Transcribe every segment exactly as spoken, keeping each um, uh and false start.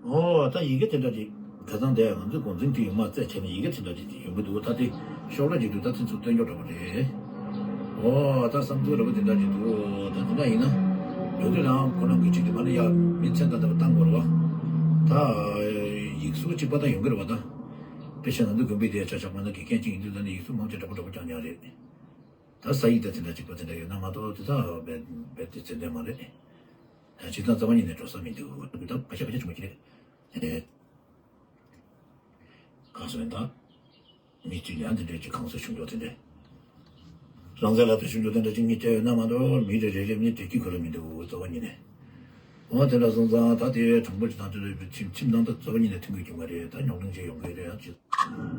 ཨོ་ད་ཡི་གེ་དེ་འདྲ་ཅིག་ཁ་སང་དེ་ང་ཚོའི་འགོ་འཛིན་དེ་ཡོང་མ་རྩད་ཆད་ནས་ཡི་གེ་དེ་འདྲ་ཅིག་ཡོང་གི་འདུག་ད་དེ་ཤོག་ལྷེ་ཅིག་འདུག་ད་དེ་ཚོ་སྟོན་རྒྱུ་འདྲ་པོ་རེད། ཨོ་ད་བསམ་ཚུལ་འདྲ་པོ་དེ་འདྲ་ཅིག་འདུག་ད་དེ་འདྲ་ཡིན་ན་ཡོད་དུས་ལའང་ཁོ་རང་གི་ཁྲིད་དེ་མ་ནི་ཡ་མི་མཚན་ད་ལྟ་བ་བཏང་དགོས་རེད་བ། ད་ཡིག་གཟུགས་གཅིག་པ་ད་ཡོང་གི་རེད་བ་ད། དཔེ་བཤད་ན་འདུག་དགོན་པའི་དེ་ཆ་ཆགས་མ་ན་དགེ་རྒན་གཅིག་ཡིན་དུས་ད་ནི་ཡིག་གཟུགས་མང་ཆེ་འདྲ་པོ་འདྲ་པོ་རྐྱང་རྐྱང་རེད། ད་ས་ཡིག་དང་དེ་འདྲ་གཅིག་པ་དེ་འདྲ་ཡོད་ན་མ་གཏོགས་དེ་ད་རྦད་རྦད་དེ་ཚད་ལྡན་མ་རེད། བྱས་ཙང་རྩ་བ་ཉིད་ནས་འགྲོ་ས་མི་འདུག་ད་བར་ཆད་བར་ཆད་བྱུང་བ་ཅི་རེད། ཨེ། གང་སོང་ད། མི་གཅིག་ཡང་དེ་འདྲའི་ཅིག་གང་སོང་བྱུང་འགྲོ་དེ་འདྲ། རང་བཙན་ལ་དེ་བྱུང་འགྲོ་དེ་འདྲ་ཅིག་གཉིས་བལྟས་ཡོད་ན་མ་གཏོགས་མི་རེ་རེ་རེ་ནི་བདེ་སྐྱིད་གོ་ར་མི་འདུག་རྩ་བ་ཉིད་ནས། འོ་དེ་འདྲ་སོང་ཙང་ད་དེ་དྲང་པོ་ཅིག་དང་དེ་ལ་ཁྱིམ་ཁྱིམ་ནང་ད་རྩ་བ་ཉིད་ནས་མཐུན་གྱི་རྒྱུ་མ་རེད། ད་རྙོག་གླེང་བྱས་ཡོང་གི་རེད་ཨ་ཅི།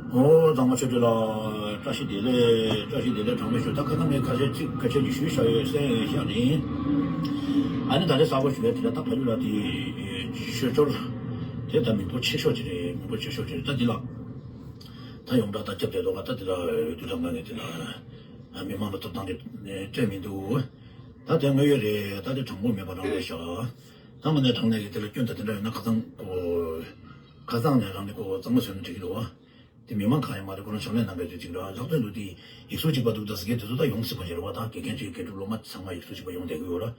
ཨོ་གཙང་མ་ཆོས་སྒྲོན་ལགས་བཀྲ་ཤིས་བདེ་ལེགས། བཀྲ་ཤིས་བདེ་ལེགས། གྲངས་མེད་ཞུ། ད་ཁ་སང་ངས་ཁ་ཤས་གཅིག་ཁ་ཤས་ཀྱིས་ཞུས་བཞག་ཡོད་གསན་ཡོད་ཤག་ནི། ཨ་ནི་ད་ལྟ་གསར་པ་ཞུ་ཡ་དེ་ལ་ད་ཕ་ཡུལ་ལ་དེ་ཆོས་འབྱོར་དེ་ད་མི་འབོར་ཆེ་ཤོས་ཅིག་རེད། མི་འབོར་ཆེ་ཤོས་ཅིག་རེད། ད་འདི་ལ་ད་ཡོངས་གྲགས་ད་སྐྱབས་བདེ་ལོག་ད་འདི་ལ་འོས་བསྡུ་ལམ་ཁ་ནས་དེ་ལ་མི་མང་ལ་ཐོབ་ཐང་དེ་སྤྲད་མི་འདུག་ད་དེ་དངོས་ཡོད་རེད། ད་དེ་དྲང་པོ་མེད་པ་རང་རེད་ཤག་ད་མ་ནས་དྲང་ནས་ཀྱི་དེ་ལ་སྐྱོན་ད་དེ་འདྲ་ཡོད་ན་ཁ་སང་གོ་ཁ་སང་ནས་རང་ནས་གོ་གཙང་མ་བཟོས་ན་འགྲིག་གི་འདུག་དེ་མི་མང་གང་ཡང་མ་རེད། ཁོ་རང་ཕྱག་ལས་གནང་མཁན་ཚོ་གཅིག་འདྲ་ལྷག་དོན་དུ་དེ་ཡིག་གཟུགས་གཅིག་པ་འདུག་ད་ཟེར་མཁན་དེ་ཚོ་ད་ཡོང་སྲིད་པ་ཅིག་རེད་བ། ད་དགེ་རྒན་ཚོའི་དགེ་སྒྲུབ་སློབ་མ་ཚང་མ་ཡིག་གཟུགས་གཅིག་པ་ཡོང་བསྡད་ཀྱི་ཡོད་ར།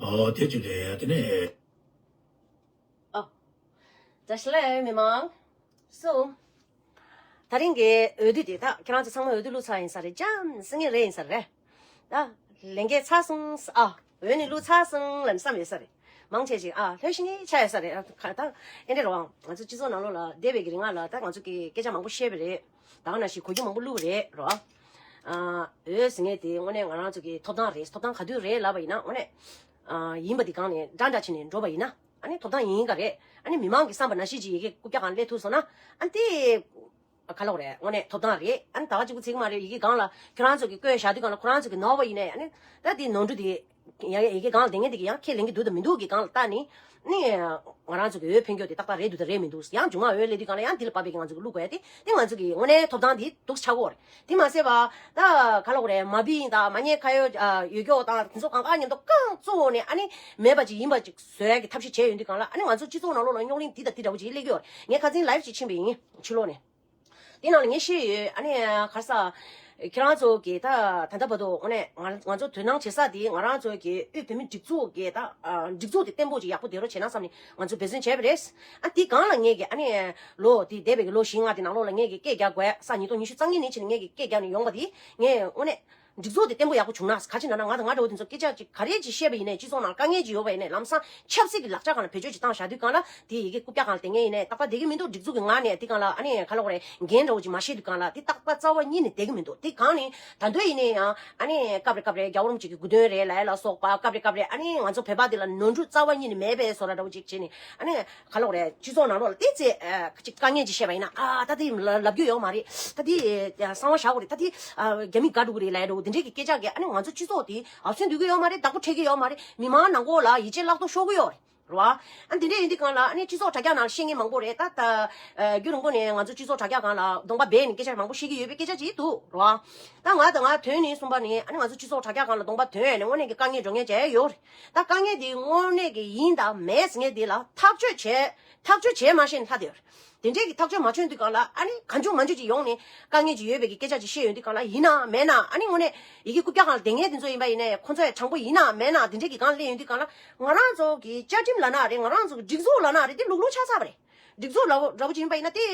ཨོ་དེ་གཅིག་རེད། དེ་ནས། ཨ། བཀྲ་ཤིས་བདེ་ལེགས་མི་མང་། སུ། ད་རིང་གི་འོས་བསྡུ་དེ་ད་ཁྱེད་རང་ཚོ་ཚང་མ་འོས་བསྡུ་བླུགས་ཚར་ཡིན་ས་རེད། ལྕམ་སེང་གེ་རེད་ཡིན་ས་རེད། ད། ལས་འགན་ཚར་སོང་ཨ། འོས་ནི་བླུགས་ཚར་སོང་ལབ་བསམ་ཡོད་ས་རེད། མང་ཆེ་ཞིག་ཨ་ལྷོད་ཤི་ངེས་ཆགས་ཡོད་ས་རེད། ཨ་ད་ཨེ་འདྲ་རེད་བ། ང་ཚོ་སྤྱི་ཚོགས་ནང་ལོགས་ལ་འདས་པའི་གི་རིང་ལ་ད་ང་ཚོ་གི་སྐད་ཆ་མང་པོ་བཤད་པ་རེད། ད་ག་ནང་བཞིན་གོ་རྒྱུ་མང་པོ་བླུགས་པ་རེད་རོ། ཨ་འོས་ཟེར་མཁན་དེ་དངོས་གནས་ང་རང་ཚོ་གི་ཐོབ་ཐང་རེད། ཐོབ་ཐང་ག་དུས་རེད་ལབ་པ་ཡིན་ན་དངོས་གནས། ཨ་ཡིན་པ་དེ་གང་ནས་འདྲ་འདྲ་བྱས་ནས་འགྲོ་བ་ཡིན་ན། ཨ་ནི་ཐོབ་ཐང་ཡིན་ག་རེད། ཨ་ནི་མི་མང་གི་བསམ་པ་ནང་བཞིན་ཅིག་ཡི་གེ་རྐུབ་བཀྱག་སྒང་སླེབས་ཐུབ་སོང་ན། ཨ་ནི་དེ། ག་ལབ་དགོས་རེད། དངོས་གནས་ཐོབ་ཐང་རེད། ཨ་ནི་ཟླ་བ་གཅིག་པུ་ཚིག་མ་རེད། ཡི་གེ་སྒང་ལ་ཁྱོད་རང་ཚོ་གི་བཀོད་བཞག་དུས་སྒང་ལ་ཁོ་རང་ཚོ་གི་ནོར་བ་ཡིན་ནའི་ཨ་ནི་ད་དེ་ནོར་འཁྲུལ་དེ་ཡང་ཡི་གེ་སྒང་ལ་བསྡད་མཁན་དེ་གི་ཡང་ཁས་ལེན་གྱི་འདུག་དང་མི་འདུག་གི་སྒང་ལ་ལྟ་ནི་ནི་ང་རང་ཚོ་གི་འོས་འཕེན་རྒྱུ་དེ་ཏག་ཏག་རེད་འདུག་དང་རེད་མི་འདུག་ཡང་མཇུག་མ་འོས་སླེབས་དུས་སྒང་ལ་ཡང་དེ་ལ་བབས་པའི་གི་ང་ཚོ་གི་བླུག་དགོས་ཡ་དེ་དེ་ང་ཚོ་གི་དངོས་གནས་ཐོབ་ཐང་དེ་འདུག་ཆགས་ཀྱི་ཡོད་རེད། དེ་མ་ཟད་པ་ད་ག་ལབ་དགོས་རེད། མ་བི་དང་མ་ཉེས་ཁ་གཡོག་ཨ་ཡོད་སྐྱོ་དང་དེ་ཚོ་གང་ག་མཉམ་དུ་རྐང་བཙུགས་ནས་ཨ་ནི་མེད་པ་ཅིག་ཡིན་པ་ཅིག་བཟོ་ཡ་གི་ཐབས་ཤེས་བྱས་ཡོང་དུས་སྒང་ལ་ཨ་ནི་ང་ཚོ་སྤྱི་ཚོགས་ནང་ལོགས་ལ་རྙོག་གླེང་འདི་དང་འདི་འདྲ་བོ་ཅིག་སླེབས་ཀྱི་ཡོད་རེད། ངས་ཁ་སང་ལའིབ་ཅིག་ཕྱིན་པ་ཡིན་ཕྱི་ལོགས་ནས། དེ་ནང་ལ་ངས་བཤད་ཡོད། ཨ་ནི་ག་རེ་ཟེར། ཁྱེད་རང་ཚོ་གིས་ད་ད་ལྟ་བར་དུ་དངོས་གནས་ང་ང་ཚོ་དོ་སྣང་བྱེད་ས་དེ་ང་རང་ཚོ་གི་དབུས་བོད་མིའི་སྒྲིག་འཛུགས་ཀྱི་ད་སྒྲིག་འཛུགས་དེ་བརྟན་པོ་ཅིག་ཡག་པོ་བསྡད་རོགས་བྱས་ན་བསམ་ནས་ང་ཚོ་འབད་བརྩོན་བྱས་པ་རེད། ཨ་དེ་སྒང་ལ་ངས་ཀྱི་ཨ་ནི་ལོ་དེ་འདས་པའི་གི་ལོ་བཞི་ལྔ་དེ་ནང་ལོགས་ལ་ངས་ཀྱི་སྐད་རྒྱག་དགོས་ས་ཉིས་སྟོང་ཉི་ཤུ་རྩ་གཉིས་ནས་བྱས་ནས་ངས་ཀྱི་སྐད་རྒྱག་ནས་ཡོང་བ་དེ་ངས་དངོས་གནས། སྒྲིག་འཛུགས་དེ་བརྟན་པོ་ཡག་པོ་བྱུང་ན་ག་ཅི་ན་ན་ང་དང་ང་འདྲ་བོ་དེ་ཚོ་སྐད་ཆ་ཅིག་ག་རེ་ཅིག་བཤད་པ་ཡིན་ནའི་སྤྱི་ཚོགས་ནང་དཀའ་ངལ་ཅིག་ཡོད་པ་ཡིན་ནའི་ལམ་སང་ཆབ་སྲིད་ཀྱི་ལག་ཆ་སྒང་ལ་བེད་སྤྱོད་ཅིག་བཏང་བཞག་དུས་སྒང་ལ་དེ་ཡི་གེ་རྐུབ་བཀྱག་སྒང་ལ་བསྡད་མཁན་ཡིན་ནའི་ཏག་ཏག་བསྡད་ཀྱི་མི་འདུག་སྒྲིག་འཛུགས་ཀྱི་ངག་ནས་དེ་སྒང་ལ་ཨ་ནི་ག་ལབ་དགོས་རེད། འགན་འདྲ་བོ་ཅིག་མ་བཞེས་དུས་སྒང་ལ་དེ་ཏག་ཏག་རྩ་བ་ཉིད་ནས་བསྡད་ཀྱི་མི་འདུག་དེ་སྒང་ནས་ད་དུང་ཡིན་ནའི་ཡང་ཨ་ནི་སྐབས་རེ་སྐབས་རེ་རྒྱལ་བ་རིན་པོ་ཆེ་གི་དགུ་སྟོན་རེད་ལབ་ཡ་ལ་སོགས་པ་སྐབས་རེ་སྐབས་རེ་ཨ་ནི་ང་ཚོ་བོད་པ་དེ་ལ་ནོར་འཁྲུལ་རྩ་བ་ཉིད་ནས་མེད་པའི་བཟོ་འདྲ་འདྲ་བོ་ཅིག་བྱས་ནས་ཨ་ནི། ག་ལབ་དགོས་རེད། སྤྱི་ཚོགས་ནང་ལོགས་ལ་ཏོག་ཙམ་ཨ་ཅིག་དཀའ་ངལ་ཅིག་བཤད་པ་ཡིན་ན་ཨ་ད་དེ་ལབ་རྒྱུ་ཡོད་མ་རེད། ད་དེ་གསང་བ་བཞག་དགོས་རེད། ད་དེ་ཨ་རྒྱ་མི་དགའ་འགྲོ་གི་རེད་ལབ་ཡ་འདྲ་བོ་དེ་འདྲས་ཀྱི་སྐད་ཆ་གིས་ཨ་ནི་ང་ཚོ་སྤྱི་ཚོགས་དེ་ཨ་ཚོན་འདུས་ཀྱི་ཡོད་མ་རེད། བདག་པོ་འཕྲད་ཀྱི་ཡོད་མ་རེད། མི་མང་ནང་ཁུལ་ལ་ཡིད་ཆེས་བརླག་ཐབས་ཤོར་གི་ཡོད་རེད། རེད་བ། ཨ་དེ་འདྲས་ཡིན་དུས་སྒང་ལ་ཨ་ནི་སྤྱི་ཚོགས་དྲ་རྒྱ་ནང་བཤད་མཁན་མང་པོ་རེད། ད་ད་ཨ་རྒྱུན་རིང་པོ་ནས་ང་ཚོ་སྤྱི་ཚོགས་དྲ་རྒྱ་སྒང་ལ་གདོང་པ་སྦས་ནས་སྐད་ཆ་མང་པོ་བཤད་ཀྱི་ཡོད་པའི་སྐད་ཆ་ཅིག་འདུག་རེད་བ། ད་ང་དང་ང་དོན་ནས་གསུངས་པ་ནི་ཨ་ནི་ང་ཚོ་སྤྱི་ཚོགས་དྲ་རྒྱ་སྒང་ལ་གདོང་པ་དོན་ཡས་ནས་དངོས་གནས་ཀྱི་དཀའ་ངལ་འགྲོ་མཁན་བྱས་ཡོད་རེད། ད་དཀའ་ངལ་དེ་དངོས་གནས་ཀྱི་ཡིན་དང་མེད་ཟེར་མཁན་དེ་ལ་ཐག་གཅོད་བྱས་ཐག་གཅོད་བྱས་མ་ཤེས་ན་ལྷག་དེ་ཡོད་རེད། དེ་འདྲས་ཀྱི་ཐག་གཅོད་མ་བྱུང་དུས་སྒང་ལ་ཨ་ནི་གང་བྱུང་མང་བྱུང་ཅིག་ཡོང་ནས་དཀའ་ངལ་ཅིག་ཡོད་པའི་གི་སྐད་ཆ་ཅིག་བཤད་ཡོང་དུས་སྒང་ལ་ཡིན་ན་མེད་ན་ཨ་ནི་དངོས་གནས་ཡི་གེ་རྐུབ་བཀྱག་སྒང་ལ་བསྡད་མཁན་དེ་ཚོ་ཡིན་པ་ཡིན་ནའི་ཁོ་ཚོ་ཡང་དྲང་པོ་ཡིན་ན་མེད་ན་དེ་འདྲས་ཀྱི་སྒང་ལ་སླེབས་ཡོང་དུས་སྒང་ལ་ང་རང་ཚོ་གི་བཅའ་ཁྲིམས་ལབ་ན་རེད། ང་རང་ཚོ་གི་སྒྲིག་འཛུགས་ལབ་ན་རེད། དེ་ལུག་ལུག་ཆགས་ཚར་བ་རེད། སྒྲིག་འཛུགས་ལབ་འདྲ་པོ་ཅིག་ཡིན་པ་ཡིན་ན་དེ་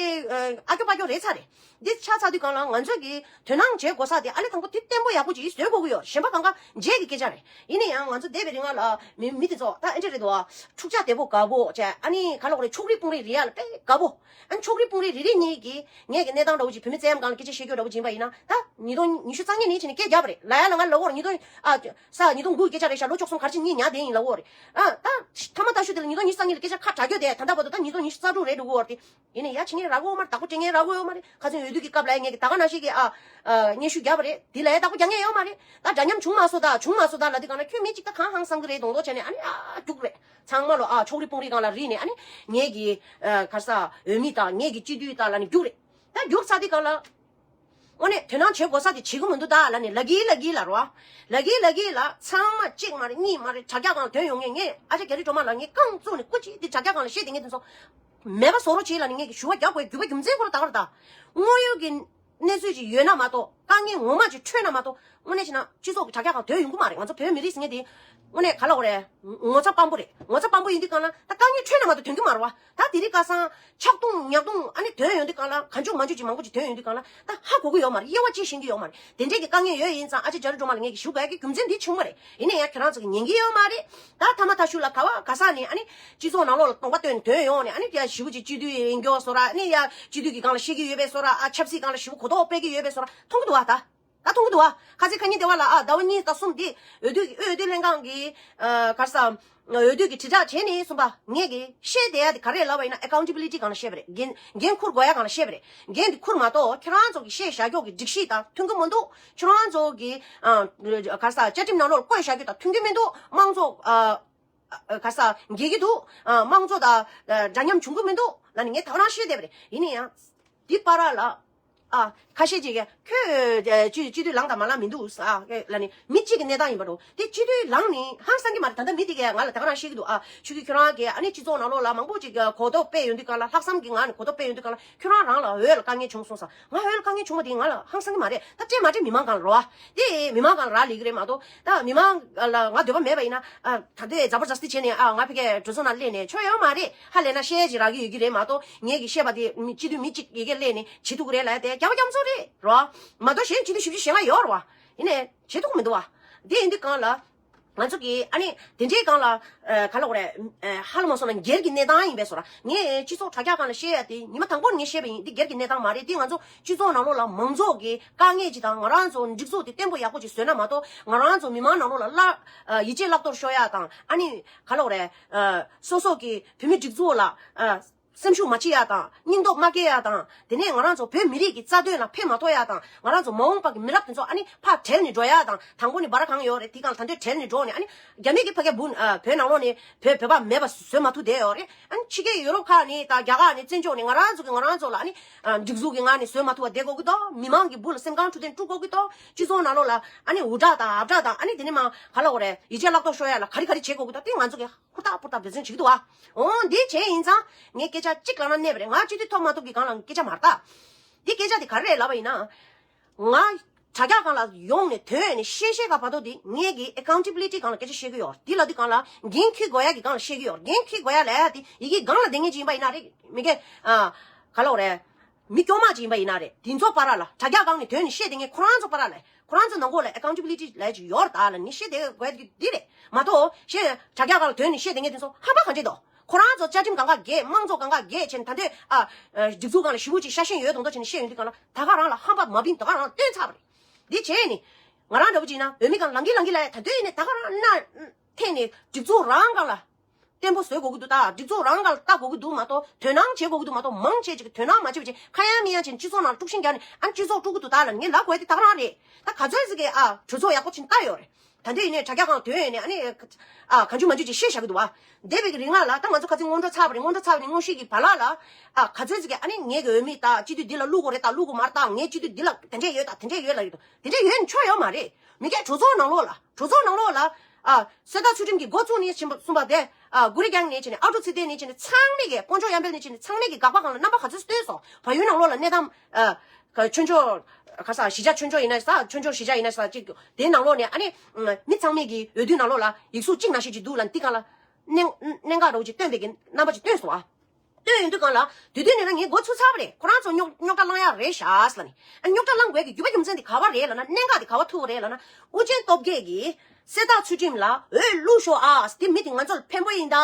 ཨ་ཀྱོ་པ་ཀྱོ་རེད་ཚར་རེད། འདི་ཆགས་ཚར་དུས་སྒང་ལ་ང་ཚོས་ཀྱི་དོ་སྣང་བྱེད་དགོས་ས་དེ་ཨ་ལས་དང་པོ་དེ་བརྟན་པོ་ཡག་པོ་ཅིག་བཟོ་དགོས་ཀྱི་ཡོད་རེད། གཞན་པ་གང་ག་རྗེས་ཀྱི་སྐད་ཆ་རེད། ཡིན་ན་ཡང་ང་ཚོ་འདས་པའི་རིང་ལ་མི་མི་དེ་ཚོ་ད་ཨེ་འདྲ་རེད་འདུག་ཨ། འཁྲུག་ཆ་དེ་པོ་དགའ་པོ་བྱས་ཨ་ནི་ག་ལབ་དགོས་རེད། ཕྱོགས་རིས་དཔུང་རིས་རེད་ཡ་ལ་དཔེ་དགའ་པོ། ཨ་ནི་ཕྱོགས་རིས་དཔུང་རིས་རེ་རེ་གཉིས་ཀྱིས་ངས་ཀྱི་གནས་སྟངས་འདྲ་པོ་ཅིག་བུད་མེད་བཙན་གཡེམ་སྒང་ལ་སྐད་ཆ་བཤད་རྒྱུ་འདྲ་པོ་ཅིག་ཡིན་པ་ཡིན་ན་ད་ཉིས་སྟོང་ཉི་ཤུ་རྩ་གཉིས་ནས་བྱས་ནས་སྐད་རྒྱབ་པ་རེད་ལབ་ཡ་ལ་ང་ལབ་དགོས་རེད། ཉིས་སྟོང་ཨ། ས་ཉིས་སྟོང་དགུ་གི་སྐད་ཆ་རེད་ཤག་ལོ་བཅུ་གསུམ་ག་རེ་བྱས་གཉིས་ཉར་བསྡད་ཡིན་ལབ་དགོས་རེད། ཨ་ད་ཐ་མ་ད་ཤུ་དེ་ལ་ཉིས་སྟོང་ཉི་ཤུ་རྩ་གཉིས་ལ་སྐད་ཆ་ཁ་གྲག་རྒྱུ་དེ་ད་ལྟ་བར་དུ་ད་ཉིས་སྟོང་ཉི་ཤུ་རྩ་དྲུག་རེད་འགྲོ་གི་ཡོད་རེད་དེ། ཡིན་ནའི་ཡ་ཕྱི་ཉིན་རག་གི་ཡོད་མ་རེད། བདག་པོ་སྤྲད་མཁན་རག་གི་ཡོད་མ་རེད། ཁ་སང་འོས་བསྡུ་གི་སྐབས་ལ་ཡ་ངས་ཀྱི་ད་ག་ནང་བཞིན་གྱི་ཨ་ཨ་སྙན་ཞུ་བརྒྱབ་པ་རེད། དེ་ལ་ཡ་བདག་པོ་རྒྱག་མཁན་ཡོད་མ་རེད། ད་འདྲ་མཉམ་བྱུང་མ་སོང་ད་བྱུང་མ་སོང་ད་ལབ་དུས་སྒང་ལ་ཁྱོད་མི་གཅིག་ད་གང་ཧང་སང་གི་རེད་མདོག་མདོག་བྱས་ནས་ཨ་ནི་ཨ་རྒྱུགས་རེད། ཚང་མ་ལོ་ཨ་ཕྱོགས་རིས་དཔུང་རིས་སྒང་ལ་རིལ་ནས་ཨ་ནི་ངས་ཀྱི་ཨ་ག་རེ་ཟེར་འོས་མི་དང་ངས་ཀྱི་སྤྱི་འཐུས་དང་ལབ་ནས་རྒྱུགས་རེད། ད་རྒྱུགས་ཚར་དུས་སྒང་ལ། དངོས་གནས་དོ་སྣང་བྱེད་དགོས་ས་དེ་བྱེད་ཀྱི་མི་འདུག་ད་ལབ་ནས་ལབ་ཀྱི་ལབ་ཀྱི་ལབ་རོ། ལབ་ཀྱི་ལབ་ཀྱི་ལབ་ཚང་མ་གཅིག་མ་རེད་གཉིས་མ་རེད་དྲ་རྒྱ་སྒང་ཐོན་ཡོང་ངེས། ངས་ཨ་ཅག་རྒྱ་རི་སྒྲོལ་མ་ལགས་ངས་རྐང་བཙུགས་ནས་སྐུ་མཁྱེན་འདི་དྲ་རྒྱ་སྒང་ལ་བཤད་བསྡད་མཁན་དེ་ཚོ། མེད་པ་བཟོ་རོགས་བྱེད་ལབ་ནས་ངས་ཀྱི་ཞུ་བ་རྒྱག་དགོས་རྒྱུ་བ་རྒྱུ་མཚན་ཁོ་ར་ད་ག་ར་ད། དངོས་ཡོད་ཀྱི་གནས་ཚུལ་ཅིག་ཡོད་ན་མ་གཏོགས་དཀའ་ངལ་ངོ་མ་ཅིག་འཕྲད་ན་མ་གཏོགས་དངོས་གནས་བྱས་ན་སྤྱི་ཚོགས་ཀྱི་དྲ་རྒྱ་སྒང་ཐོན་ཡོང་གི་མ་རེད། ང་ཚོ་བོད་མི་རིགས་ཟེར་མཁན་དེ་དངོས་གནས་ག་ལ་འོ་རེད། ངོ་ཚ་སྤམ་པོ་རེད། ངོ་ཚ་སྤམ་པོ་ཡིན་དུས་གང་ལ་ད་དཀའ་ངལ་འཕྲད་ན་མ་གཏོགས་ཐོན་གི་མ་རེད་བ། ད་དེ་རིང་ཁ་སང་ཆག་རྡུང་ཉག་རྡུང་ཨ་ནི་ཐོན་ཡོང་དུས་གང་ལ་གང་བྱུང་མང་བྱུང་ཅིག་མང་པོ་ཅིག་ཐོན་ཡོང་དུས་གང་ལ་ད་ཧ་གོ་གི་ཡོད་མ་རེད། དབྱེ་བ་ཕྱེ་ཤེས་ཀྱི་ཡོད་མ་རེད། དེ་འདྲས་ཀྱི་དཀའ་ངལ་ཡོད་ཡིན་ཙང་ཨ་ཅེ་འཇའ་རི་སྒྲོལ་མ་ལ་ངས་ཀྱི་ཞུ་དགོས་ཀྱི་རྒྱུ་མཚན་འདི་བྱུང་བ་རེད། ཡིན་ན་ཡང་ཁྱེད་རང་ཚོ་གི་ཉན་གི་ཡོད་མ་རེད། ད་ཐ་མ་ཐ་ཤུ་ལ་ག་བ་ག་ས་ནས་ཨ་ནི་སྤྱི་ཚོགས་ནང་ལོགས་ལ་གཏོང་པ་བཏོན་ཐོན་ཡོང་ནས་ཨ་ནི་ཡ་ཞི་བོ་ཅིག་སྤྱི་འཐུས་ཡིན་མགྱོགས་བཟོ་ར་ཨ་ནི་ཡ་སྤྱི་འཐུས་ཀྱི་སྒང་ལ་བཤད་ཀྱི་ཡོད་པའི་བཟོ་ར་ཨ་ཆབ་སྲིད་སྒང་ལ་ཞི་བོ་གོ་རྟོགས་སྤེལ་གྱི་ཡོད་པའི་བཟོ་ར་མཐོང་གི་འདུག་བ། ད་ད་མཐོང་གི་འདུག་བ། ཁ་སང་ཁ་ཉིན་དེ་བ་ལ་ཨ་ཟླ་བ་གཉིས་དང་གསུམ་དེ་འོས་བསྡུ་འོས་བསྡུ་ལྷན་ཁང་གི་ཨ་ག་རེ་ཟ། འོས་བསྡུ་གི་དྲིལ་བསྒྲགས་བྱས་ནས་གསུངས་པ་ངས་ཀྱི་བཤད་བསྡད་ཡ་དེ་ག་རེ་ལབ་པ་ཡིན་ན་ཨེ་ཀའུན་ཊེ་བི་ལི་ཊི་སྒང་ལ་བཤད་པ་རེད། འགན་འགན་འཁུར་དགོས་ཡ་སྒང་ལ་བཤད་པ་རེད། འགན་དེ་འཁུར་མ་གཏོགས་ཁྱེད་རང་ཚོ་གི་བཤད་བཞག་རྒྱུ་གི་སྒྲིག་གཞི་དང་མཐུན་གྱི་མི་འདུག་ཁྱེད་རང་ཚོ་གི་ཨ་ག་རེ་ཟ་བཅའ་ཁྲིམས་ནང་ལོགས་བཀོད་བཞག་རྒྱུ་དང་མཐུན་གྱི་མི་འདུག་དམངས་གཙོ་ཨ་ག་རེ་ཟ་འགལ་གྱི་འདུག་ཨ་དམངས་གཙོ་དང་འདྲ་མཉམ་བྱུང་གི་མི་འདུག་ལབ་ནས་ངས་ད་ག་རང་བཤད་བསྡད་པ་རེད། ཡིན་ན་ཡང་འདི་པ་ར་ལ། ཨ་ཁ་ཤས་ཅིག་གིས་ཁྱོད་སྤྱི་སྤྱི་འཐུས་ལངས་དང་མ་ལངས་མི་འདུག་ཨ་ལབ་ནས་མི་གཅིག་གི་གནས་སྟངས་ཡིན་པ་རེད། དེ་སྤྱི་འཐུས་ལངས་ནས་ཧང་སང་གི་མ་རེད། ད་ལྟ་མི་དེ་གས་ང་ལ་ད་ག་རང་བཤད་ཀྱི་འདུག་ཨ་ཆུ་ཁྱི་ཁྱོད་རང་གིས་ཨ་ནི་སྤྱི་ཚོགས་ནང་ལོགས་ལ་མང་པོ་ཅིག་གོ་རྟོགས་སྤེལ་ཡོང་དུས་གང་ལ་ལྷག་བསམ་གྱི་ངང་ནས་གོ་རྟོགས་སྤེལ་ཡོང་དུས་གང་ལ་ཁྱོད་རང་རང་ལ་འོས་ལ་དཀའ་ངལ་བྱུང་སོང་ས། ང་འོས་ལ་དཀའ་ངལ་བྱུང་བ་དེ་ང་ལ་ཧང་སང་གི་མ་རེད། ད་སྤྲད་མ་སྤྲད་མི་མང་སྒང་ལ་རོ་ཨ། དེ་མི་མང་སྒང་ལ་རག་ལས་ཀྱི་རེད་མ་གཏོགས་ད་མི་མང་ལ་ང་འདོད་པ་མེད་པ་ཡིན་ན་ཨ་ད་ལྟའི་ཛ་བར་ཛ་སྟི་བྱས་ནས་ཨ་ང་ཕ་གིའི་གྲོས་ཚོགས་ནང་སླེབས་ནས་ཆོ་ཡོད་མ་རེད། ཧ་ལས་ན་བཤད་ཅིག་རག་གི་ཡོད་ཀྱི་རེད་མ་གཏོགས་ངས་ཀྱི་བཤད་པ་དེ་མི་སྤྱི་འཐུས་མི་གཅིག་ཡི་གེ་སླེབས་ནས་བྱེད་ཐུབ་ཀྱི་རེད་ལབ་ཡ་དེ་རྒྱ་བ་རྒྱ་མཚོ་རེད་རོ། མ་གཏོགས་གཞན་སྤྱི་འཐུས་བཞི་བཅུ་ཞེ་ལྔ་ཡོད་རེད་བ། ཡིན་ནའི་བྱེད་ཐུབ་ཀྱི་མི་འདུག་བ། དེ་ཡིན་དུས་གང་ལ། ང་ཚོ་གི་ཨ་ནི་དེ་འདྲའི་སྒང་ལ་ཨ་ག་ལ་འོ་རེད། ཨ་ཧ་ལ་མ་སོང་ན་སྒེར་གྱི་གནས་སྟངས་ཡིན་པས་སོ་ར། ངས་སྤྱི་ཚོགས་དྲ་རྒྱ་སྒང་ལ་བཤད་ཡ་དེ་ཉི་མ་དང་པོར་ངས་བཤད་པ་ཡིན། འདི་སྒེར་གྱི་གནས་སྟངས་མ་རེད། འདི་ང་ཚོ་སྤྱི་ཚོགས་ནང་ལོགས་ལ་མང་ཚོགས་ཀྱི་དཀའ་ངལ་ཅིག་དང་ང་རང་ཚོ་སྒྲིག་འཛུགས་དེ་བརྟན་པོ་ཡག་པོ་ཅིག་བཟོས་ན་མ་གཏོགས་ང་རང་ཚོ་མི་མང་ནང་ལོགས་ལ་བླ་ཨ་ཡིད་ཆེས་བརླག་གཏོར་ཤོར་ཡ་དང་ཨ་ནི་ག་ལ་འོ་རེད། ཨ་སོ་སོ་གི་བོད་མི་སྒྲིག་འཛུགས་ལ་ཨ། སེམས་ཤུགས་མ་བྱེད་ཡ་དང་སྙིང་སྟོབས་མ་སྐྱེ་ཡ་དང་དེ་ནས་ང་རང་ཚོ་བོད་མི་རིགས་ཀྱི་རྩ་དོན་ལ་ཕན་མ་ཐོགས་ཡ་དང་ང་རང་ཚོ་མ་འོངས་པ་གི་མི་རབས་དེ་ཚོ་ཨ་ནི་ཕར་བྲལ་ནས་འགྲོ་ཡ་དང་དང་པོ་ནས་སྦ་ར་གང་ཡོད་རེད། དེ་གང་ད་འདོད་བྲལ་ནས་འགྲོ་ནས་ཨ་ནི་རྒྱ་མི་གི་ཕ་གི་འབུ་ཨ་བོད་ནང་ལོགས་ནས་བོད་བོད་པ་མེད་པ་བཟོས་མ་ཐུབ་བསྡད་ཡོད་རེད། ཨ་ནི་ཕྱི་རྒྱལ་ཡུ་རོབ་ཁག་ནས་དང་རྒྱ་གར་ནས་བཙན་བྱོལ་ནས་ང་རང་ཚོ་གི་ང་རང་ཚོ་ལ་ཨ་ནི་ཨ་སྒྲིག་འཛུགས་ཀྱི་ངང་ནས་བཟོས་མ་ཐུབ་པ་བསྡད་དགོས་ཀྱི་འདུག་མི་མང་གི་འབུ་ལ་སེམས་ཁམས་འཕྲོད་བསྟེན་དཀྲུག་དགོས་ཀྱི་འདུག་སྤྱི་ཚོགས་ནང་ལོགས་ལ་ཨ་ནི་འུར་སྒྲ་དང་ཨབ་སྒྲ་དང་ཨ་ནི་དེ་ནས་མ་ག་ལ་འོ་རེད། ཡིད་ཆེས་བརླག་གཏོར་ཤོར་ཡ་ལ་ག་རེ་ག་རེ་བྱེད་དགོས་ཀྱི་འདུག་དེ་ང་ཚོ་གི་ཧུར་ཐག་ཧུར་ཐག་འབད་བརྩོན་བྱེད་ཀྱི་འདུག་ཨ། འོ་འདི་བྱས་ཡིན་ཙང་ངས་སྐད་ཆ་གཅིག་ལབ་ན་གནས་པ་རེད། ང་སྤྱི་འཐུས་ཐོབ་མ་ཐོབ་ཀྱི་སྒང་ལ་སྐད་ཆ་མ་རེད་ད། འདི་སྐད་ཆ་དེ་ག་རེ་རེད་ལབ་པ་ཡིན་ན། ང་དྲ་རྒྱ་སྒང་ལ་ཡོང་ནས་ཐོན་ནས་བཤད་བཤད་ག་བར་དུ་དེ་ངས་ཀྱི་ཨེ་ཀའུན་ཊེ་བི་ལི་ཊི་སྒང་ལ་སྐད་ཆ་བཤད་ཀྱི་ཡོད། འདི་ལབ་དུས་སྒང་ལ་འགན་འཁྱེར་དགོས་ཡ་གི་སྒང་ལ་བཤད་ཀྱི་ཡོད། འགན་འཁྱེར་དགོས་ཡ་ལབ་ཡ་དེ་ཡི་གེ་སྒང་ལ་བསྡད་མཁན་ཅིག་ཡིན་པ་ཡིན་ན་རེད། མི་སྐད་ཨ་ག་ལ་འོ་རེད། མི་སྐྱོ་མ་ཅིག་ཡིན་པ་ཡིན་ན་རེད། དེ་ཚོ་བར་ལ་དྲ་རྒྱ་སྒང་ནས་ཐོན་ནས་བཤད་བསྡད་མཁན་ཁོ་རང་ཚོ་བར་ལ་ཁོ་རང་ཚོ་ནང་ཁོག་ལ་ཨེ་ཀའུན་ཊེ་བི་ལི་ཊི་ལབ་ཅིག་ཡོད་རེད་ད་ལབ་ནས་བཤད་བསྡད་དགོས་ཀྱི་འདི་རེད་མ་གཏོགས་གཞན་དྲ་རྒྱ་སྒང་ལ་ཐོན་ནས་བཤད་བསྡད་མཁན་དེ་ཚོ་ཧམ་པ་གང་ཅི་འདུག་ཁོ་རང་ཚོ་བཅའ་ཁྲིམས་སྒང་ག་འགལ། དམངས་གཙོ་སྒང་ག་འགལ་བྱས་ནས་ད་འདོད་ཨ་སྒྲིག་འཛུགས་སྒང་ལ་ཞི་བོ་ཅིག་ཤ་ཞེན་ཡོད་མདོག་མདོག་བྱས་ནས་བཤད་ཡོང་དུས་སྒང་ལ་ད་ག་རང་ལ་ཧམ་པ་མ་བིན་ད་ག་རང་ལ་སྟོན་ཚར་བ་རེད། འདི་བྱས་ནས་ང་རང་འདྲ་བོ་ཅིག་ཡིན་ན་འོས་མི་སྒང་ལངས་གི་ལངས་གི་ལབ་ཡ་ད་འདོད་ཡིན་ནས་ད་ག་རང་སྣ་འཐེན་ནས་སྒྲིག་འཛུགས་རང་སྒང་ལ། བརྟན་པོ་བཟོ་དགོས་ཀྱི་འདུག་ད་སྒྲིག་འཛུགས་རང་སྒང་ལ་ལྟ་དགོས་ཀྱི་འདུག་མ་གཏོགས་དོ་སྣང་བྱེད་དགོས་ཀྱི་འདུག་མ་གཏོགས་མང་ཆེ་ཅིག་གིས་དོ་སྣང་མ་བྱེད་པ་བྱས་ཁ་ཡ་མི་ཡ་བྱས་ནས་སྤྱི་ཚོགས་ནང་དཀྲུག་ཤིང་རྒྱག་ནས་ཨ་ནི་སྤྱི་ཚོགས་དཀྲུག་གི་འདུག་ད་ལབ་ངས་ལབ་དགོས་ཡ་དེ་ད་ག་རང་རེད། ད་ག་ཚོད་ཟིག་གིས་ཨ་གྲོས་ཚོགས་ཡག་པོ་ཕྱིན་བལྟ་ཡོད་རེད། ད་འདོད་ཡིན་ནས་དྲ་རྒྱ་སྒང་ཐོན་ཡོད་ནས་ཨ་ནི་ཨ་གང་བྱུང་མང་བྱུང་ཅིག་བཤད་བཞག་གི་འདུག་བ། འདས་པའི་གི་རིང་ལ་ད་ང་ཚོ་ཁ་སང་སྔོན་འགྲོ་ཚར་བ་རེད། སྔོན་འགྲོ་ཚར་བ་ནས་དངོས་ཤུགས་ཀྱིས་བ་ལ་ལ་ཨ་ག་ཚོད་ཟིག་གིས་ཨ་ནི་ངས་གི་འོས་མི་ད་སྤྱི་འཐུས་འདི་ལ་བླུག་དགོས་རེད་ད་བླུག་དགོས་མ་རེད་ད་ངས་སྤྱི་འཐུས་འདི་ལ་དེ་འདྲས་ཡོད་ད་དེ་འདྲས་ཡོད་ལབ་ཡོད་དོ། དེ་འདྲ་ཡོད་ནི་ཆོ་ཡོད་མ་རེད། མི་སྐད་གྲོས་ཚོགས་ནང་ལོགས་ལ། གྲོས་ཚོགས་ནང་ལོགས་ལ། ཨ། གསེར་རྟ་ཚུལ་ཁྲིམས་ཀྱིས་འགོ་བཙུགས་ནས་ཕྱིན་པ་གསུངས་པ་དེ། ཨ། གུ་རི་གྱང་ནས་ཕྱིན་ནས་ཨ་ཀྲུག་ཚེ་བརྟན་ནས་ཕྱིན་ནས་ཚང་མས་ཀྱི་དཀོན་མཆོག་གཡང་འཕེལ་ནས་ཕྱིན་ནས་ཚང་མས་ཀྱི་དགག་པ་སྒང་ལ་རྣམ་པ་ག་ཚོད་སྟོན་སོང་། བལ་ཡུལ་ནང་ལོགས་ལ་གནས་སྟངས། ཨ། ཆོས་འབྱོར། ག་ས་གཞིས་ཆགས་ཆོས་འབྱོར་ཡིན་ན་ས་ཆོས་འབྱོར་གཞིས་ཆགས་ཡིན་ན་ས་ཅིག་དེའི་ནང་ལོགས་ནས་ཨ་ནི། མི་ཚང་མས་ཀྱི་འོས་བསྡུའི་ནང་ལོགས་ལ་ཡིག་གཟུགས་གཅིག་ནང་བཞིན་ཅིག་འདུག་ལ་འདི་གང་ལ། གནད་གནད་འགག་འདྲ་བོ་ཅིག་སྟོན་པའི་གི་རྣམ་པ་ཅིག་སྟོན་སོང་ཨ། སྟོན་ཡོང་དུས་སྒང་ལ་དུས་དུས་ནས་ན་ངས་མགོ་ཚོས་ཚར་བ་རེད། ཁོ་རང་ཚོ་རྙོག་རྙོག་དྲ་བསླང་ཡག་རེད་ཤག་ཟེར་ལབ་ནས། ཨ་རྙོག་དྲ་བསླང་དགོས་ཀྱི་རྒྱུ་བ་རྒྱུ་མཚན་དེ་ག་བ་རེད་ལབ་ན། གནད་འགག་དེ་ག་བ་ཐུག་པ་རེད་ལབ་ན། ཨུ་རྒྱན་སྟོབས་རྒྱས་ཀྱིས་གསེར་རྟ་ཚུལ་ཁྲིམས་ལ་འོས་བླུགས་ཤོག་ཨ། དེ་མི་དེ་ང་ཚོ་ལ་ཕན་པོ་ཡིན་ད།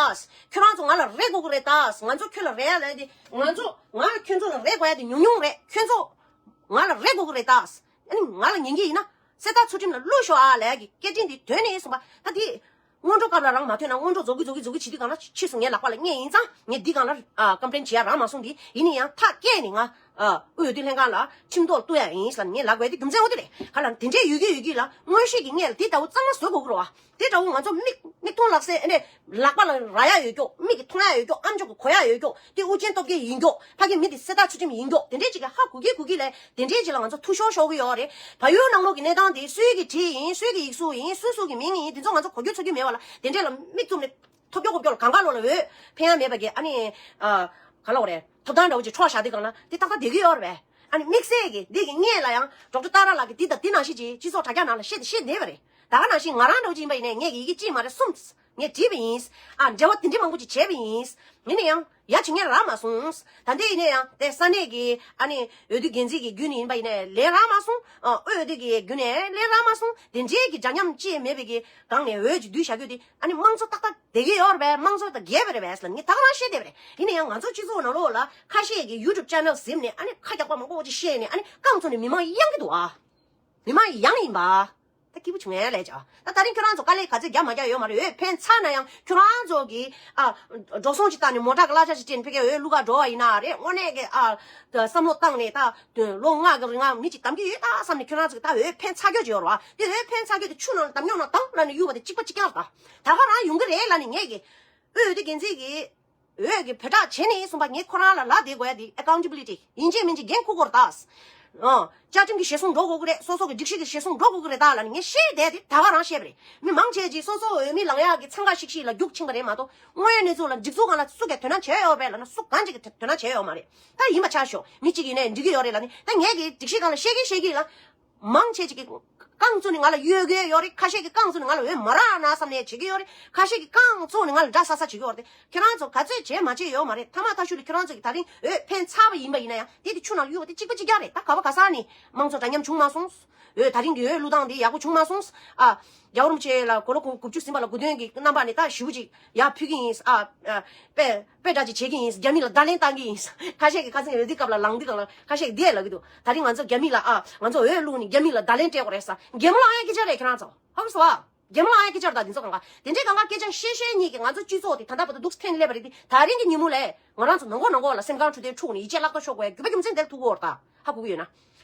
ཁྱོད་རང་ཚོ་ང་ལ་རེ་དགོས་ཀྱི་རེད་ད། ང་ཚོ་ཁྱོད་ལ་རེ་ཡ་ལབ་དེ་ང་ཚོ་ང་ཁྱོད་ཚོ་ལ་རེ་དགོས་ཡ་དེ་ཉུང་ཉུང་རེད། ཁྱོད་ཚོ་ང་ལ་རེ་དགོས་ཀྱི་རེད་ད། ཨ་ནི་ང་ལ་ཉན་གྱི་ཡིན་ན་གསེར་རྟ་ཚུལ་ཁྲིམས་ལ་བླུགས་ཤོག་ཨ་ལབ་ཡ་གི་སྐད་འཕྲིན་དེ་ཐོན་ནས་སོང་པ་ད་དེ། སྔོན་འགྲོ་སྐབས་ལ་རང་མ་ཐོན་ན་སྔོན་འགྲོ་རྫོགས་གི་རྫོགས་གི་རྫོགས་གི་བྱེད་དུས་སྒང་ལ་ཕྱིས་སོང་། ངས་ལག་པ་ལ་རྙེད་ཡིན་ཙང་ངས་འདི་སྒང་ལ་ཨ་ཀམ་པི་ལེན་བྱེད་ཡ་རག་མ་སོང་གི། ཡིན་ན་ཡང་ཐག་བཅད་ནས་ང་ཨ་དབུས་འོས་བསྡུ་ལྷན་ཁང་ལ་ཁྲིམས་ཐོག་གཏུག་ཡ་ཡིན་ཟེར་ནས་ངས་ལབ་དགོས་དེ་རྒྱུ་མཚན་འོ་དེ་རེད། ག་ལ་དེ་འདྲས་ཡོད་ཀྱི་ཡོད་ཀྱི་ལ་དངོས་གཞི་གི་ངས་ལ་དེ་ལྟ་བུ་གཙང་མ་བཟོ་དགོས་ཀྱི་རེད་བ། དེ་འདྲ་བོ་ང་ཚོ་མིག་མིག་མཐོང་ལག་ཟིན་ཨ་ནི་ལག་པ་ལ་རག་ཡ་ཡོད་ཀྱོག་མིག་གིས་མཐོང་ཡ་ཡོད་ཀྱོག་ཨམ་ཅོག་གིས་གོ་ཡ་ཡོད་ཀྱོག་དེ་ཨུ་རྒྱན་སྟོབས་རྒྱལ་ཡིན་ཀྱོག་ཕ་གི་མི་དེ་གསེར་རྟ་ཚུལ་ཁྲིམས་ཡིན་ཀྱོག་དེ་འདྲས་ཅིག་གི་ཧ་གོ་གི་གོ་གི་ལས། དེ་འདྲའི་ཅིག་ལ་ང་ཚོ་འཐུས་ཤོར་ཤོར་གི་ཡོད་རེད། བལ་ཡུལ་ནང་ལོགས་ཀྱི་གནས་སྟངས་དེ་སུའི་གི་བྲིས་ཡིན། སུའི་གི་ཡིག་གཟུགས་ཡིན། སུ་སུ་གི་མིང་ཡིན། དེ་ཚོ་ང་ཚོ་གོ་རྒྱུ་ཚོར་རྒྱུ་མེད་པ་ལ་དེ་འདྲས་ལ་མིག་བཙུམ་ནས་ཐོབ་རྒྱུ་ཁོབ་རྒྱུ་ལ་གང་ག་ལོག་ལ་འོས་འཕེན་ཡ་མེད་པ་གི་ཨ་ནི་ཨ་ ག་ལ་འོ་རེད། ཐོབ་ཐང་འདྲ་བོ་ཅིག་འཕྲོག་བཞག་དུས་སྒང་ལ་དེ་ཏག་ཏག་བསྡད་ཀྱི་ཡོད་རེད་པས། ཨ་ནི་དམིགས་བསལ་གྱི་འདི་གི་སྔོན་ལ་ཡང་ཌོག་ཊར་ཏཱ་ར་ལགས་ཀྱིས་འདི་དང་འདི་ནང་བཞིན་ཅིག་སྤྱི་ཚོགས་དྲ་རྒྱ་ནང་ལ་བཤད་དེ་བཤད་བསྡད་པ་རེད། ད་ག་ནང་བཞིན་ང་རང་འདྲ་བོ་ཅིག་ཡིན་པ་ཡིན་ནའི་ངས་ཀྱི་ཡི་གེ་གཅིག་མ་རེད་གསུམ་ངས་བྲིས་པ་ཡིན། ཨ་འབྲེལ་བ་དེ་འདྲ་མང་པོ་ཅིག་བྱས་པ་ཡིན། ཡིན་ན་ཡང་ཡ་བྱེད་མཁན་རག་མ་སོང་། ད་འདི་ཡིན་ན་ཡང་དེ་ས་གནས་ཀྱི་ཨ་ནི་འོས་བསྡུ་འགན་འཛིན་གྱི་བརྒྱུད་ནས་ཡིན་པ་ཡིན་ནའི་ལན་རག་མ་སོང་། ཨ་འོས་བསྡུ་གི་བརྒྱུད་ནས་ལན་རག་མ་སོང་། དེ་འདྲའི་གི་འདྲ་མཉམ་ཅིག་མེད་པའི་གི་སྒང་ནས་འོས་ཅིག་བསྡུས་བཞག་རྒྱུ་དེ་ཨ་ནི་དམངས་གཙོ་ཏག་ཏག་བསྡད་ཀྱི་ཡོད་རེད་པས། དམངས་གཙོ་དང་འགལ་བ་རེད་པས་ལབ་ངས་ད་ག་རང་བཤད་བསྡད་པ་རེད། ཡིན་ན་ཡང་ང་ཚོ་སྤྱི་ཚོགས་ནང་ལོགས་ལ་ཁ་ཤས་ཀྱིས་ཡུ་ཊུབ་ཅེ་ནལ་གཟིམ་ནས་ཨ་ནི་ཁ་རྒྱག་པ་མང་པོ་ཅིག་བཤད་ནས་ཨ་ནི་རྐང་བཙུགས་ནས་མི་མང་གཡང་གི་འདུག་ཨ། མི་མང་གཡང་ཡིན་པ། ད་སྐྱིད་པོ་བྱུང་ངས་ལས་ཀྱང་ད་ད་རིང་ཁྱོད་རང་ཚོ་དཀའ་ལས་ག་ཚོད་རྒྱབ་མ་རྒྱབ་ཡོད་མ་རེད། འོས་འཕེན་ཚར་ན་ཡང་ཁྱོད་རང་ཚོ་གིས་ཨ་འགྲོ་སོང་ཅིག་བཏང་ནས་མོ་ཊ་གི་གླ་ཆ་ཅིག་སྤྲད་ནས་ཕ་གིར་འོས་བླུག་ག་འགྲོ་བ་ཡིན་ན་རེད། དངོས་གནས་ཀྱི་ཨ་བསམ་བློ་བཏང་ནས་ད་ལོ་ལྔ་གི་རིང་ང་མི་ཅིག་གདམ་གྱི་ཡོད་ད་བསམ་ནས་ཁྱོད་རང་ཚོ་གིས་ད་འོས་འཕེན་ཚར་རྒྱུ་ཅིག་ཡོད་རེད་བ། དེ་འོས་འཕེན་ཚར་རྒྱུ་དེ་ཆུ་ནང་ལ་བསྡམས་ཉོག་ནང་བསྡམས་ལབ་ནས་གཡུག་པ་དེ་གཅིག་པ་གཅིག་རྐྱང་རེད་ད། ད་ག་རང་ཡོང་གི་རེད་ལབ་ནས་ངས་ཀྱི་འོས་བསྡུ་འགན་འཛིན་གྱི་འོས་ཀྱི་བོད་གྲགས་བྱས་ནས་གསུངས་པ། ངས་ཁོ་རང་ལ་ལབ་བསྡད་དགོས་ཡ་དེ་ཨེ་ཀའུན་ཊེ་བི་ལི་ཊི་ཡིན་གཅིག་མིན་གཅིག་འགན་འཁུར་དགོས་རེད་ད། ཨ་བཅའ་ཁྲིམས་ཀྱི་གཞིར་བཟུང་འགྲོ་དགོས་ཀྱི་རེད། སོ་སོ་གི་སྒྲིག་གཞི་གི་གཞིར་བཟུང་འགྲོ་དགོས་ཀྱི་རེད་ད་ལབ་ནས་ངས་བཤད་བསྡད་དེ་ད་ག་རང་བཤད་པ་རེད། མི་མང་ཆེ་ཅིག་སོ་སོ་འོས་མི་ལངས་ཡག་གི་འཚང་ཁ་ཤིག་ཤིག་ལ་རྒྱུག་ཕྱིན་པ་རེད་མ་གཏོགས་དངོས་ཡོད་གནས་ཚུལ་ལ་སྒྲིག་འཛུགས་སྒང་ལ་སུ་གིས་དོ་སྣང་བྱས་ཡོད་པས་ལབ་ན་སུ་གང་ཅིག་གིས་དོ་སྣང་བྱས་ཡོད་མ་རེད། ད་ཡིན་པ་ཆ་ཤོག་མི་གཅིག་ཡིན་ནའི་འགྲིག་གི་ཡོད་རེད་ལབ་ནས་ད་ངས་གི་སྒྲིག་གཞི་སྒང་ལ་བཤད་གི་བཤད་གི་ལ། མང་ཆེ་ཅིག་གིས་རྐང་བཙུགས་ནས་ང་ལ་གཡོལ་གི་ཡོད་རེད། ཁ་ཤས་ཀྱིས་རྐང་བཙུགས་ནས་ང་ལ་འོས་མ་རག་ན་བསམ་ནས་བྱེད་ཀྱི་ཡོད་རེད། ཁ་ཤས་ཀྱིས་རྐང་བཙུགས་ནས་ང་ལ་འདྲ་ས་ས་བྱེད་ཀྱི་ཡོད་རེད། ཁྱེད་རང་ཚོ་ག་ཚོད་བྱས་མ་བྱས་ཡོད་མ་རེད། ཐ་མ་ཐག་ཤུལ་ལ་ཁྱེད་རང་ཚོ་གིས་ད་རིང་འོས་འཕེན་ཚར་བ་ཡིན་པ་ཡིན་ན་ཡང་དེ་དེ་ཆུ་ནང་གཡུག་པ་དེ་གཅིག་པ་གཅིག་རྐྱང་རེད། ད་ག་བ་ག་ས་ནས་དམངས་གཙོ་འདྲ་མཉམ་བྱུང་མ་སོང་། འོས་ད་རིང་གི་འོས་བླུག་སྟངས་དེ་ཡག་པོ་བྱུང་མ་སོང་། ཨ། རྒྱལ་བ་རིན་པོ་ཆེ་ལ་དགུང་ལོ་དགུ་བཅུ་ཟིན་པ་ལ་དགུང་སྟོན་གྱི་རྣམ་པ་ནས་ད་ཞེ་པོ་ཅིག་ཡར་ཕུལ་གྱི་ཡིན། ཨ། ཨ། དཔེ་དཔེ་འདྲ་ཅིག་བྱེད་ཀྱི་ཡིན། རྒྱ་མི་ལ་བརྡ་ལན་བཏང་གི་ཡིན། ཁ་ཤས་ཀྱིས་ཁ་སང་འོས་བསྡུ་སྐབས་ལ་ལངས་དུས་སྒང་ལ་ཁ་ཤས་ཀྱིས་འདི་ལབ་ཀྱི་འདུག་ད་རིང་ང་ཚོ་རྒྱ་མི་ལ་ཨ་ང་ཚོ་འོས་བླུགས་ནས་རྒྱ་མི་ལ་བརྡ་ལན་སྤྲད་དགོས་རེད་ས། རྒྱ་མི་ལ་ཨ་ཡ་སྐད་ཆ་རེད་ཁྱེད་རང་ཚོ། ཧ་གོ་སོང་ཨ། རྒྱ་མི་ལ་ཨ་ཡ་སྐད་ཆ་རེད་ད་དེ་ཚོ་གང་ག་དེ་འདྲའི་གང་ག་སྐད་ཆ་བཤད་བཤད་ཉིད་ཀྱིས་ང་ཚོ་སྤྱི་ཚོགས་དེ་ད་ལྟ་བར་དུ་འདུག་འཐེན་སླེབས་པ་རེད་དེ། ད་རིང་གི་ཉིན་མོ་ལས་ང་རང་ཚོ་ནང་ཁོག་ནང་ཁོག་ལ་སེམས་ཁམས་འཁྲུག་རྟེན་འཁྲུག་ནས་ཡིད་ཆེས་བརླག་ཐབས་ཤོར་དགོས་ཡ་རྒྱུ་བ་རྒྱུ་མཚན་དེར་ཐུག་གི་ཡོད་རེད་ད། ཧ་གོ་གི་ཡོད་ན།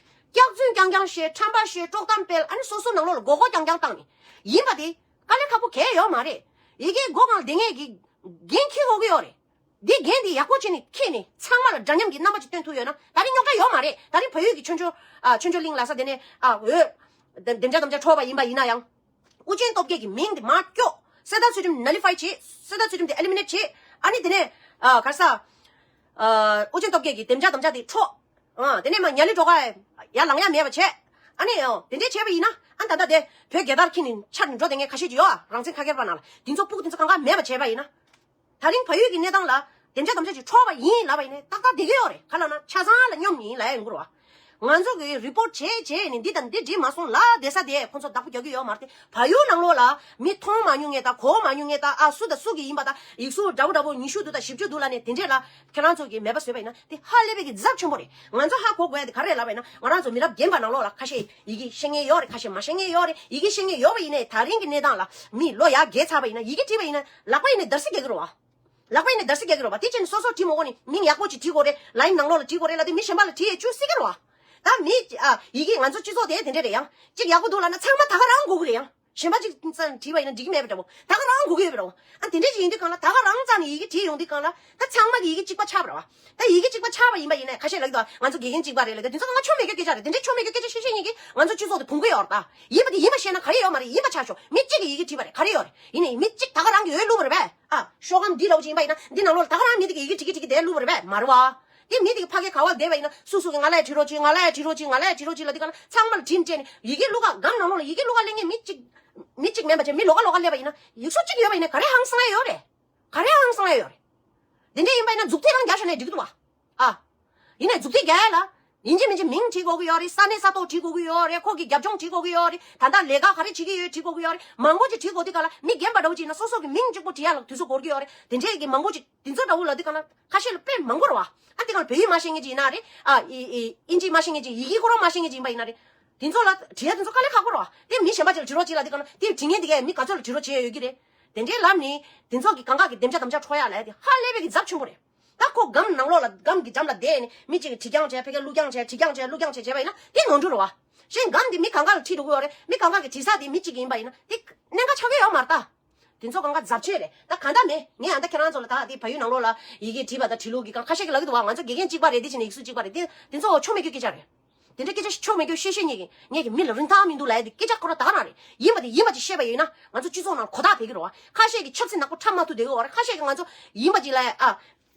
སྐྱག་རྫུན་རྐྱང་རྐྱང་བཤད། ཁྲམ་པ་བཤད། དཀྲོག་གཏམ་སྤེལ། ཨ་ནི་སོ་སོ་ནང་ལོགས་ལ་མགོ་སྐོར་རྐྱང་རྐྱང་བཏང་ནས་ཡིན་པ་དེ་དཀའ་ལས་ཁག་པོ་གང་ཡང་ཡོད་མ་རེད། ཡི་གེ་མགོ་སྒང་ལ་བསྡད་མཁན་གྱི་འགན་འཁྱེར་དགོས་ཀྱི་ཡོད་རེད། འདི་འགན་འདི་ཡག་པོ་བྱས་ནས་འཁྱེར་ནས་ཚང་མ་ལ་འདྲ་མཉམ་གྱི་རྣམ་པ་ཅིག་སྟོན་ཐུབ་ཡོད་ན་ད་རིང་རྙོག་དྲ་ཡོད་མ་རེད། ད་རིང་བལ་ཡུལ་གྱི་ཆོས་འབྱོར་ཨ་ཆོས་འབྱོར་གླིང་ལ་ས་དེ་ནས་ཨ་འོས་བདེ་འདེམས་བྱ་དམ་བཅའ་འཕྲོག་པ་ཡིན་པ་ཡིན་ན་ཡང་། ཨུ་རྒྱན་སྟོབས་རྒྱལ་གྱི་མིང་དེ་མར་སྐྱོ། གསེར་རྟ་ཚུལ་ཁྲིམས་ནཱ་ལི་ཕའི་བྱེད། གསེར་རྟ་ཚུལ་ཁྲིམས་དེ་ཨེ་ལི་མི་ནེཊ་བྱེད། ཨ་ནི་དེ་ནས་ཨ་ག་རེ་ཟ། ཨ་ཨུ་རྒྱན་སྟོབས་རྒྱལ་གྱི་འདེམས་བྱ་དམ་བཅའ་དེ་འཕྲོག་ཨ་དེ་ནས་མར་ཉ་ལི་སྒྲོལ་དཀར་ཡར་ལངས་ཡ་མེད་པ་བྱས། ཨ་ནི་ཨ་དེ་འདྲས་བྱས་པ་ཡིན་ན་ཨ་ད་ལྟ་དེ་བོད་རྒྱལ་དར་འཁྱེར་ནས་འཕྱར་ནས་འགྲོ་བསྡད་མཁན་ཁ་ཤས་ཅིག་ཡོད་ཨ། རང་བཙན་ཁ་སྐད་པ་ནང་ལ་དེ་ཚོ་ཕྲུ་གུ་དེ་ཚོ་གང་ག་མེད་པ་བྱས་པ་ཡིན་ན། ད་རིང་བལ་ཡུལ་གྱི་གནས་སྟངས་ལ་འདེམས་བྱ་དམ་བཅའ་ཅིག་འཕྲོག་པ་ཡིན་ལབ་པ་ཡིན་ནའི་ཏག་ཏག་བསྡད་ཀྱི་ཡོད་རེད། ག་ལབ་ན་ཆ་ཚང་ལ་སྙོམས་ཡིན་ལབ་ཡ་ཡོང་གི་རེད་བ། ང་ཚོ་གིས་རི་པོ་ཊི་བྱས་བྱས་ནས་འདི་དང་འདི་འགྲིག་མ་སོང་ལབ་བསྡད་ས་དེ་ཁོ་ཚོ་བདག་པོ་རྒྱག་གི་ཡོད་མ་རེད་དེ། བལ་ཡུལ་ནང་ལོགས་ལ་མི་མཐོང་མ་མྱོང་མཁན་དང་གོ་མ་མྱོང་མཁན་དང་ཨ་སུ་དང་སུ་གི་ཡིན་པ་དང་ཡིག་གཟུགས་འདྲ་པོ་འདྲ་པོ་ཉི་ཤུ་བདུན་དང་བཞི་བཅུ་བདུན་ལབ་ནས་དེ་འདྲས་ལ་ཁྱེད་རང་ཚོ་གིས་མེད་པ་བཟོས་པ་ཡིན་ན་དེ་ཧ་ལས་པའི་གི་ཚབས་ཆེན་པོ་རེད། ང་ཚོ་ཧ་གོ་དགོས་ཡ་དེ་ག་རེ་རེད་ལབ་པ་ཡིན་ན་ང་རང་ཚོ་མི་རབས་རྒན་པ་ནང་ལོགས་ལ་ཁ་ཤས་ཡི་གེ་ཤེས་མཁན་ཡོད་རེད། ཁ་ཤས་མ་ཤེས་མཁན་ཡོད་རེད། ཡི་གེ་ཤེས་མཁན་ཡོད་པ་ཡིན་ནའི་ད་རིང་གི་གནས་སྟངས་ལ་མི་ལོ་ཡར་རྒས་ཚར་བ་ཡིན་ན་ཡི་གེ་བྲིས་པ་ཡིན་ན་ལག་པ་ཡིན་ནའི་འདར་སིག་རྒྱག་གི་རེད་བ། ལག་པ་ཡིན་ནའི་འདར་སིག་རྒྱག་གི་རེད་བ། དེ་བྱས་ནས་སོ་སོ་བྲིས་མ་དགོས་ནས་མིང་ཡག་པོ་ཅིག་བྲིས་དགོས་རེད། ལའིན་ནང་ལོགས་ལ་བྲིས་དགོས་རེད་ལབ་དུས་མི་གཞན་པ་ལ་བྲིས་ཡས་བཅུག་སྲིད་ཀྱི་རེད་བ། ད་མི་ཨ་ཡི་གེ་ང་ཚོ་སྤྱི་ཚོགས་དེ་དེ་འདྲས་རེད་ཡང་གཅིག་ཡག་པོ་འདུག་ལབ་ན་ཚང་མ་ད་ག་རང་དགོས་ཀྱི་རེད་ཡང་། གཞན་པ་གཅིག་ཙམ་བྲིས་པ་ཡིན་ན་འགྲིག་གི་མེད་པ་འདྲ་བོ་ད་ག་རང་དགོས་ཀྱི་ཡོད་པ་འདྲ་བོ། ཨ་དེ་འདྲས་ཅིག་ཡིན་དུས་གང་ལ་ད་ག་རང་རྩ་ནས་ཡི་གེ་བྲིས་ཡོང་དུས་གང་ལ་ད་ཚང་མ་གི་ཡི་གེ་གཅིག་པ་ཆགས་པ་རེད་བ། ད་ཡི་གེ་གཅིག་པ་ཆགས་པ་ཡིན་པ་ཡིན་ན་ཁ་ཤས་ལབ་ཀྱི་འདུག་ང་ཚོ་དགེ་རྒན་གཅིག་པ་རེད་ལབ་ཀྱི་འདུག་དེ་ཚོ་ང་ཆོ་མེད་རྒྱུ་སྐད་ཆ་རེད། དེ་འདྲས་ཆོ་མེད་རྒྱུ་སྐད་ཆ་བཤད་བཤད་ཉིད་ཀྱིས་ང་ཚོ་སྤྱི་ཚོགས་དེ་ཕུང་གི་ཡོད་རེད་ད། ཡིན་པ་དེ་ཡིན་པ་བཤད་ན་ག་རེ་ཡོད་མ་རེད། ཡིན་པ་ཆ་ཤོག་མི་གཅིག་གིས་ཡི་གེ་བྲིས་པ་རེད། ག་རེ་ཡོད་རེད། ཡིན་ནའི་མི་གཅིག་ད་ག་རང་གི་འོས་བླུགས་པ་རེད་པས། ཨ་ཤོག་སྒམ་འདི་ལབ་ཅིག་ཡིན་པ་ཡིན་ན་འདི་ནང་ལོགས་ལ་ད་ག་རང་མི་དེ་གིས་ཡི་གེ་བྲིས་ཀྱི་བྲིས་ཀྱི་དེ་བླུགས་པ་རེད་པས་མ་རེད་བ། དེ་མི་དེ་གིས་ཕ་གིར་ག་བ་བསྡད་པ་ཡིན་ན་སུ་སུ་གིས་ང་ལ་ཡ་བྲིས་རོགས་གྱིས། ང་ལ་ཡ་བྲིས་རོགས་གྱིས། ང་ལ་ཡ་བྲིས་རོགས་གྱིས་ལབ་དུས་གང་ལ་ཚང་མ་ལ་བྲིས་སྤྲད་ནས་ཡི་གེ་བླུག་ག་སྒམ་ནང་ལོགས་ལ་ཡི་གེ་བླུག་ག་སླེབས་མཁན་མི་གཅིག་མི་གཅིག་མིན་པ་བྱས་མི་ལོགས་ཀ་ལོགས་ཀ་སླེབས་པ་ཡིན་ན་ཡིག་གཟུགས་གཅིག་ཡོད་པ་ཡིན་ན་ག་རེ་ཧང་སང་ཡ་ཡོད་རེད། ག་རེ་ཧང་སང་ཡ་ཡོད་རེད། དེ་འདྲ་ཡིན་པ་ཡིན་ན་མཛུབ་ཐེལ་རང་རྒྱག་ཤོག་ནས་འགྲིག་གི་འདུག་བ། ཨ། ཡིན་ནའི་མཛུབ་ཐེལ་རྒྱག་ཡ་ལ། ཡིན་གཅིག་མིན་གཅིག་མིང་བྲིས་དགོས་ཀྱི་ཡོད་རེད། ས་གནས་ས་ཐོག་བྲིས་དགོས་ཀྱི་ཡོད་རེད། ཁོ་གི་རྒྱབ་ལྗོངས་བྲིས་དགོས་ཀྱི་ཡོད་རེད། ད་ལྟ་ལས་ཀ་ག་རེ་བྱེད་ཀྱི་ཡོད་བྲིས་དགོས་ཀྱི་ཡོད་རེད། མང་པོ་ཅིག་བྲིས་དགོས་དུས་ག་ལ་མི་རྒན་པ་འདྲ་བོ་ཅིག་ཡིན་ན་སོ་སོ་གི་མིང་གཅིག་པོ་བྲིས་ཡ་ལ་དུས་ཚོད་འགོར་གྱི་ཡོད་རེད། དེ་འདྲའི་གི་མང་པོ་ཅིག་དེ་ཚོ་འདྲ་བོ་ལབ་དུས་ག་ལ་ཁ་ཤས་ལ་དཔེ་མང་པོ་རེད་བ། ཨ་དེ་ག་ལ་བོད་ཡིག་མ་ཤེས་མཁན་ཅིག་ཡིན་ན་རེད། ཨ་ཨི་ཨི་ཨིན་ཇི་མ་ཤེས་མཁན་ཅིག་ཡི་གེ་ཁོ་རང་མ་ཤེས་མཁན་ཅིག་ཡིན་པ་ཡིན་ན་རེད། དེ་ཚོ་ལ་བྲིས་ཡ་དེ་ཚོ་དཀའ་ལས་ཁག་པོ་རེད་བ། དེ་མི་གཞན་པ་ཅིག་ལ་བྲིས་རོགས་གྱིས་ལབ་དུས་ག་ལ་དེ་བྲིས་མཁན་དེ་གས་མི་ག་ཚོད་ལ་བྲིས་རོགས་བྱས་ཡོད་ཀྱི་རེད། དེ་འདྲའི་ལམ་ནས་དེ་ཚོ་གི་གང་ག་གི་འདེམས་བྱ་དམ་བཅའ་འཕྲོག་ཡ་ལབ་ཡ་དེ་ཧ་ལས་པའི་གི་ཚབས་ཆེན་པོ་རེད། ད་ཁོ་སྒམ་ནང་ལོགས་ལ་སྒམ་གྱི་འགྲམ་ལ་བསྡད་ནས་མི་གཅིག་གིས་བྲིས་རྐྱང་བྱས་ཕ་གིར་བླུགས་རྐྱང་བྱས་བྲིས་རྐྱང་བྱས་བླུགས་རྐྱང་བྱས་བྱས་པ་ཡིན་ན་དེ་ནོར་འཁྲུལ་རེད་བ། གཞན་སྒམ་དེ་མི་གང་ག་ལ་བྲིས་འགྲོ་གི་ཡོད་རེད། མི་གང་ག་གི་བྲིས་ས་དེ་མི་གཅིག་གི་ཡིན་པ་ཡིན་ན་དེ་གནད་འགག་ཆགས་ཀྱི་ཡོད་མ་རེད་ད། དེ་ཚོ་གང་ག་རྫབ་ཆེན་རེད། ད་གང་ལྟར་མེད། ངས་ཨ་ད་ཁྱེད་རང་ཚོ་ལ་ད་དེ་བལ་ཡུལ་ནང་ལོགས་ལ་ཡི་གེ་བྲིས་པ་དང་བྲིས་ལུགས་ཀྱི་གང་ཁ་ཤས་ཀྱིས་ལབ་ཀྱི་འདུག་བ། ང་ཚོ་དགེ་རྒན་གཅིག་པ་རེད། དེ་བྱས་ནས་ཡིག་གཟུགས་གཅིག་པ་རེད། དེ་དེ་ཚོ་ཆོ་མེད་རྒྱུ་སྐད་ཆ་རེད། དེ་འདྲ་སྐད་ཆ་ཆོ་མེད་རྒྱུ་བཤད་བཤད་ཉིད་ཀྱིས་ངས་ཀྱི་མི་ལ་རིན་ཐང་མི་འདུག་ལབ་ཡ་དེ་སྐད་ཆ་ཁོ་རང་ད་ག་རང་རེད། ཡིན་པ་དེ་ཡིན་པ་ཅིག་བཤད་པ་ཡིན་ན་ང་ཚོ་སྤྱི་ཚོགས་ནང་གོ་བརྡ་ཕེབས་ཀྱི་རེད་བ། ཁ་ཤས་ཀྱིས་ཆབ་སྲིད་ནག་པོ་འཁྲབ་མ་ཐུབ་བསྡད་ཀྱི་ཡོད་རེད། ཁ་ཤས་ཀྱིས་ང་ཚོ་ཡིན་པ་ཅིག་ལ་ཨ།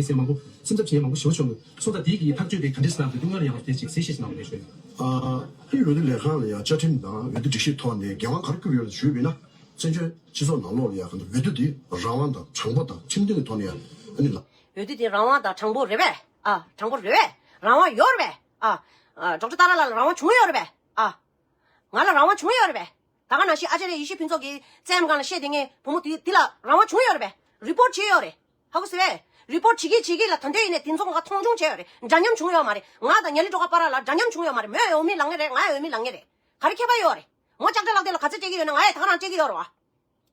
མཁན་ཟེར་མང་པོ་སེམས་འཚབ་བྱེད་མཁན་མང་པོ་ཞེ་པོ་བྱུང་འདུག་སོང་ཙང་དེའི་གི་ཐག་གཅོད་དེ་ག་འདྲས་གནང་དགོས་འདུག་སྔར་ཡང་དེ་ཅིག་གསལ་བཤད་ཅིག་གནང་རོགས་གནང་ཞུ། ཨ། དབུས་འོས་བསྡུ་ལས་ཁང་ལ་ཡང་བཅའ་ཁྲིམས་དང་འོས་བསྡུ་སྒྲིག་གཞིའི་ཐོག་ནས་འགན་དབང་ག་རེ་བསྐུར་ཡོད་ལ་ཞུས་པ་ཡིན་ན། བཙན་བྱོལ་སྤྱི་ཚོགས་ནང་ལོགས་ལ་ཡང་འོས་བསྡུ་འདི་རང་དབང་དང་དྲང་པོ་དང་ཁྲིམས་མཐུན་གྱི་ཐོག་ནས་ཡང་ཨ་ནི་ལ། འོས་བསྡུ་འདི་རང་དབང་དང་དྲང་པོ་རེད་པས། ཨ། དྲང་པོ་རེད་པས། རང་དབང་ཡོད་རེད་པས། ཨ། ཨ། ཌོག་ཊར་ཏཱ་ར་ལགས་ལ་རང་དབང་བྱུང་ཡོད་རེད་པས། ཨ། ང་ལ་རང་དབང་བྱུང་ཡོད་རེད་པས། ད་ག་ནང་བཞིན་ཨ་ཅརྱ་ཡེ་ཤེས་ཕུན་ཚོགས་ཀྱིས་བཙན་གཡེམ་སྒང་ལ་བཤད་བསྡད་མཁན་བུ་མོ་དེ་དེ་ལ་རང་དབང་བྱུང་ཡོད་རེད་པས། རི་པོར་ཊི་བྱས་ཡོད་རེད། ཧ་གོ་སོང་ངས། རི་པོར་ཊི་བྱེད་ཀྱི་བྱེད་ཀྱི་ལ་ད་ལྟ་ཡིན་ནས་དེ་ཚོ་ང་མཐོང་ཆུང་བྱས་ཡོད་རེད། འདྲ་མཉམ་བྱུང་ཡོད་མ་རེད། ང་དང་ཉ་ལི་སྒྲོལ་དཀར་བར་ལ་འདྲ་མཉམ་བྱུང་ཡོད་མ་རེད། མོས་འོས་མི་ལངས་ཀྱི་རེད། ང་འོས་མི་ལངས་ཀྱི་རེད། ག་རེ་ཁྱད་པར་ཡོད་རེད། མོ་ལྕགས་དྲི་ལག་དེབ་ལ་ག་ཚོད་སྤྲད་ཀྱི་ཡོད་ན་ང་ཡང་ད་ག་རང་སྤྲད་ཀྱི་ཡོད་རེད་བ།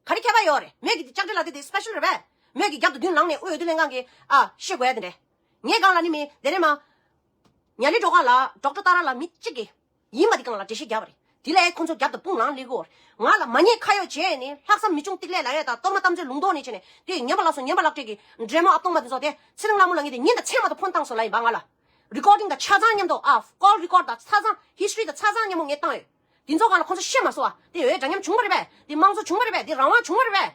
ག་རེ་ཁྱད་པར་ཡོད་རེད། མོས་ཀྱི་ལྕགས་དྲི་ལག་དེབ་དེ་སི་པེ་ཤལ་རེད་པས། མོས་ཀྱི་རྒྱབ་ཏུ་མདུན་ལངས་ནས་དབུས་འོས་བསྡུ་ལྷན་ཁང་གི་ཨ་བཤད་དགོས་ཡ་དེ་འདྲས། ངའི་སྒང་ལ་ནི་མི་དེ་རེད་མ། ཉ་ལི་སྒྲོལ་དཀར་ལ་ཌོག་ཊར་ཏཱ་ར་ལ་མི་གཅིག་གིས་ཡིན་པ་དེ་སྒང་ལ་འགྲེལ་བཤད་བརྒྱབ་པ་རེད། དེ་ལས་ཁོང་ཚོ་རྒྱབ་ཏུ་དཔུང་ལངས་སླེབས་ཀྱི་ཡོད་རེད། ང་ལ་མ་ཉེས་ཁ་གཡོགས་བྱས་ནས་ལྷག་བསམ་མི་ཆུང་ཏིག་ལེ་ལ་ཡ་དང་གཏོར་མ་གཏམ་ཚོད་ལུང་རྟོགས་ནས་བྱས་ནས་དེ་ངན་པ་ལགས་སོ་ངན་པ་ལགས་སྤྲད་ཀྱི་འདྲེ་མོ་ཨབ་སྟོང་མ་དེ་ཚོ་དེ་ཚེ་རིང་ལྷ་མོ་ལ་ངས་དེ་ཉིན་དང་མཚན་མ་དང་ཕོན་བཏང་སོང་ལབ་ཡིན་པ་ང་ལ། རི་ཀོར་ཌིང་དང་ཆ་ཚང་མཉམ་དུ་ཨ་ཀོལ་རི་ཀོར་དང་ཆ་ཚང་ཧི་སི་ཊོ་རི་དང་ཆ་ཚང་མཉམ་པོ་ངས་བཏང་ཡོད། དེ་ཚོ་སྒང་ལ་ཁོང་ཚོ་བཤད་མ་སོང་བ་དེ་འོས་འདྲ་མཉམ་བྱུང་བ་རེད་པས། དེ་དམངས་གཙོ་བྱུང་བ་རེད་པས། དེ་རང་དབང་བྱུང་བ་རེད་པས།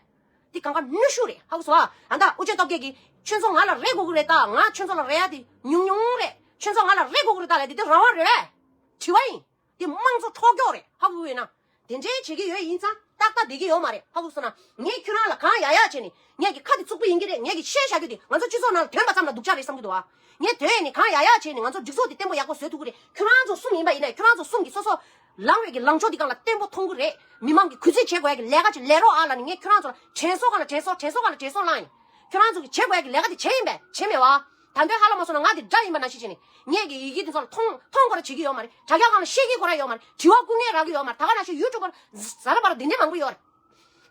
དེ་གང་ག་གནོན་ཤུགས་རེད། ཧ་གོ་སོང་ཨ། ཨ་ད་དབུ་ཆེན་སྟོབས་རྒྱལ་གྱིས་ཁྱོད་ཚོ་ང་ལ་རེ་དགོས་ཀྱི་རེད་ད། ང་ཁྱོད་ཚོ་ལ་རེ་ཡ་དེ་ཉུང་ཉུང་རེད། ཁྱོད་ཚོ་ང་ལ་རེ་དགོས་ཀྱི་རེད་ད་ལབ་དེ་དེ་རང་དབང་རེད་པས། དྲི་བ་ཡིན། དེ་དམངས་གཙོ་འཕྲོག་རྒྱུ་རེད། ཧ་གོ་གི་ཡོད་ན། དེ་འདྲའི་བྱེད་ཀྱི་ཡོད་ཡིན་ཙང་ཏག་ཏག་བསྡད་ཀྱི་ཡོད་མ་རེད། ཧ་གོ་སོང་ན་ངས་ཁྱོད་རང་ལ་གང་ཡག་ཡག་བྱས་ནས་ངས་ཀྱི་ཁ་དེ་ཚུགས་པ་ཡིན་གྱི་རེད། ངས་ཀྱི་བཤད་བཞག་རྒྱུ་དེ་ང་ཚོ་སྤྱི་ཚོགས་ནང་ལ་དོན་པ་ཙམ་ལ་སྡུག་ཅག་རེད་བསམ་གྱི་འདུག་ཨ། ངས་དོན་ནས་གང་ཡག་ཡག་བྱས་ནས་ང་ཚོ་སྒྲིག་འཛུགས་དེ་བརྟན་པོ་ཡག་པོ་བཟོ་ཐུབ་ཀྱི་རེད། ཁྱོད་རང་ཚོ་གསུམ་ཡིན་པ་ཡིན་ན་ཁྱོད་རང་ཚོ་གསུམ་གྱིས་སོ་སོ་ལངས་པའི་གི་ལངས་ཕྱོགས་དེ་སྒང་ལ་བརྟན་པོ་མཐོང་གི་རེད། མི་མང་གི་གུས་བརྩི་བྱེད་དགོས་ཡ་གི་ལས་ཀ་ཅིག་ལས་རོགས་ཨ་ལབ་ནས་ངས་ཁྱོད་རང་ཚོ་ལ་དྲན་གསོ་ག་ལ་དྲན་གསོ་དྲན་གསོ་ག་ལ་དྲན་གསོ་བསླངས་ཡིན། ཁྱོད་རང་ཚོ་གི་བྱེད་དགོས་ཡ་གི་ལས་ཀ་དེ་བྱས་ཡིན་པས་བྱས་མེད་བ། ད་འདོད་ཧ་ལ་མ་སོང་ན་ང་དེ་དགྲ་ཡིན་པ་ནང་བཞིན་བྱས་ནས་ངས་གི་ཡི་གེ་དེ་ཚོ་ལ་མཐོང་མཐོང་དགོས་ར་བྱེད་ཀྱི་ཡོད་མ་རེད། དྲ་རྒྱ་སྒང་ལ་བཤད་ཀྱི་ཁོ་ར་ཡོད་མ་རེད། དྲི་བ་སྐུ་ངལ་རག་གི་ཡོད་མ་རེད། ད་ག་ནང་བཞིན་ཡུ་ཊུབ་པར་ཟ་ར་པར་འདི་འདྲས་མང་པོ་ཡོད་རེད།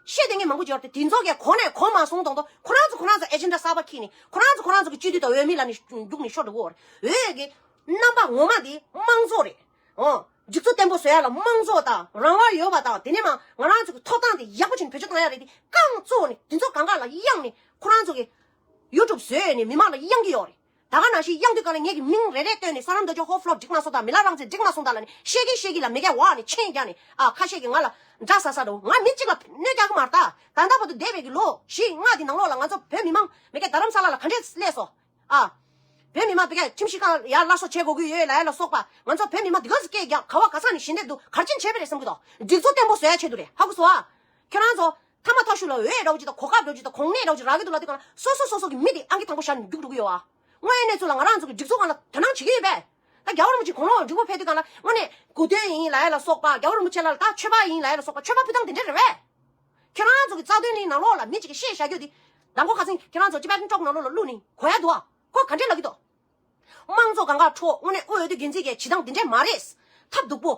བཤད་དེ་ངས་མང་པོ་ཅིག་ཡོད་རེད། དེ་ཚོ་གས་གོ་ནས་གོ་མ་སོང་དོང་དོ་ཁོ་རང་ཚོ་ཁོ་རང་ཚོ་ཨེ་ཇེན་ཌ་གསར་པ་ཁྱེར་ནས་ཁོ་རང་ཚོ་ཁོ་རང་ཚོ་གི་སྤྱི་འཐུས་དང་འོས་མི་ལ་ནི་རྒྱུགས་ནས་ཤོར་འགྲོ་གི་ཡོད་རེད། འོས་ཀྱི་རྣམ་པ་ངོ་མ་དེ་དམངས་གཙོ་རེད། ཨོ། སྒྲིག་འཛུགས་བརྟན་པོ་བཟོ་ཡ་ལ་དམངས་གཙོ་དང་རང་དབང་ཡོད་པ་དང་དེ་ནས་མ་ང་རང་ཚོ་གི་ཐོབ་ཐང་དེ་ཡག་པོ་བྱས་ནས་བེད་སྤྱོད་བཏང་ཡ་རེད། དེ་རྐང་བཙུགས་ནས་དེ་ཚོ་གང་ག་ལ་གཡེང་ནས་ཁོ་རང་ཚོ་གི་ཡུ་ཊུབ་བཟོས་ནས་མི་མང་ལ་གཡེང་གི་ཡོད་རེད། ད་ག་ནང་བཞིན་གཡང་དུས་གང་ལ་ངེད་ཀྱི་མིང་རེ་རེ་བཏོན་ནས་ས་རམ་རྡོ་རྗེ་ཧོ་ཕློ་འགྲིག་མ་སོང་དང་མི་ལ་རང་བཙན་འགྲིག་མ་སོང་དང་ལ་ནི་ཤེས་ཀྱི་ཤེས་ཀྱི་ལ་མི་སྐད་འོག་ནས་མཆན་རྒྱག་ནས་ཨ་ཁ་ཤས་ཀྱིས་ང་ལ་འདྲ་ཟ་ས་འགྲོ། ང་མི་གཅིག་ལ་གནོད་རྒྱག་གི་མ་རེད་ད། ད་ལྟ་བར་དུ་འདས་པའི་གི་ལོ་བཞི་ལྔ་དེ་ནང་ལོགས་ལ་ང་ཚོ་བོད་མི་མང་མི་སྐད་རྡ་རམ་ས་ལ་ལ་ག་འདྲས་སླེབས་སོང་ཨ། བོད་མི་མང་མི་སྐད་ཁྲིམས་ཞིབ་ཁང་ཡར་སླར་གསོ་བྱེད་དགོས་ཀྱི་ཡོད་ལ་ཡ་ལ་སོགས་པ་ང་ཚོ་བོད་མི་མང་འདི་ག་ཚོད་སྐད་རྒྱག་ག་བ་ག་ས་ནས་ཞི་བདེ་འདུག་གར་ཕྱིན་བྱས་པ་རེད་བསམ་གྱི་འདུག་སྒྲིག་འཛུགས་བརྟན་པོ་བཟོ་ཡ་ཆེད་དུ་རེད། ཧ་གོ་སོང་ཨ། ཁྱེད་རང་ཚོ་མཐའ་མ་ཐག་ཤུ་ལ་འོས་རོགས་ཅིག་དང་གོ་སྐབས་རོགས་ཅིག་དང་གོང་ནས་རོགས་ཅིག་རག་གི་འདུག་ལ་དེ་གང་ལ་སོ་སོ་སོ་སོ་གི་མི་དེ་ཨང་ཀི་དང་པོ་བཞག་ནས་རྒྱུགས་འགྲོ་གི་ཡོད་ཨ། དངོས་ཡོད་གནས་ཚུལ་ལ་ང་རང་ཚོ་གི་སྒྲིག་འཛུགས་སྒང་ལ་དོ་སྣང་བྱེད་ཀྱི་ཡོད་པས། ད་རྒྱལ་བ་རིན་པོ་ཆེ་དགུང་ལོ་འབྲིང་པོ་ཕེབས་དུས་སྒང་ལ་དངོས་གནས་གོ་སྟོན་ཡིན་ལབ་ཡ་ལ་སོགས་པ་རྒྱལ་བ་རིན་པོ་ཆེ་ལ་ད་མཆོད་པ་ཡིན་ལབ་ཡ་ལ་སོགས་པ་མཆོད་པ་ཕུལ་སྟངས་དེ་འདྲ་རེད་པས། ཁྱེད་རང་ཚོ་གི་རྩ་དོན་གླིང་ནང་ལོགས་ལ་མི་གཅིག་གིས་བཤད་བཞག་རྒྱུ་དེ་མདང་དགོང་ཁ་སང་ཁྱེད་རང་ཚོ་ཅི་པ་ཊན་ཊོག་ནང་ལོགས་ལ་བླུགས་ནས་གོ་ཡ་འདུག་ཨ། ཁོ་ག་འདྲས་ལབ་ཀྱི་འདུག་དམངས་གཙོ་གང་ག་འཕྲོག་དངོས་གནས་དབུས་འོས་བསྡུ་འགན་འཛིན་གྱི་བྱེད་སྟངས་འདི་འདྲས་མ་རེད། ཐབས་སྡུག་པོ།